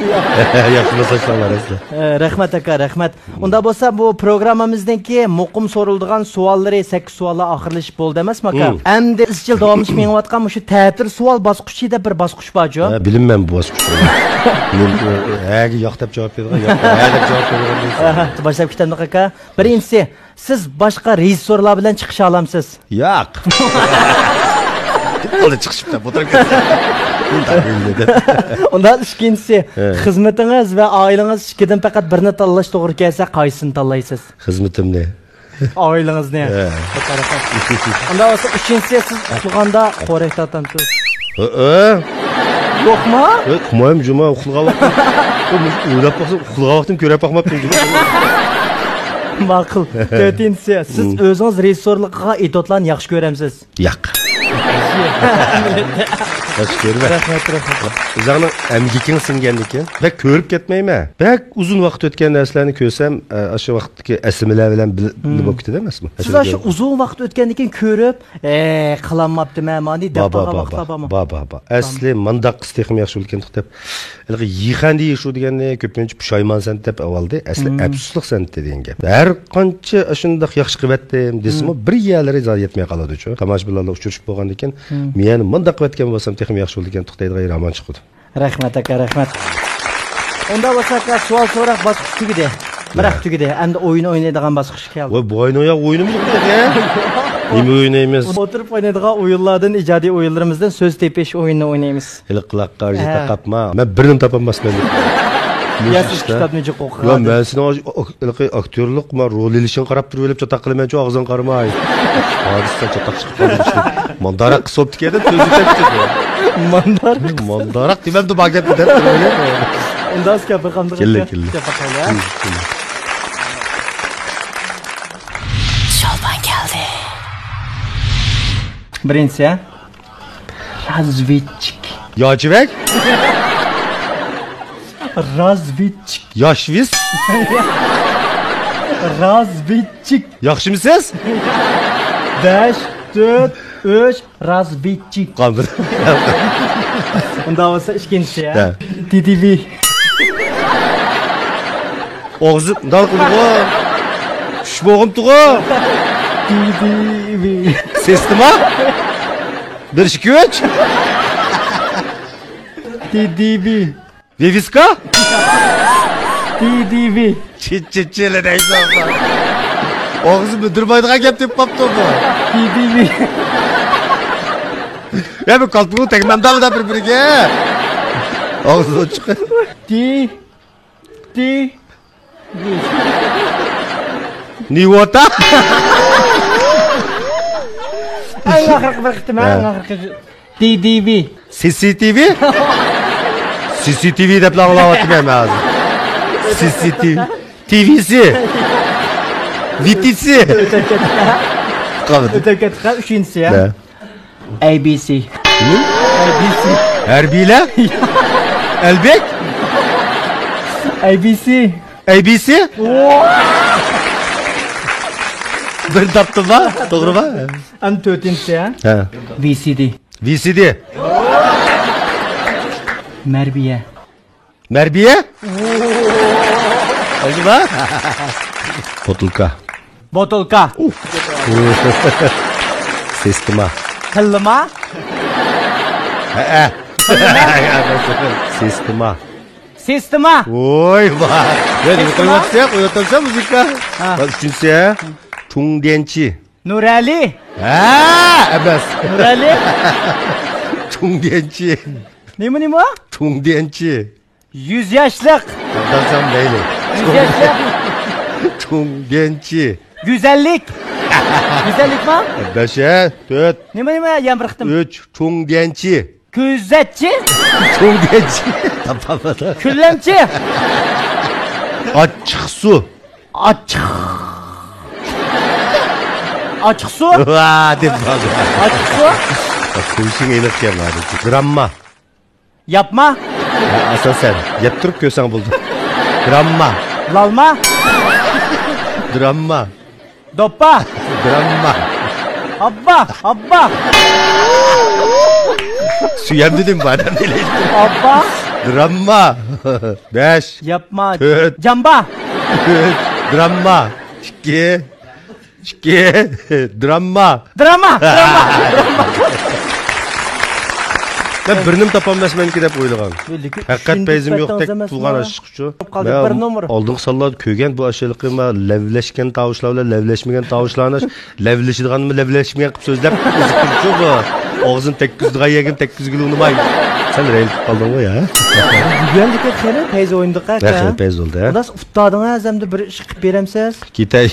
ياخشى ماسلاشتۇق، رەھمەت. ھە، رەھمەت ئاكا، رەھمەت. ئۇنداق بولسا، بۇ پروگراممىمىزنىڭكى مۇقىم سورىلىدىغان سوئاللىرى، سەككىز سوئاللار ئاخىرلىشىپ بولدى ئەمەسمۇ، ئاكا؟ مۇ. ئەمدى ئىزچىل داۋاملىشىپ مېڭىۋاتقان مۇشۇ تەتۈر سوئال باسقۇچى دەپ بىر باسقۇچ بارجۇ. ھە، بىلىمەن بۇ باسقۇچنى. مەن، ئە، ھەگە ياق دەپ جاۋاب بېرىدىغان، ياق، ھە دەپ جاۋاب بېرىدىغان. ئاھا، باشلاپ كېتەمدۇق، ئاكا. بىرىنچىسى، سىز باشقا رېژىسسورلار بىلەن چىقىشالامسىز؟ ياق. ئۇنى چىقىشىپ دەپ ئولتۇرۇپ كەتسە. ئۇنداق ئۆيلىدى. ئۇنداق ئىككىنچىسى، ھە. خىزمىتىڭىز ۋە ئائىلىڭىز ئىككىدىن پەقەت بىرنى تاللاش توغرا كەلسە، قايسىسىنى تاللايسىز؟ خىزمىتىمنى. ئائىلىڭىزنى. ھە. ئۇنداق بولسا، ئۈچىنچىسى، سىز ئۇخلىغاندا خورەك تارتامسىز؟ ھە، ھە. يوقمۇ؟ ھە، قىلمايمەن جۇما، ئۇخلىغان ۋاقتىم. ئويلاپ باقسام، ئۇخلىغان ۋاقتىم كۆرۈپ باقماپتىم جۇما. ماقۇل. تۆتىنچىسى، سىز ئۆزىڭىز رېژىسسورلۇقىغا ئېتوتلارنى ياخشى كۆرەمسىز؟ ياق. ياخشى كۆرمە. رەھمەت، رەھمەت. ئۆزۈڭنىڭ ئەمگىكىڭ سىڭگەندىكىن. بەك كۆرۈپ كەتمەيمەن. بەك ئۇزۇن ۋاقىت ئۆتكەن نەرسىلەرنى كۆرسەم، ئە، ئاشۇ ۋاقىتتىكى ئەسلىمىلەر بىلەن بىللە بولۇپ كېتىدۇ ئەمەسمۇ؟ سىز ئاشۇ ئۇزۇن ۋاقىت ئۆتكەندىن كېيىن كۆرۈپ، ئە، قىلالماپتىمەن، مانا دەپ بار، بار، قالغان بار، ۋاقىتلار بار، بارمۇ؟ بار، بار، بار. ئەسلى مانداق قىلسا تېخىمۇ ياخشى بولىدىكەن دەپ. ھېلىقى يىخەندى يىشۇ دېگەننى كۆپىنچە پۇشايمان سەنتى دەپ ئاۋالدى. ئەسلى ئەپسۇسلۇق سەنتى دېگەن گەپ. ھەر قانچە ئاشۇنداق ياخشى قىلىۋەتتىم دېسىمۇ، بىر يەرلىرى زادى يەتمەي قالىدۇچۇ. تاماشىبىنلار بىلەن ئۇچرىشىپ بولغاندىن كېيىن، مېنى مۇنداق قىلىۋەتكەن بولسام تېخىمۇ ياخشى بولىدىكەن دەيدىغان يېرى ھامان چىقىدۇ. رەھمەت ئاكا، رەھمەت. ئۇنداق بولسا ئاكا، سوئال سوراق باسقۇچى تۈگىدى. بىراق تۈگىدى. ئەمدى ئويۇن ئوينايدىغان باسقۇچقا كەلدۇق. ۋاي، بۇ ئاينىڭ يا ئويۇنىمىز يوق يا. نېمە ئوينايمىز؟ ئولتۇرۇپ ئوينايدىغان ئويۇنلاردىن ئىجادىي ئويۇنلىرىمىزدىن سۆز تېپىش ئويۇنىنى ئوينايمىز. ھېلىقىلارغا قارشى ھە. تاقاپما. مەن بىرنېمە تاپالماسمەن. يا سىز كىتابنى جىق ئوقۇغان. يا، مەن سېنىڭ ئاكتيورلۇق، ما، رول ئېلىشىڭغا قاراپ تۇرۇۋېلىپ چاتاق قىلىمەنچۇ، ئاغزىڭغا قارىماي. ھادىسە چاتاق چىقىپ قالدى. مانداراق قىس بوپتىكەن دەپ سۆزلىشەپ كېتىدۇ. مانداراق. مانداراق دېمەمدۇ بار گەپنى دەپ تۇرۇۋېلىپ. ئۇنداق گەپ قىلغاندا كېلىڭ، كېلىڭ. شولپان كەلدى. بىرىنچىسى، ھە؟ رازۋېدچىك. ياچىۋەك. رازۋېدچىك. ياشۋىس. رازۋېدچىك. ياخشىمۇسىز؟ بەش، تۆت، ئۈچ، رازۋېدچىك. قالدى. ئۇنداق بولسا ئىككىنچىسى، ھە؟ ھە. تى دى ۋى. ئاغزى مۇنداق قىلدىغۇ. چۈش بوغۇمتىغۇ. تى دى ۋى. سىستېما. بىر، ئىككى، ئۈچ. تى دى ۋى. ۋىۋىسكا؟ تى دى ۋى. چىچىچىلە دەيسەن. ئاغزى مۈدۈرمەيدىغان گەپ دەپ قاپتۇ بۇ. تى دى ۋى. يا، بۇ كالپۇكنىڭ تەگمەمدامدا بىر-بىرىگە. ئاغزى ئوچۇق. تى، تى، ۋى. نىۋوتا؟ ئەڭ ئاخىرقى بىر قېتىم، ھە، ھە. ئەڭ ئاخىرقى. تى دى ۋى. سى سى تى ۋى؟ سى سى تى ۋى دەپلا ئاڭلاۋاتىمەن مەن ھازىر. سى سى تى ۋى. تى ۋى سى. ۋى تى سى. ئۆتۈپ كەتتى. قالدى. ئۆتۈپ كەتتى. ئۈچىنچىسى، ھە؟ نە؟ ئەي بى سى. نېمە؟ ئەي بى سى. ھەربىيلەر؟ ئەلبەك؟ ئەي بى سى. ئەي بى سى؟ بىر تاپتىما؟ توغرىما؟ ئەمدى تۆتىنچىسى، ھە؟ ھە. ۋى سى دى. ۋى سى دى. مەربىيە. مەربىيە؟ ئەجەبا. بوتۇلكا. بوتۇلكا. سىستېما. تىللىما. ھەئە. سىستېما. سىستېما. ۋوي، ۋاي. يا، نېمە قويۇۋاتىسەن؟ قويۇۋاتامسەن مۇزىكا؟ ھە. ئۈچىنچىسى، ھە؟ چۇڭديەنچى. نۇرئەلى. ھە، ئەمەس. نۇرئەلى. چۇڭديەنچى. نېمە، نېمە؟ چۇڭديەنچى. يۈز ياشلىق. قانداقسام مەيلى. يۈز ياشلىق. چۇڭديەنچى. گۈزەللىك. گۈزەللىكما؟ بەش، ھە، تۆت. نېمە، نېمە؟ يەنە بىر قېتىم. ئۈچ، چۇڭديەنچى. كۆزەتچى. چوڭگەچ. تاپالمىدىم. كۈنلەمچى. ئاچچىقسۇ. ئاچچىق. ئاچچىقسۇ. ۋا دەپ قالدى. ئاچچىقسۇ. قويۇشۇڭ ئېنىق ئىكەن ھازىر. گرامما. ياپما. ھە، ئاساسەن يەپ تۇرۇپ كۆرسەڭ بولدى. گرامما. لالما. گرامما. دوپپا. گرامما. ئاببا، ئاببا. سۆيەمدىدىم بۇ ئادەمنى. ئاببا. گرامما. بەش. ياپما. تۆت. جامبا. ئۈچ. گرامما. ئىككى. ئىككى. گرامما. دراما، دراما، دراما. مەن بىرنىمۇ تاپالماسمەنكى دەپ ئويلىغان. پەقەت پەيزىم يوقتەك تۇرغان ئاشۇ. چۈشۈپ قالدى، بىر نومۇر. ئالدىنقى سانلاردا كۆرگەن بۇ ئاشۇ ھېلىقى ما لەۋلەشكەن تاۋۇشلار بىلەن لەۋلەشمىگەن تاۋۇشلارنى، لەۋلىشىدىغاننىمۇ لەۋلەشمىگەن قىلىپ سۆزلەپ، ئۆزى كۈلۈپچۇ بۇ. ئاغزىنى تەگكۈزىدىغان يەرگىنى تەگكۈزگىلى ئۇنىماي. سەن رەھىم قىلىپ قالدىڭغۇ يا. دېگەندىكى خېلى پەيز ئوينىدۇق ھە. خېلى پەيز بولدى ھە. ئۇنداق ئۇتتادىڭ ھە، ئەمدى بىر ئىش قىلىپ بېرەمسىز؟ كېتەي.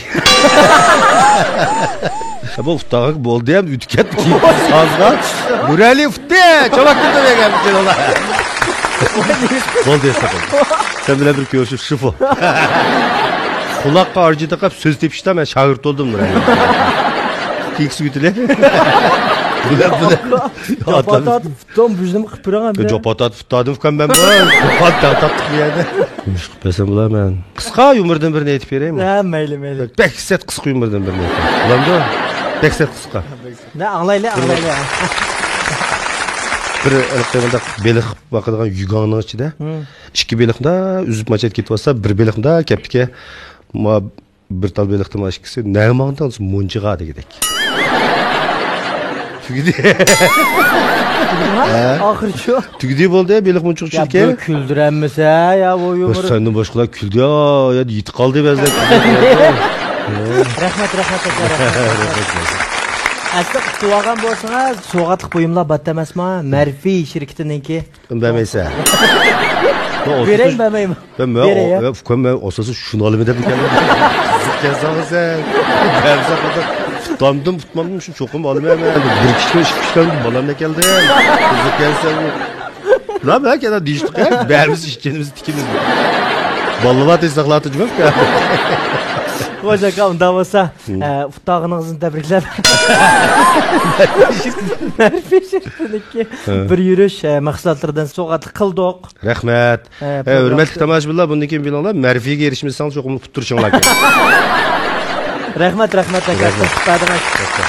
بۇ ئۇتتاغان بولدى ھەم ئۆتۈپ كەتتى كېيىن سازغا. نۇرئەلى ئۇتتى. چاۋاك كىردى دېگەن. بولدى، سەن بىلەن بىر كۆرۈشۈپ شىفو. قۇلاققا ئارجى تاقاپ سۆز تېپىشتا مەن شاگىرت بولدۇم، نۇرئەلى. تېگىسى كۆتۈلە. بۇلار، بۇلار. جاپا تارتىپ ئۇتتۇم، بىزنىمۇ قىلىپ بېرىڭ ئەمدى. جاپا تارتىپ ئۇتتادىم ئۇكام مەن بۇ. جاپا تارتىپ بۇ يەردە. نېمە ئىش قىلىپ بەرسەم بۇلار مەن. قىسقا يۇمۇردىن بىرنى ئېيتىپ بېرەيمۇ؟ ھە، مەيلى، مەيلى. بەك سەت قىسقا يۇمۇردىن بىرنى ئېيتىڭ. بولامدۇ؟ بەك سەت قىسقا. نە، ئاڭلايلى، ئاڭلايلى. بىر، بىر بېلىق باقىدىغان يۈگاڭنىڭ ئىچىدە ئىككى بېلىق مۇنداق ئۈزۈپ ماچايتىپ كېتىۋاتسا، بىر بېلىق مۇنداق كەپتىكى. ما بىر تال بېلىقتىن ئىككىسى نەگە ماڭدى؟ مۇنچىغا دېگۈدەك. تۈگىدى. ھە؟ ئاخىرى شۇ. تۈگىدى بولدى، بېلىق مۇنچىغا يا، چۈشىدىكەن. بىر كۈلدۈرەممىسە، يا، بۇ يۇمۇر. سەندىن باشقىلار كۈلدى، يا، يا، يېتىپ قالدى بەزىلەر. رەھمەت، رەھمەت، ئاكا، رەھمەت، رەھمەت. ئەسلى ئۇتۇۋالغان بولسىڭىز، سوۋغاتلىق بۇيۇملار بار ئەمەسما؟ مەرفى شىركىتىنىڭكى. بەرمەيسەن. بېرەي، بەرمەيمەن. يا، مەن بېرەي، ئۇ-، يا. يا، ئۇكام، مەن ئوساسى شۇنى ئالىمەن دەپ كەلدىم. قىزىق كەلسەڭىز سەن. بەرمىسەڭ قانداق؟ تۇتامدىم، تۇتمامدىم، شۇ چوقۇم ئالىمەن مەن. بىر كىشىنىڭ ئىككى كىشىلەر بالام كەلدى. قىزىق كەلسەڭ. لا، مەن كەلا دېيىشتۇق، ھە؟ بەرمىسە ئىچكىنىمىز تىكىمىز. بالىلار تېز ساقلاۋاتىدۇ، جۇمۇ. خوش، ئاكا، ئۇنداق بولسا، ئە، ئۇتتاغىنىڭىزنى تەبرىكلەپ. مەرفى شىركىتىنىڭكى بىر يۈرۈش، ئە، مەھسۇلاتلىرىدىن سوۋغاتلىق قىلدۇق. رەھمەت. ئە، ھە، ھۆرمەتلىك تاماشىبىنلار، بۇندىن كېيىن بىلىڭلار، مەرفىگە ئېرىشمىسەڭلار چوقۇم ئۇتتۇرۇشۇڭلار كېرەك. رەھمەت، رەھمەت، ئاكا. رەھمەت. قوشۇپ بەردىڭىز. رەھمەت.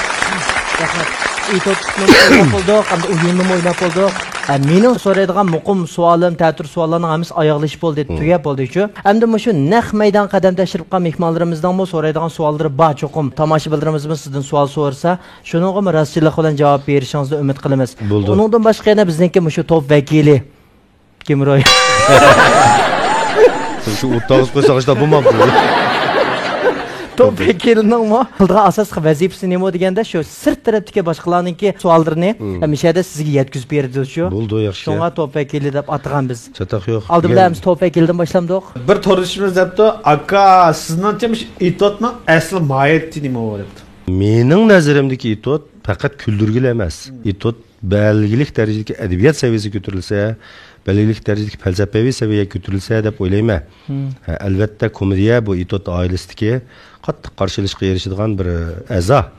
رەھمەت. ئېيتوتنىمۇ ئويناپ بولدۇق، ئەمدى ئويۇننىمۇ ئويناپ بولدۇق. ئە، مېنىڭ سورايدىغان مۇقىم سوئالىم، تەتۈر سوئاللارنىڭ ھەممىسى ئاياغلىشىپ بولدى، تۈگەپ بولدى شۇ. ئەمدى مۇشۇ نەق مەيدان قەدەم تەشرىپ قىلغان مېھمانلىرىمىزنىڭمۇ سورايدىغان سوئاللىرى بار چوقۇم. تاماشىبىنلىرىمىزمۇ سىزدىن سوئال سورىسا، شۇنىڭغىمۇ راستچىللىق بىلەن جاۋاب بېرىشىڭىزنى ئۈمىد قىلىمىز. بولدى. ئۇنىڭدىن باشقا يەنە بىزنىڭكى مۇشۇ توپ ۋەكىلى. كىم روي؟ شۇ ئوتتاغۇز قويساق، ئىشلار بولمامدۇ؟ توپ ۋەكىلىنىڭمۇ قىلىدىغان ئاساسلىق ۋەزىپىسى نېمە دېگەندە، شۇ سىرت تەرەپتىكى باشقىلارنىڭكى سوئاللىرىنى ھەمىشەدە سىزگە يەتكۈزۈپ بېرىدۇ شۇ. بولدى، ياخشى. شۇڭا توپ ۋەكىلى دەپ ئاتىغان بىز. چاتاق يوق. ئالدى بىلەن بىز توپ ۋەكىلىدىن باشلامدۇق. بىر توردىشىمىز دەپتۇ، ئاكا، سىزنىڭچە مۇشۇ ئېتوتنىڭ ئەسلى ماھىيىتى نېمە دەپتۇ. مېنىڭ نەزىرىمدىكى ئېتوت پەقەت كۈلدۈرگىلى ئەمەس. ئېتوت بەلگىلىك دەرىجىدىكى ئەدەبىيات سەۋىيەسى كۆتۈرۈلسە، بەلگىلىك دەرىجىدىكى پەلسەپىۋى سەۋىيە كۆتۈرۈلسە دەپ ئويلايمەن. ھە، ئەلۋەتتە، كومېدىيە بۇ ئېتوت ئائىلىسىدىكى قاتتىق قارشى ئېلىشقا ئېرىشىدىغان بىر ئەزا.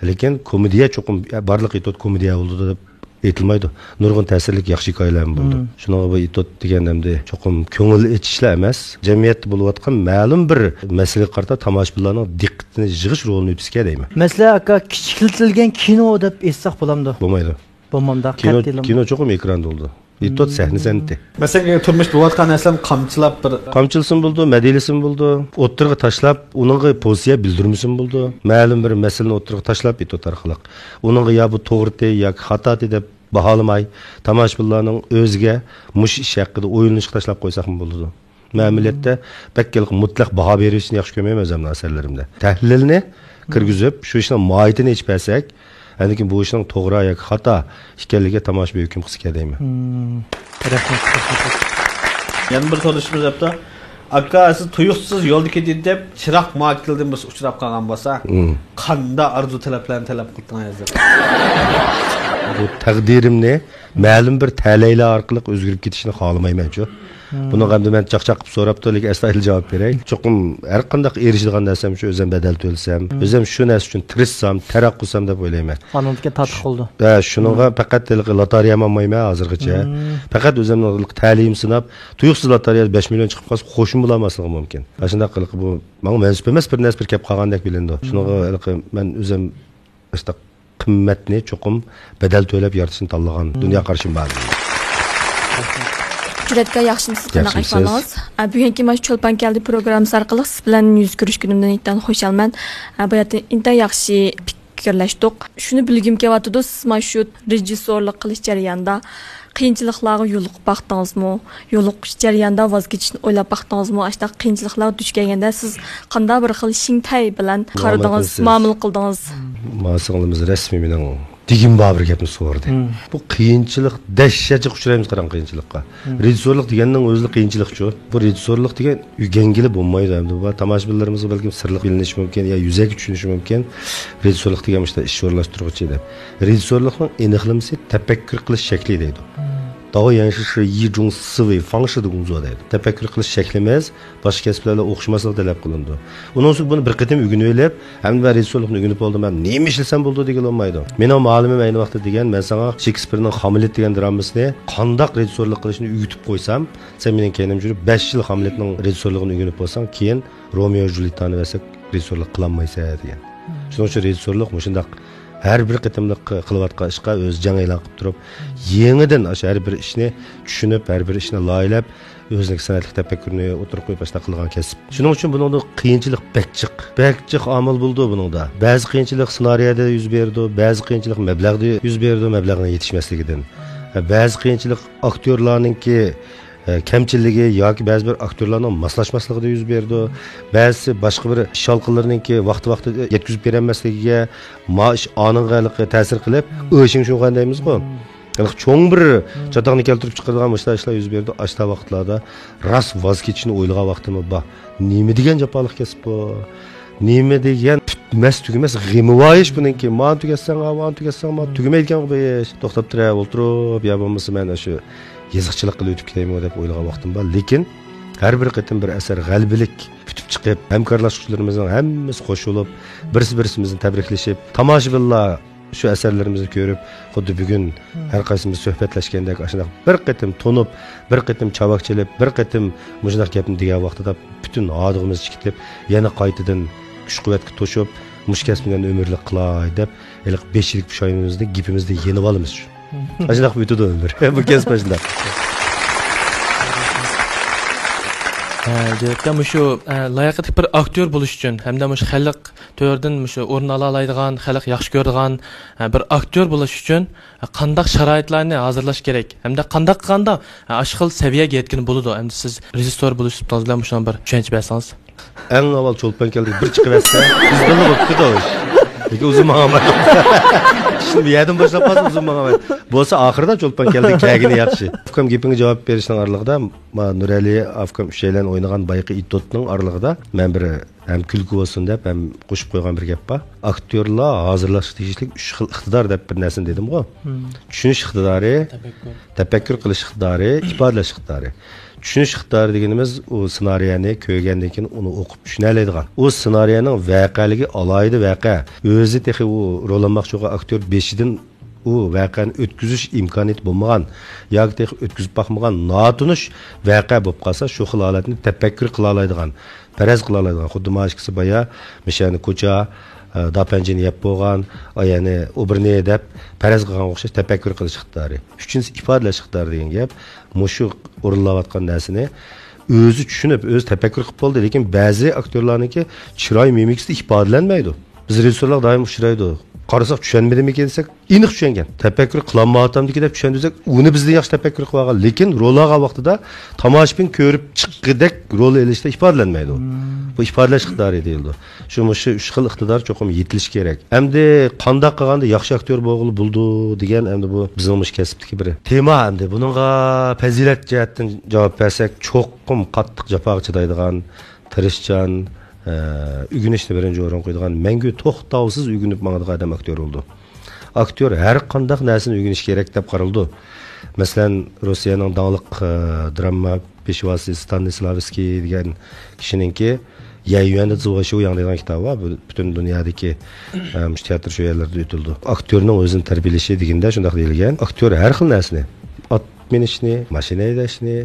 لېكىن كومېدىيە چوقۇم بارلىق ئېتوت كومېدىيە بولىدۇ دەپ ئېيتىلمايدۇ. نۇرغۇن تەسىرلىك ياخشى ھېكايىلەرمۇ بولىدۇ. شۇنىڭغا بۇ ئېتوت دېگەن ئەمدى چوقۇم كۆڭۈل ئېچىشلا ئەمەس، جەمئىيەتتە بولۇۋاتقان مەلۇم بىر مەسىلىگە قارىتا تاماشىبىنلارنىڭ دىققىتىنى يىغىش رولىنى ئۆتىسىكەن دەيمەن. مەسىلەن، ئاكا، كىچىكلىتىلگەن كىنو دەپ ئېيتساق بولامدۇ؟ بولمايدۇ. بولمامدا، كىنو، قەتئىيلا. كىنو چوقۇم ئېكراندا بولىدۇ. ئېتوت سەھنە سەنئىتى. مەسىلەن، تۇرمۇشتا بولۇۋاتقان نەرسىلەرنى قامچىلاپ بىر. قامچىلىسىمۇ بولىدۇ، مەدھىيەلىسىمۇ بولىدۇ. ئوتتۇرىغا تاشلاپ، ئۇنىڭغا پوزىتسىيە بىلدۈرمىسىمۇ بولىدۇ. مەلۇم بىر مەسىلىنى ئوتتۇرىغا تاشلاپ، ئېتوت ئارقىلىق ئۇنىڭغا يا بۇ توغرىتى ياكى خاتاتى دەپ باھالىماي، تاماشىبىنلارنىڭ ئۆزىگە مۇشۇ ئىش ھەققىدە ئويلىنىشقا تاشلاپ قويساقمۇ بولىدۇ. مەن ئەمەلىيەتتە بەك ھېلىقى مۇتلەق باھا بېرىشنى ياخشى كۆرمەيمەن ئۆزۈمنىڭ ئەسەرلىرىمدە. تەھلىلنى كىرگۈزۈپ، شۇ ئىشنىڭ ماھىيىتىنى ئېچىپ بەرسەك، ئاندىن كېيىن بۇ ئىشنىڭ توغرا ياكى خاتا ئىكەنلىكىگە تاماشىبىن ھۆكۈم قىلسا دەيمەن. مم. رەھمەت، رەھمەت. يەنە بىر توردىشىمىز دەپتۇ، ئاكا، سىز تۇيۇقسىز يولدا كېتىدۇ دەپ، چىراغ ماكىلدىن بىرسى ئۇچراپ قالغان بولسا، مم، قانداق ئارزۇ تىلەكلەرنى تىلەپ قىلدىڭىز دەپ. بۇ تەقدىرىمنى مەلۇم بىر تەلەيلەر ئارقىلىق ئۆزگىرىپ كېتىشىنى خالىمايمەنچۇ. بۇنىڭغا ئەمدى مەن چاقچاق قىلىپ سوراپتۇ، لېكىن ئەستايىدىل جاۋاب بېرەي. چوقۇم ھەر قانداق ئېرىشىدىغان نەرسەم شۇ، ئۆزۈم بەدەل تۆلىسەم، ئۆزۈم شۇ نەرسە ئۈچۈن تىرىشسام، تەرەققىي قىلسام دەپ ئويلايمەن. ئانىڭدىكى تاتلىق بولىدۇ. ھە، شۇنىڭغا پەقەت ھېلىقى لاتارىيەمۇ ئالمايمەن ھازىرغىچە. پەقەت ئۆزۈمنىڭ تەلىيىمنى سىناپ، تۇيۇقسىز لاتارىيەدە بەش مىليون چىقىپ قالسا، خوشمۇ بولالماسلىقى مۇمكىن. ئاشۇنداق قىلىقى بۇ ماڭا مەنسۇپ ئەمەس بىر نەرسە بىر كەپ قالغاندەك بىلىنىدۇ. شۇنىڭغا ھېلىقى مەن ئۆزۈم ئاشۇنداق قىممەتنى چوقۇم بەدەل تۆلەپ يارىتىشنى تاللىغان دۇنيا قارىشىم بار. جۈرئەتكە ياخشىمۇسىز، قانداق ئەھۋالىڭىز؟ ئە، بۈگۈنكى مانا شۇ چولپان كەلدى پروگراممىسى ئارقىلىق سىز بىلەن يۈز كۆرۈشكىنىمدىن ئىنتايىن خۇشالمەن. ئە، بۇ يەردە ئىنتايىن ياخشى پىكىرلەشتۇق. شۇنى بىلگۈم كېلىۋاتىدۇ، سىز مانا شۇ رېژىسسورلۇق قىلىش جەريانىدا قىيىنچىلىقلارغا يولۇقۇپ باقتىڭىزمۇ؟ يولۇقۇش جەريانىدا ۋاز كېچىشنى ئويلاپ باقتىڭىزمۇ؟ ئاشۇنداق قىيىنچىلىقلارغا دۇچ كەلگەندە سىز قانداق بىر خىل شىڭتەي بىلەن قارىدىڭىز، مۇئامىلە قىلدىڭىز؟ ما سىڭلىمىز رەسمىي مېنىڭ دېگۈم بار بىر گەپنى سورىدى. بۇ قىيىنچىلىق، دەھشەتچە ئۇچرايمىز قاراڭ قىيىنچىلىققا. رېژىسسورلۇق دېگەننىڭ ئۆزىلا قىيىنچىلىقچۇ. بۇ رېژىسسورلۇق دېگەن ئۆگەنگىلى بولمايدۇ. ئەمدى بۇ تاماشىبىنلىرىمىزغا بەلكىم سىرلىق بىلىنىشى مۇمكىن يا يۈزەكى چۈشىنىشى مۇمكىن. رېژىسسورلۇق دېگەن مۇشۇنداق ئىش ئورۇنلاشتۇرغۇچى دەپ. رېژىسسورلۇقنىڭ ئېنىقلىمىسى تەپەككۇر قىلىش شەكلى دەيدۇ. داۋ يەنشى شى يى جۇڭ سىۋېي فاڭشى دېگۇڭزۇ دەيدۇ. تەپەككۇر قىلىش شەكلىمىز باشقا كەسىپلەر بىلەن ئوخشىماسلىقى تەلەپ قىلىنىدۇ. ئۇنىڭ ئۈستىگە بۇنى بىر قېتىم ئۆگىنىۋېلىپ، ئەمدى مەن رېژىسسورلۇقنى ئۆگىنىپ بولدۇم، مەن نېمە ئىشلىسەم بولىدۇ دېگىلى بولمايدۇ. مېنىڭ مۇئەللىمىم ئەينى ۋاقىتتا دېگەن، مەن ساڭا شېكسپىرنىڭ خاملېت دېگەن درامىسىنى قانداق رېژىسسورلۇق قىلىشنى ئۆگىتىپ قويسام، سەن مېنىڭ كەينىمدىن يۈرۈپ، بەش يىل خاملېتنىڭ رېژىسسورلۇقىنى ئۆگىنىپ بولساڭ، كېيىن رومېئو جۇليېتتانى بەرسەك، رېژىسسورلۇق قىلالمايسەن دېگەن. شۇنىڭ ئۈچۈن رېژىسسورلۇق مۇشۇنداق ھەر بىر قېتىملىق قىلىۋاتقان ئىشقا ئۆزى جەڭ ئېلان قىلىپ تۇرۇپ، يېڭىدىن ئاشۇ ھەر بىر ئىشنى چۈشىنىپ، ھەر بىر ئىشنى لايىھەلەپ، ئۆزىنىڭ سەنئەتلىك تەپەككۇرىنى ئوتتۇرىغا قويۇپ، ئاشۇنداق قىلغان كەسىپ. شۇنىڭ ئۈچۈن بۇنىڭدا قىيىنچىلىق بەك جىق. بەك جىق ئامىل بولىدۇ بۇنىڭدا. بەزى قىيىنچىلىق سېنارىيەدە يۈز بېرىدۇ، بەزى قىيىنچىلىق مەبلەغدە يۈز بېرىدۇ، مەبلەغنىڭ يېتىشمەسلىكىدىن. بەزى قىيىنچىلىق ئاكتيورلارنىڭكى، ئە، كەمچىلىكى ياكى بەزى بىر ئاكتيورلارنىڭ ماسلاشماسلىقىدا يۈز بېرىدۇ. بەزىسى باشقا بىر ئىش ھالقىلىرىنىڭكى ۋاقتى ۋاقتىدا يەتكۈزۈپ بېرەلمەسلىكىگە، ما ئىش ئانىڭغا ھېلىقى تەسىر قىلىپ، ئۆشىڭ شۇڭغان دەيمىزغۇ. ھېلىقى چوڭ بىر چاتاقنى كەلتۈرۈپ چىقىرىدىغان مۇشۇنداق ئىشلار يۈز بېرىدۇ. ئاشۇنداق ۋاقىتلاردا راست ۋاز كېچىشنى ئويلىغان ۋاقتىممۇ بار. نېمە دېگەن جاپالىق كەسىپ بۇ؟ نېمە دېگەن پۈتمەس تۈگىمەس غېمىۋايىش بۇنىڭكى. مانى تۈگەتسەڭ، ھا، مانى تۈگەتسەڭ، ما تۈگىمەيدىكەن بۇ ئىش. توختاپ تۇرە، ئولتۇرۇپ، يا بولمىسا مەن ئاشۇ يېزىقچىلىق قىلىپ ئۆتۈپ كېتەيمۇ دەپ ئويلىغان ۋاقتىم بار. لېكىن ھەر بىر قېتىم بىر ئەسەر غەلىبىلىك پۈتۈپ چىقىپ، ھەمكارلاشقۇچىلىرىمىزنىڭ ھەممىسى قوشۇلۇپ، بىرسى بىرسىمىزنى تەبرىكلىشىپ، تاماشىبىنلار شۇ ئەسەرلىرىمىزنى كۆرۈپ، خۇددى بۈگۈن ھەر قايسىمىز سۆھبەتلەشكەندەك، ئاشۇنداق بىر قېتىم تونۇپ، بىر قېتىم چاۋاك چېلىپ، بىر قېتىم مۇشۇنداق گەپنى دېگەن ۋاقتىدا پۈتۈن ھادىغىمىز چىقىپ، يەنە قايتىدىن كۈچ-قۇۋۋەتكە توشۇپ، مۇشۇ كەسىپنى ئەمدى ئۆمۈرلۈك قىلاي دەپ، ھېلىقى بەش يىللىك پۇشايمىنىمىزنى، گېپىمىزنى يېنىۋالىمىز شۇ. ئاشۇنداق ئۆتىدۇ ئۆمۈر. بۇ كەسىپ ئاشۇنداق. ھە، ئەلۋەتتە، مۇشۇ، ئە، لاياقەتلىك بىر ئاكتيور بولۇش ئۈچۈن ھەمدە مۇشۇ خەلق تۆرىدىن مۇشۇ ئورۇن ئالالايدىغان، خەلق ياخشى كۆرىدىغان، ھە، بىر ئاكتيور بولۇش ئۈچۈن، ھە، قانداق شارائىتلارنى ھازىرلاش كېرەك؟ ھەمدە قانداق قىلغاندا، ھە، ئاشۇ خىل سەۋىيەگە يەتكىلى بولىدۇ؟ ئەمدى سىز رېژىسسور بولۇش سۈپىتىڭىز بىلەن مۇشۇنىڭ بىر چۈشەنچە بەرسىڭىز. ئەڭ ئاۋۋال چولپان كەلدى بىر چىقىۋەتسە، بىز بىللە بولۇپ كېتىدۇ ئىش. لېكىن ئۇزۇن ماڭالمايدۇ. ئىشنى بۇ يەردىن باشلاپ قالسا ئۇزۇن ماڭالمايدۇ. بولسا ئاخىرىدا چولپان كەلدى كەلگىنى ياخشى. ئۇكام گېپىڭگە جاۋاب بېرىشنىڭ ئارىلىقىدا، ما نۇرئەلى ئاكام ئۈچەيلەن ئوينىغان بايىقى ئىتوتنىڭ ئارىلىقىدا مەن بىر ھەم كۈلكە بولسۇن دەپ ھەم قوشۇپ قويغان بىر گەپ بار. ئاكتيورلار ھازىرلاشقا تېگىشلىك ئۈچ خىل ئىقتىدار دەپ بىر نەرسىنى دېدىمغۇ. مم. چۈشىنىش ئىقتىدارى، تەپەككۇر. تەپەككۇر قىلىش ئىقتىدارى، ئىپادىلەش ئىقتىدارى. چۈشىنىش ئىقتىدارى دېگىنىمىز ئۇ سېنارىيەنى كۆرگەندىن كېيىن ئۇنى ئوقۇپ چۈشىنەلەيدىغان. ئۇ سېنارىيەنىڭ ۋەقەلىكى ئالاھىدە ۋەقە. ئۆزى تېخى ئۇ رول ئالماقچى بولغان ئاكتيور بېشىدىن ئۇ ۋەقەنى ئۆتكۈزۈش ئىمكانىيىتى بولمىغان ياكى تېخى ئۆتكۈزۈپ باقمىغان ناتونۇش ۋەقە بولۇپ قالسا، شۇ خىل ھالەتنى تەپەككۇر قىلالايدىغان، پەرەز قىلالايدىغان. خۇددى مانا ئىككىسى بايا مىشەنى كوچا، ئە، داپەنجىنى يەپ بولغان، ئا، يەنى ئوبىرنى دەپ پەرەز قىلغانغا ئوخشاش تەپەككۇر قىلىش ئىقتىدارى. ئۈچىنچىسى ئىپادىلەش ئىقتىدارى دېگەن گەپ. مۇشۇ ئورۇنلاۋاتقان نەرسىنى ئۆزى چۈشىنىپ، ئۆزى تەپەككۇر قىلىپ بولدى. لېكىن بەزى ئاكتيورلارنىڭكى چىراي مىمىكىسىدا ئىپادىلەنمەيدۇ. بىز رېژىسسورلار دائىم ئۇچرايدۇ. قارىساق چۈشەنمىدىمىكىن دېسەك، ئېنىق چۈشەنگەن. تەپەككۇر قىلالمايۋاتامدىكىن دەپ چۈشەندۈرسەك، ئۇنى بىزدىن ياخشى تەپەككۇر قىلىۋالغان. لېكىن رول ئالغان ۋاقتىدا تاماشىبىن كۆرۈپ چىققىدەك رول ئېلىشتا ئىپادىلەنمەيدۇ. بۇ ئىپادىلەش ئىقتىدارى دېيىلىدۇ. شۇ، مۇشۇ ئۈچ خىل ئىقتىدار چوقۇم يېتىلىشى كېرەك. ئەمدى قانداق قىلغاندا ياخشى ئاكتيور بولغىلى بولىدۇ دېگەن ئەمدى بۇ بىزنىڭ مۇشۇ كەسىپتىكى بىر تېما. ئەمدى بۇنىڭغا پەزىلەت جەھەتتىن جاۋاب بەرسەك، چوقۇم قاتتىق جاپاغا چىدايدىغان، تىرىشچان، ئە، ئۆگىنىشنى بىرىنچى ئورۇنغا قويىدىغان، مەڭگۈ توختاۋسىز ئۆگىنىپ ماڭىدىغان ئادەم ئاكتيور بولىدۇ. ئاكتيور ھەر قانداق نەرسىنى ئۆگىنىشى كېرەك دەپ قارىلىدۇ. مەسىلەن، روسىيەنىڭ داڭلىق، ئە، دراما پېشۋاسى ستانىسلاۋسكىي دېگەن كىشىنىڭكى يەيۈەندە زىۋېشيۇياڭ دەيدىغان كىتابى بار. بۇ پۈتۈن دۇنيادىكى، ئە، مۇشۇ تىياتىر شۇ يەرلەردە ئۆتۈلىدۇ. ئاكتيورنىڭ ئۆزىنى تەربىيەلىشى دېگەندە شۇنداق دېيىلگەن. ئاكتيور ھەر خىل نەرسىنى، ئات مىنىشنى، ماشىنا ھەيدەشنى،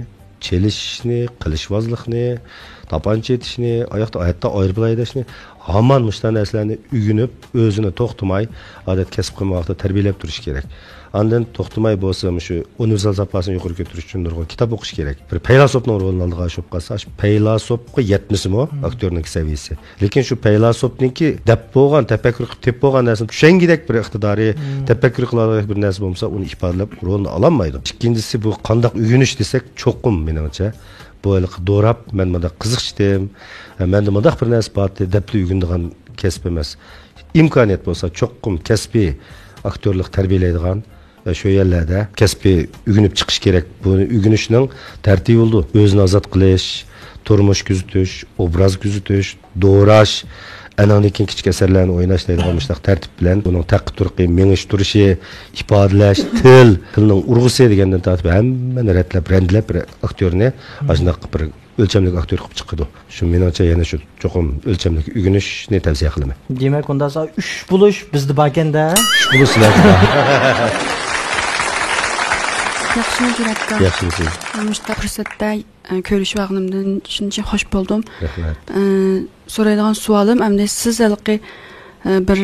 چېلىشىشنى، قىلىشۋازلىقنى، تاپانچا ئېتىشنى، ئاياقتا، ھەتتا ئايروپىلان ھەيدەشنى، ھامان مۇشۇنداق نەرسىلەرنى ئۆگىنىپ، ئۆزىنى توختىماي، ئادەتتە كەسىپ قىلمىغان ۋاقىتتا تەربىيەلەپ تۇرۇش كېرەك. ئاندىن توختىماي بولسا مۇشۇ ئۇنىۋېرسال ساپاسىنى يۇقىرى كۆتۈرۈش ئۈچۈن نۇرغۇن كىتاب ئوقۇش كېرەك. بىر پەيلاسوپنىڭ رولىنى ئالىدىغان ئىش بولۇپ قالسا، ئاشۇ پەيلاسوپقا يەتمىسىمۇ ئاكتيورنىڭكى سەۋىيىسى. لېكىن شۇ پەيلاسوپنىڭكى دەپ بولغان، تەپەككۇر قىلىپ تېپىپ بولغان نەرسىنى چۈشەنگۈدەك بىر ئىقتىدارى، تەپەككۇر قىلالىغۇدەك بىر نەرسە بولمىسا، ئۇنى ئىپادىلەپ رولنى ئالالمايدۇ. ئىككىنچىسى، بۇ قانداق ئۆگىنىش دېسەك، چوقۇم مېنىڭچە، بۇ ھېلىقى دوراپ، مەن مۇنداق قىزىقىشتىم، مەندە مۇنداق بىر نەرسە بارتى دەپلا ئۆگىنىدىغان كەسىپ ئەمەس. ئىمكانىيەت بولسا، چوقۇم كەسپىي ئاكتيورلۇق تەربىيەلەيدىغان، شۇ يەرلەردە كەسپىي ئۆگىنىپ چىقىش كېرەك. بۇنى ئۆگىنىشنىڭ تەرتىپى بولىدۇ. ئۆزىنى ئازاد قىلىش، تۇرمۇش كۆزىتىش، ئوبراز كۆزىتىش، دوراش، ئانىڭدىن كېيىن كىچىك ئەسەرلەرنى ئويناش دەيدىغان مۇشۇنداق تەرتىپ بىلەن بۇنىڭ تەققە تۇرقى، مېڭىش تۇرۇشى، ئىپادىلەش، تىل، تىلنىڭ ئۇرغۇسى دېگەندىن تارتىپ ھەممىنى رەتلەپ، رەندىلەپ بىر ئاكتيورنى ئاشۇنداق بىر ئۆلچەملىك ئاكتيور قىلىپ چىقىدۇ. شۇ مېنىڭچە يەنە شۇ چوقۇم ئۆلچەملىك ئۆگىنىشنى تەۋسىيە قىلىمەن. دېمەك، ئۇنداق ئۈچ بولۇش بىزدە باركەن-دە. ئۈچ بولۇش سىلەردە بار. ياخشىمۇ جۈرئەتكار. ياخشىمۇسىز؟ مۇشۇنداق پۇرسەتتە، ئە، كۆرۈشۈۋالغىنىمدىن شۇنچە خوش بولدۇم. رەھمەت. ئە، سورايدىغان سوئالىم، ئەمدى سىز ھېلىقى، ئە، بىر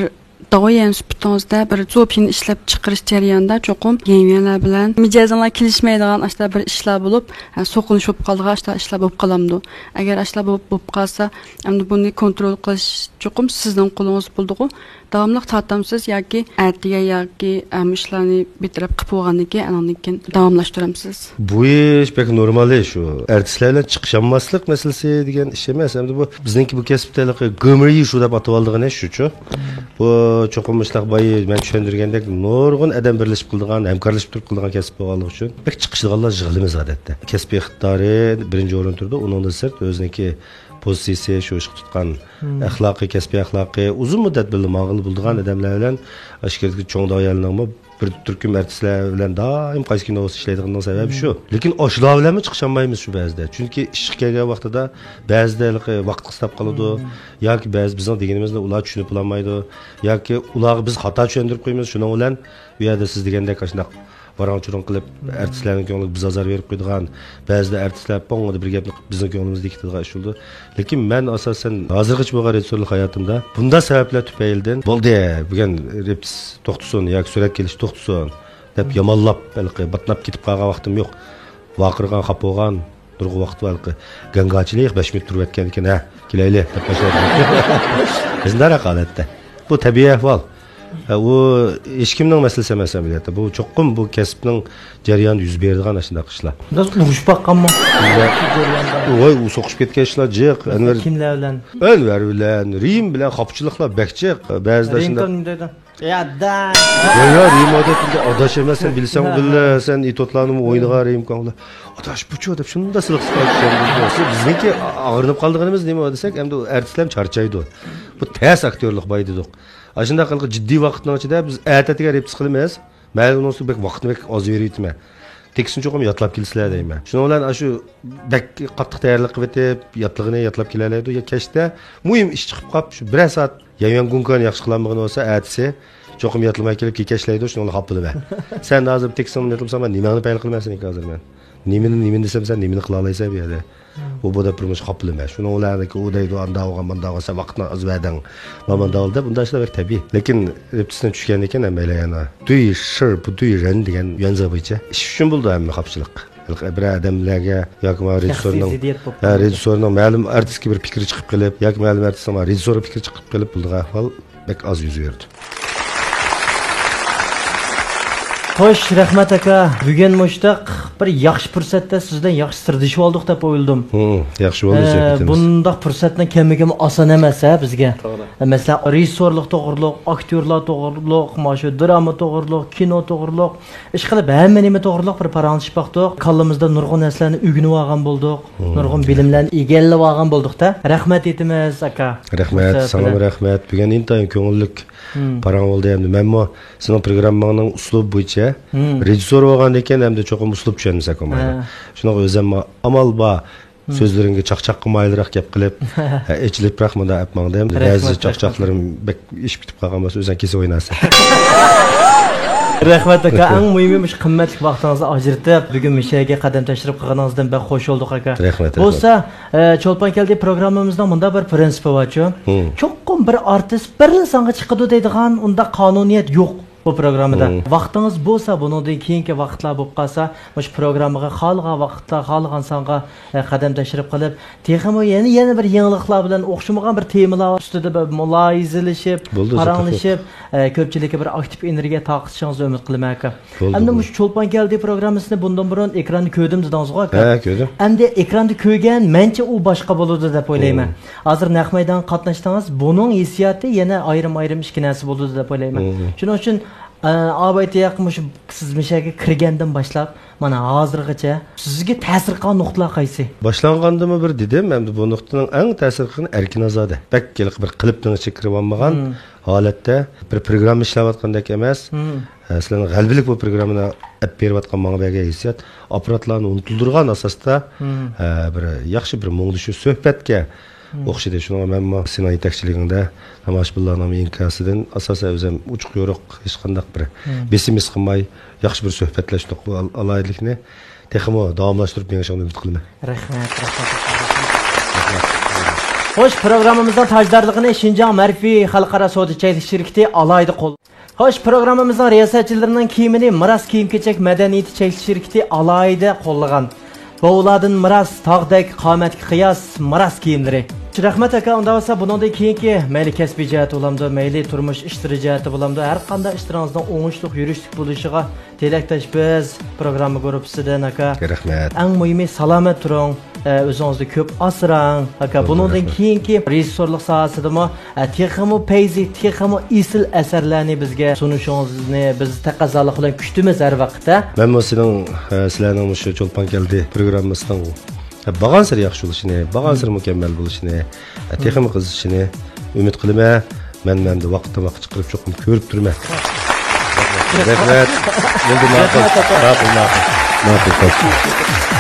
دوۋيەن سۈپىتىڭىزدە بىر زوپىينى ئىشلەپ چىقىرىش جەريانىدا چوقۇم يەنيۈەنلەر بىلەن مىجەزىڭلار كېلىشمەيدىغان ئاشۇنداق بىر ئىشلار بولۇپ، ھە، سوقۇنۇش بولۇپ قالىدىغان ئاشۇنداق ئىشلار بولۇپ قالامدۇ؟ ئەگەر ئاشۇنداق بولۇپ، بولۇپ قالسا، ئەمدى بۇنى كونترول قىلىش چوقۇم سىزنىڭ قولىڭىزدا بولىدىغۇ. داۋاملىق تارتامسىز ياكى ئەتىگەن ياكى، ئە، مۇشۇلارنى بىر تەرەپ قىلىپ بولغاندىن كېيىن، ئانىڭدىن كېيىن داۋاملاشتۇرامسىز؟ بۇ ئىش بەك نورمال ئىش ئۇ. ئارتىسلار بىلەن چىقىشالماسلىق مەسىلىسى دېگەن ئىش ئەمەس. ئەمدى بۇ بىزنىڭكى بۇ كەسىپتە ھېلىقى گۆمۈر يېيىش دەپ ئاتىۋالىدىغان ئىش شۇچۇ. بۇ چوقۇم مۇشۇنداق بايا مەن چۈشەندۈرگەندەك نۇرغۇن ئادەم بىرلىشىپ قىلىدىغان، ھەمكارلىشىپ تۇرۇپ قىلىدىغان كەسىپ بولغانلىقى ئۈچۈن بەك چىقىشىدىغانلار يىغىلىمىز ئادەتتە. كەسپىي ئىقتىدارى بىرىنچى ئورۇندا تۇرىدۇ، ئۇنىڭدىن سىرت ئۆزىنىڭكى پوزىتسىيىسى، شۇ ئىشقا تۇتقان ئەخلاقى، كەسپىي ئەخلاقى، ئۇزۇن مۇددەت بىللە ماڭغىلى بولىدىغان ئادەملەر بىلەن ئاشكىرىدىكى چوڭ دائىرىلەرنىڭمۇ بىر تۈركۈم ئارتىسلار بىلەن دائىم قايسى كۈندە بولسا ئىشلەيدىغىنىنىڭ سەۋەبى شۇ. لېكىن ئاشۇلار بىلەنمۇ چىقىشالمايمىز شۇ بەزىدە. چۈنكى ئىشقا كەلگەن ۋاقتىدا بەزىدە ھېلىقى ۋاقىت قىستاپ قالىدۇ، ياكى بەزى بىزنىڭ دېگىنىمىزنى ئۇلار چۈشىنىپ بولالمايدۇ، ياكى ئۇلارغا بىز خاتا چۈشەندۈرۈپ قويىمىز. شۇنىڭ بىلەن ئۇ يەردە سىز دېگەندەك ئاشۇنداق ۋاراڭ-چۇرۇڭ قىلىپ، ئارتىسلارنىڭ كۆڭلىگە بىز ئازار بېرىپ قويىدىغان، بەزىدە ئارتىسلار پوڭ بىر گەپنى قىلىپ بىزنىڭ كۆڭلىمىزنى كېتىدىغان ئىش بولىدۇ. لېكىن مەن ئاساسەن ھازىرغىچە بولغان رېژىسسورلۇق ھاياتىمدا بۇنداق سەۋەبلەر تۈپەيلىدىن، «بولدى، بۈگۈن رېپېتىتسىيە توختىسۇن ياكى سۈرەتكە ئېلىش توختىسۇن» دەپ يامانلاپ، ھېلىقى باتناپ كېتىپ قالغان ۋاقتىم يوق. ۋارقىرىغان، خاپا بولغان، نۇرغۇن ۋاقىت بار. ھېلىقى گاڭگاچىلىق بەش مىنۇت تۇرۇۋەتكەن ئىكەن، ھە، كېلەيلى دەپ باشلايدۇ. شۇنداق ھالەتتە. بۇ تەبىئىي ئەھۋال. ھە، ئۇ ھېچكىمنىڭ مەسىلىسى ئەمەس ئەمەلىيەتتە. بۇ چوقۇم بۇ كەسىپنىڭ جەريانىدا يۈز بېرىدىغان ئاشۇنداق ئىشلار. بىراز ئۇرۇشۇپ باققانمۇ؟ ۋاي، ئۇ سوقۇشۇپ كەتكەن ئىشلار جىق. ئەنۋەر، كىملەر بىلەن؟ ئەنۋەر بىلەن، رىم بىلەن خاپىچىلىقلار بەك جىق. بەزىدە رىم شۇنداق. نېمە دەيدۇ؟ يا، يا، رىم ئادەتتە ئاداش ئەمەس، سەن بىلسەڭ بىللە، سەن ئېتوتلارنىمۇ ئوينىغان رىم كاڭلا. ئاداش، بۇچۇ دەپ شۇنداق سىلىق سىلىق. بىزنىڭكى ئاغرىنىپ قالىدىغىنىمىز نېمە دېسەك، ئەمدى ئارتىسلار چارچايدۇ. بۇ تەس ئاكتيورلۇق باي دېدۇق. ئاشۇنداق قىلغان جىددىي ۋاقىتنىڭ ئىچىدە بىز ئەتە ئەتىگەن رېپېتىتسىيە قىلىمىز. مەن ئۇنىڭ ئۈستىگە بەك ۋاقىتنى بەك ئاز بېرىۋېتىمەن. تېكىستنى چوقۇم يادلاپ كېلىسىلەر دەيمەن. شۇنىڭ بىلەن ئاشۇ بەك قاتتىق تەييارلىق قىلىۋېتىپ، يادلىغىنى يادلاپ كېلەلەيدۇ. يا كەچتە مۇھىم ئىش چىقىپ قاپ، شۇ بىرەر سائەت يەنيۈەن گۇڭكان ياخشى قىلالمىغان بولسا، ئەتىسى چوقۇم يادلىماي كېلىپ كېكەچلەيدۇ، شۇنىڭ بىلەن خاپا بولىمەن. سەن ھازىر تېكىستىڭنى يادلىمىساڭ، مەن نېمەڭنى پەيل قىلىمەن سېنىڭكى ھازىر مەن؟ نېمىنى، نېمىنى دېسەم، سەن نېمىنى قىلالايسەن بۇ يەردە؟ ئۇ بۇ دەپ بىر مۇشۇ خاپا بولىمەن. شۇنىڭ بىلەن ئۇ دەيدۇ، ئاندا بولغان، ماندا بولغان، سەن ۋاقىتنى ئاز بەردىڭ، مانا ماندا بولدى دەپ، بۇنداق ئىشلار بەك تەبىئىي. لېكىن رېپېتىتسىيەدىن چۈشكەندىن كېيىن ھەممەيلەن يەنە دۇي شىر بۇ دۇي رەن دېگەن يۈەنزا بويىچە ئىش ئۈچۈن بولىدۇ ھەممە خاپىچىلىق. بىرەر ئادەملەرگە ياكى مانا رېژىسسورنىڭ، زىددىيەت بولۇپ ھە، قالىدۇ. رېژىسسورنىڭ مەلۇم ئارتىسقا بىر پىكرى چىقىپ قېلىپ، ياكى مەلۇم ئارتىسنىڭ مانا رېژىسسورغا پىكرى چىقىپ قېلىپ، بولىدىغان ئەھۋال بەك ئاز يۈز بېرىدۇ. خوش، رەھمەت ئاكا. بۈگۈن مۇشۇنداق بىر ياخشى پۇرسەتتە سىز بىلەن ياخشى سىردىشىپ ئالدۇق دەپ ئويلىدىم. ھىم، ياخشى بولدى ئە، سۆھبىتىمىز. بۇنداق پۇرسەتنىڭ كەلمىگىنى ئاسان ئەمەس ھە بىزگە. توغرا. مەسىلەن، رېژىسسورلۇق توغرۇلۇق، ئاكتيورلار توغرۇلۇق، مانا شۇ دراما توغرۇلۇق، كىنو توغرۇلۇق، ئىشقىلىپ، ھەممە نېمە توغرىلىق بىر پاراڭلىشىپ باقتۇق. كاللىمىزدا نۇرغۇن نەرسىلەرنى ئۆگىنىۋالغان بولدۇق. مم. نۇرغۇن بىلىملەرنى ئىگىلىۋالغان بولدۇق-دە. رەھمەت ئېيتىمىز، ئاكا. رەھمەت، ساڭىمۇ رەھمەت. بۈگۈن ئىنتايىن كۆڭۈللۈك مم. پاراڭ بولدى. ئەمدى مەنمۇ سېنىڭ پروگرامماڭنىڭ ئۇسلۇبى بويىچە مم. رېژىسسور بولغاندىن كېيىن ئەمدى چوقۇم ئۇسلۇب چۈشەنمىسەك بولمايدۇ. ھە. شۇنىڭغا ئۆزۈممۇ ئامال بار. مم. سۆزلىرىڭگە چاقچاققا مايىلراق گەپ قىلىپ، ھە، ئېچىلىپراق مۇنداق ئەپ ماڭدىم. بەزى رەھمەت، رەھمەت. چاقچاقلىرىم بەك ئېشىپ كېتىپ قالغان بولسا، ئۆزۈڭ كېسىپ ئوينارسەن. رەھمەت، ئاكا. رەھمەت. ئەڭ مۇھىمى، مۇشۇ قىممەتلىك ۋاقتىڭىزنى ئاجرىتىپ، بۈگۈن مۇشۇ يەرگە قەدەم تەشرىپ قىلغىنىڭىزدىن بەك خوش بولدۇق، ئاكا. رەھمەت، رەھمەت. بولسا، ئە، چولپان كەلدى پروگراممىمىزنىڭ مۇنداق بىر پىرىنسىپى بارچۇ. مم. چوقۇم بىر ئارتىس بىرلا سانغا چىقىدۇ دەيدىغان ئۇنداق قانۇنىيەت يوق. بۇ پروگراممىدا. مم. ۋاقتىڭىز بولسا، بۇنىڭدىن كېيىنكى ۋاقىتلار بولۇپ قالسا، مۇشۇ پروگراممىغا خالىغان ۋاقىتتا، خالىغان سانغا، ئە، قەدەم تەشرىپ قىلىپ، تېخىمۇ يەنە، يەنە بىر يېڭىلىقلار بىلەن ئوخشىمىغان بىر تېمىلار ئۈستىدە بىر مۇلاھىزىلىشىپ، بولدى، پاراڭلىشىپ، ئە، كۆپچىلىككە بىر ئاكتىپ ئېنېرگىيە تارقىتىشىڭىزنى ئۈمىد قىلىمەن، ئاكا. بولدى، ئەمدى بولدى. مۇشۇ چولپان كەلدى پروگراممىسىنى بۇندىن بۇرۇن ئېكراندا كۆردۈم دېدىڭىزغۇ، ئاكا؟ ھە، كۆردۈم. ئەمدى ئېكراندا كۆرگەن مەنچە ئۇ باشقا بولىدۇ دەپ ئويلايمەن. مم. ھازىر نەق مەيدانغا قاتناشتىڭىز، بۇنىڭ ھېسسىياتى يەنە ئايرىم-ئايرىم ئىككى نەرسە بولىدۇ دەپ ئويلايمەن. مم. شۇنىڭ ئۈچۈن، ئە، ئاۋايتى ياق مۇشۇ سىز مۇشۇ يەرگە كىرگەندىن باشلاپ، مانا ھازىرغىچە سىزگە تەسىر قىلغان نۇقتىلار قايسى؟ باشلانغاندىمۇ بىر دېدىم، ئەمدى بۇ نۇقتىنىڭ ئەڭ تەسىر قىلغىنى ئەركىن ئازادە. بەك ھېلىقى بىر قېلىپنىڭ ئىچىگە كىرىۋالمىغان مم. ھالەتتە، بىر پروگرامما ئىشلەۋاتقاندەك ئەمەس. مم. ئە، سىلەرنىڭ غەلىبىلىك بۇ پروگراممىنى ئەپ بېرىۋاتقان ماڭا بەرگەن ھېسسىيات، ئاپپاراتلارنى ئۇنتۇلدۇرغان ئاساستا، مم. ئە، بىر ياخشى بىر مۇڭدىشىش، سۆھبەتكە مم. ئوخشىدى. شۇنىڭغا مەنمۇ سېنىڭ يېتەكچىلىكىڭدە تاماشىبىنلارنىڭ ئىنكاسىدىن ئاساسەن ئۆزۈم ئوچۇق-يورۇق، ھېچقانداق بىر مم. بېسىم ھېس قىلماي، ياخشى بىر سۆھبەتلەشتۇق. بۇ ئال-، ئالاھىدىلىكنى تېخىمۇ داۋاملاشتۇرۇپ مېڭىشىڭنى ئۈمىد قىلىمەن. رەھمەت، رەھمەت. خوش، پروگراممىمىزنىڭ تاجدارلىقىنى شىنجاڭ مەرفىي خەلقئارا سودا چەكلىك شىركىتى ئالاھىدە قول. خوش، پروگراممىمىزنىڭ رىياسەتچىلىرىنىڭ كىيىمىنى مىراس كىيىم-كېچەك مەدەنىيىتى چەكلىك شىركىتى ئالاھىدە قوللىغان. بوۋىلاردىن مىراس، تاغدەك قامەتكە قىياس، مىراس كىيىملىرى. رەھمەت ئاكا، ئۇنداق بولسا بۇنىڭدىن كېيىنكى مەيلى كەسپىي جەھەتتە بولامدۇ، مەيلى تۇرمۇش ئىشلىرى جەھەتتە بولامدۇ، ھەر قانداق ئىشلىرىڭىزنىڭ ئوڭۇشلۇق يۈرۈشلۈك بولۇشىغا تىلەكداش بىز پروگرامما گۇرۇپپىسىدىن ئاكا. رەھمەت. ئەڭ مۇھىمى سالامەت تۇرۇڭ، ئە، ئۆزىڭىزنى كۆپ ئاسراڭ ئاكا. بۇنىڭدىن كېيىنكى رېژىسسورلۇق ساھەسىدىمۇ، ئە، تېخىمۇ پەيزى، تېخىمۇ ئېسىل ئەسەرلەرنى بىزگە سۇنۇشىڭىزنى بىز تەقەززالىق بىلەن كۈتىمىز ھەر ۋاقىت، ھە. مەنمۇ سېنىڭ، ئە، سىلەرنىڭ مۇشۇ چولپان كەلدى پروگراممىسىنىڭ، ئە، بارغانسېرى ياخشى بولۇشىنى، بارغانسېرى مۇكەممەل بولۇشىنى، ئە، تېخىمۇ قىزىشىشىنى ئۈمىد قىلىمەن. مەن، مەن ۋاقىتتىن ۋاقىت چىقىرىپ چوقۇم كۆرۈپ تۇرىمەن. رەھمەت. بولدى، ماقۇل. ماقۇل، ماقۇل. ماقۇل، خوش.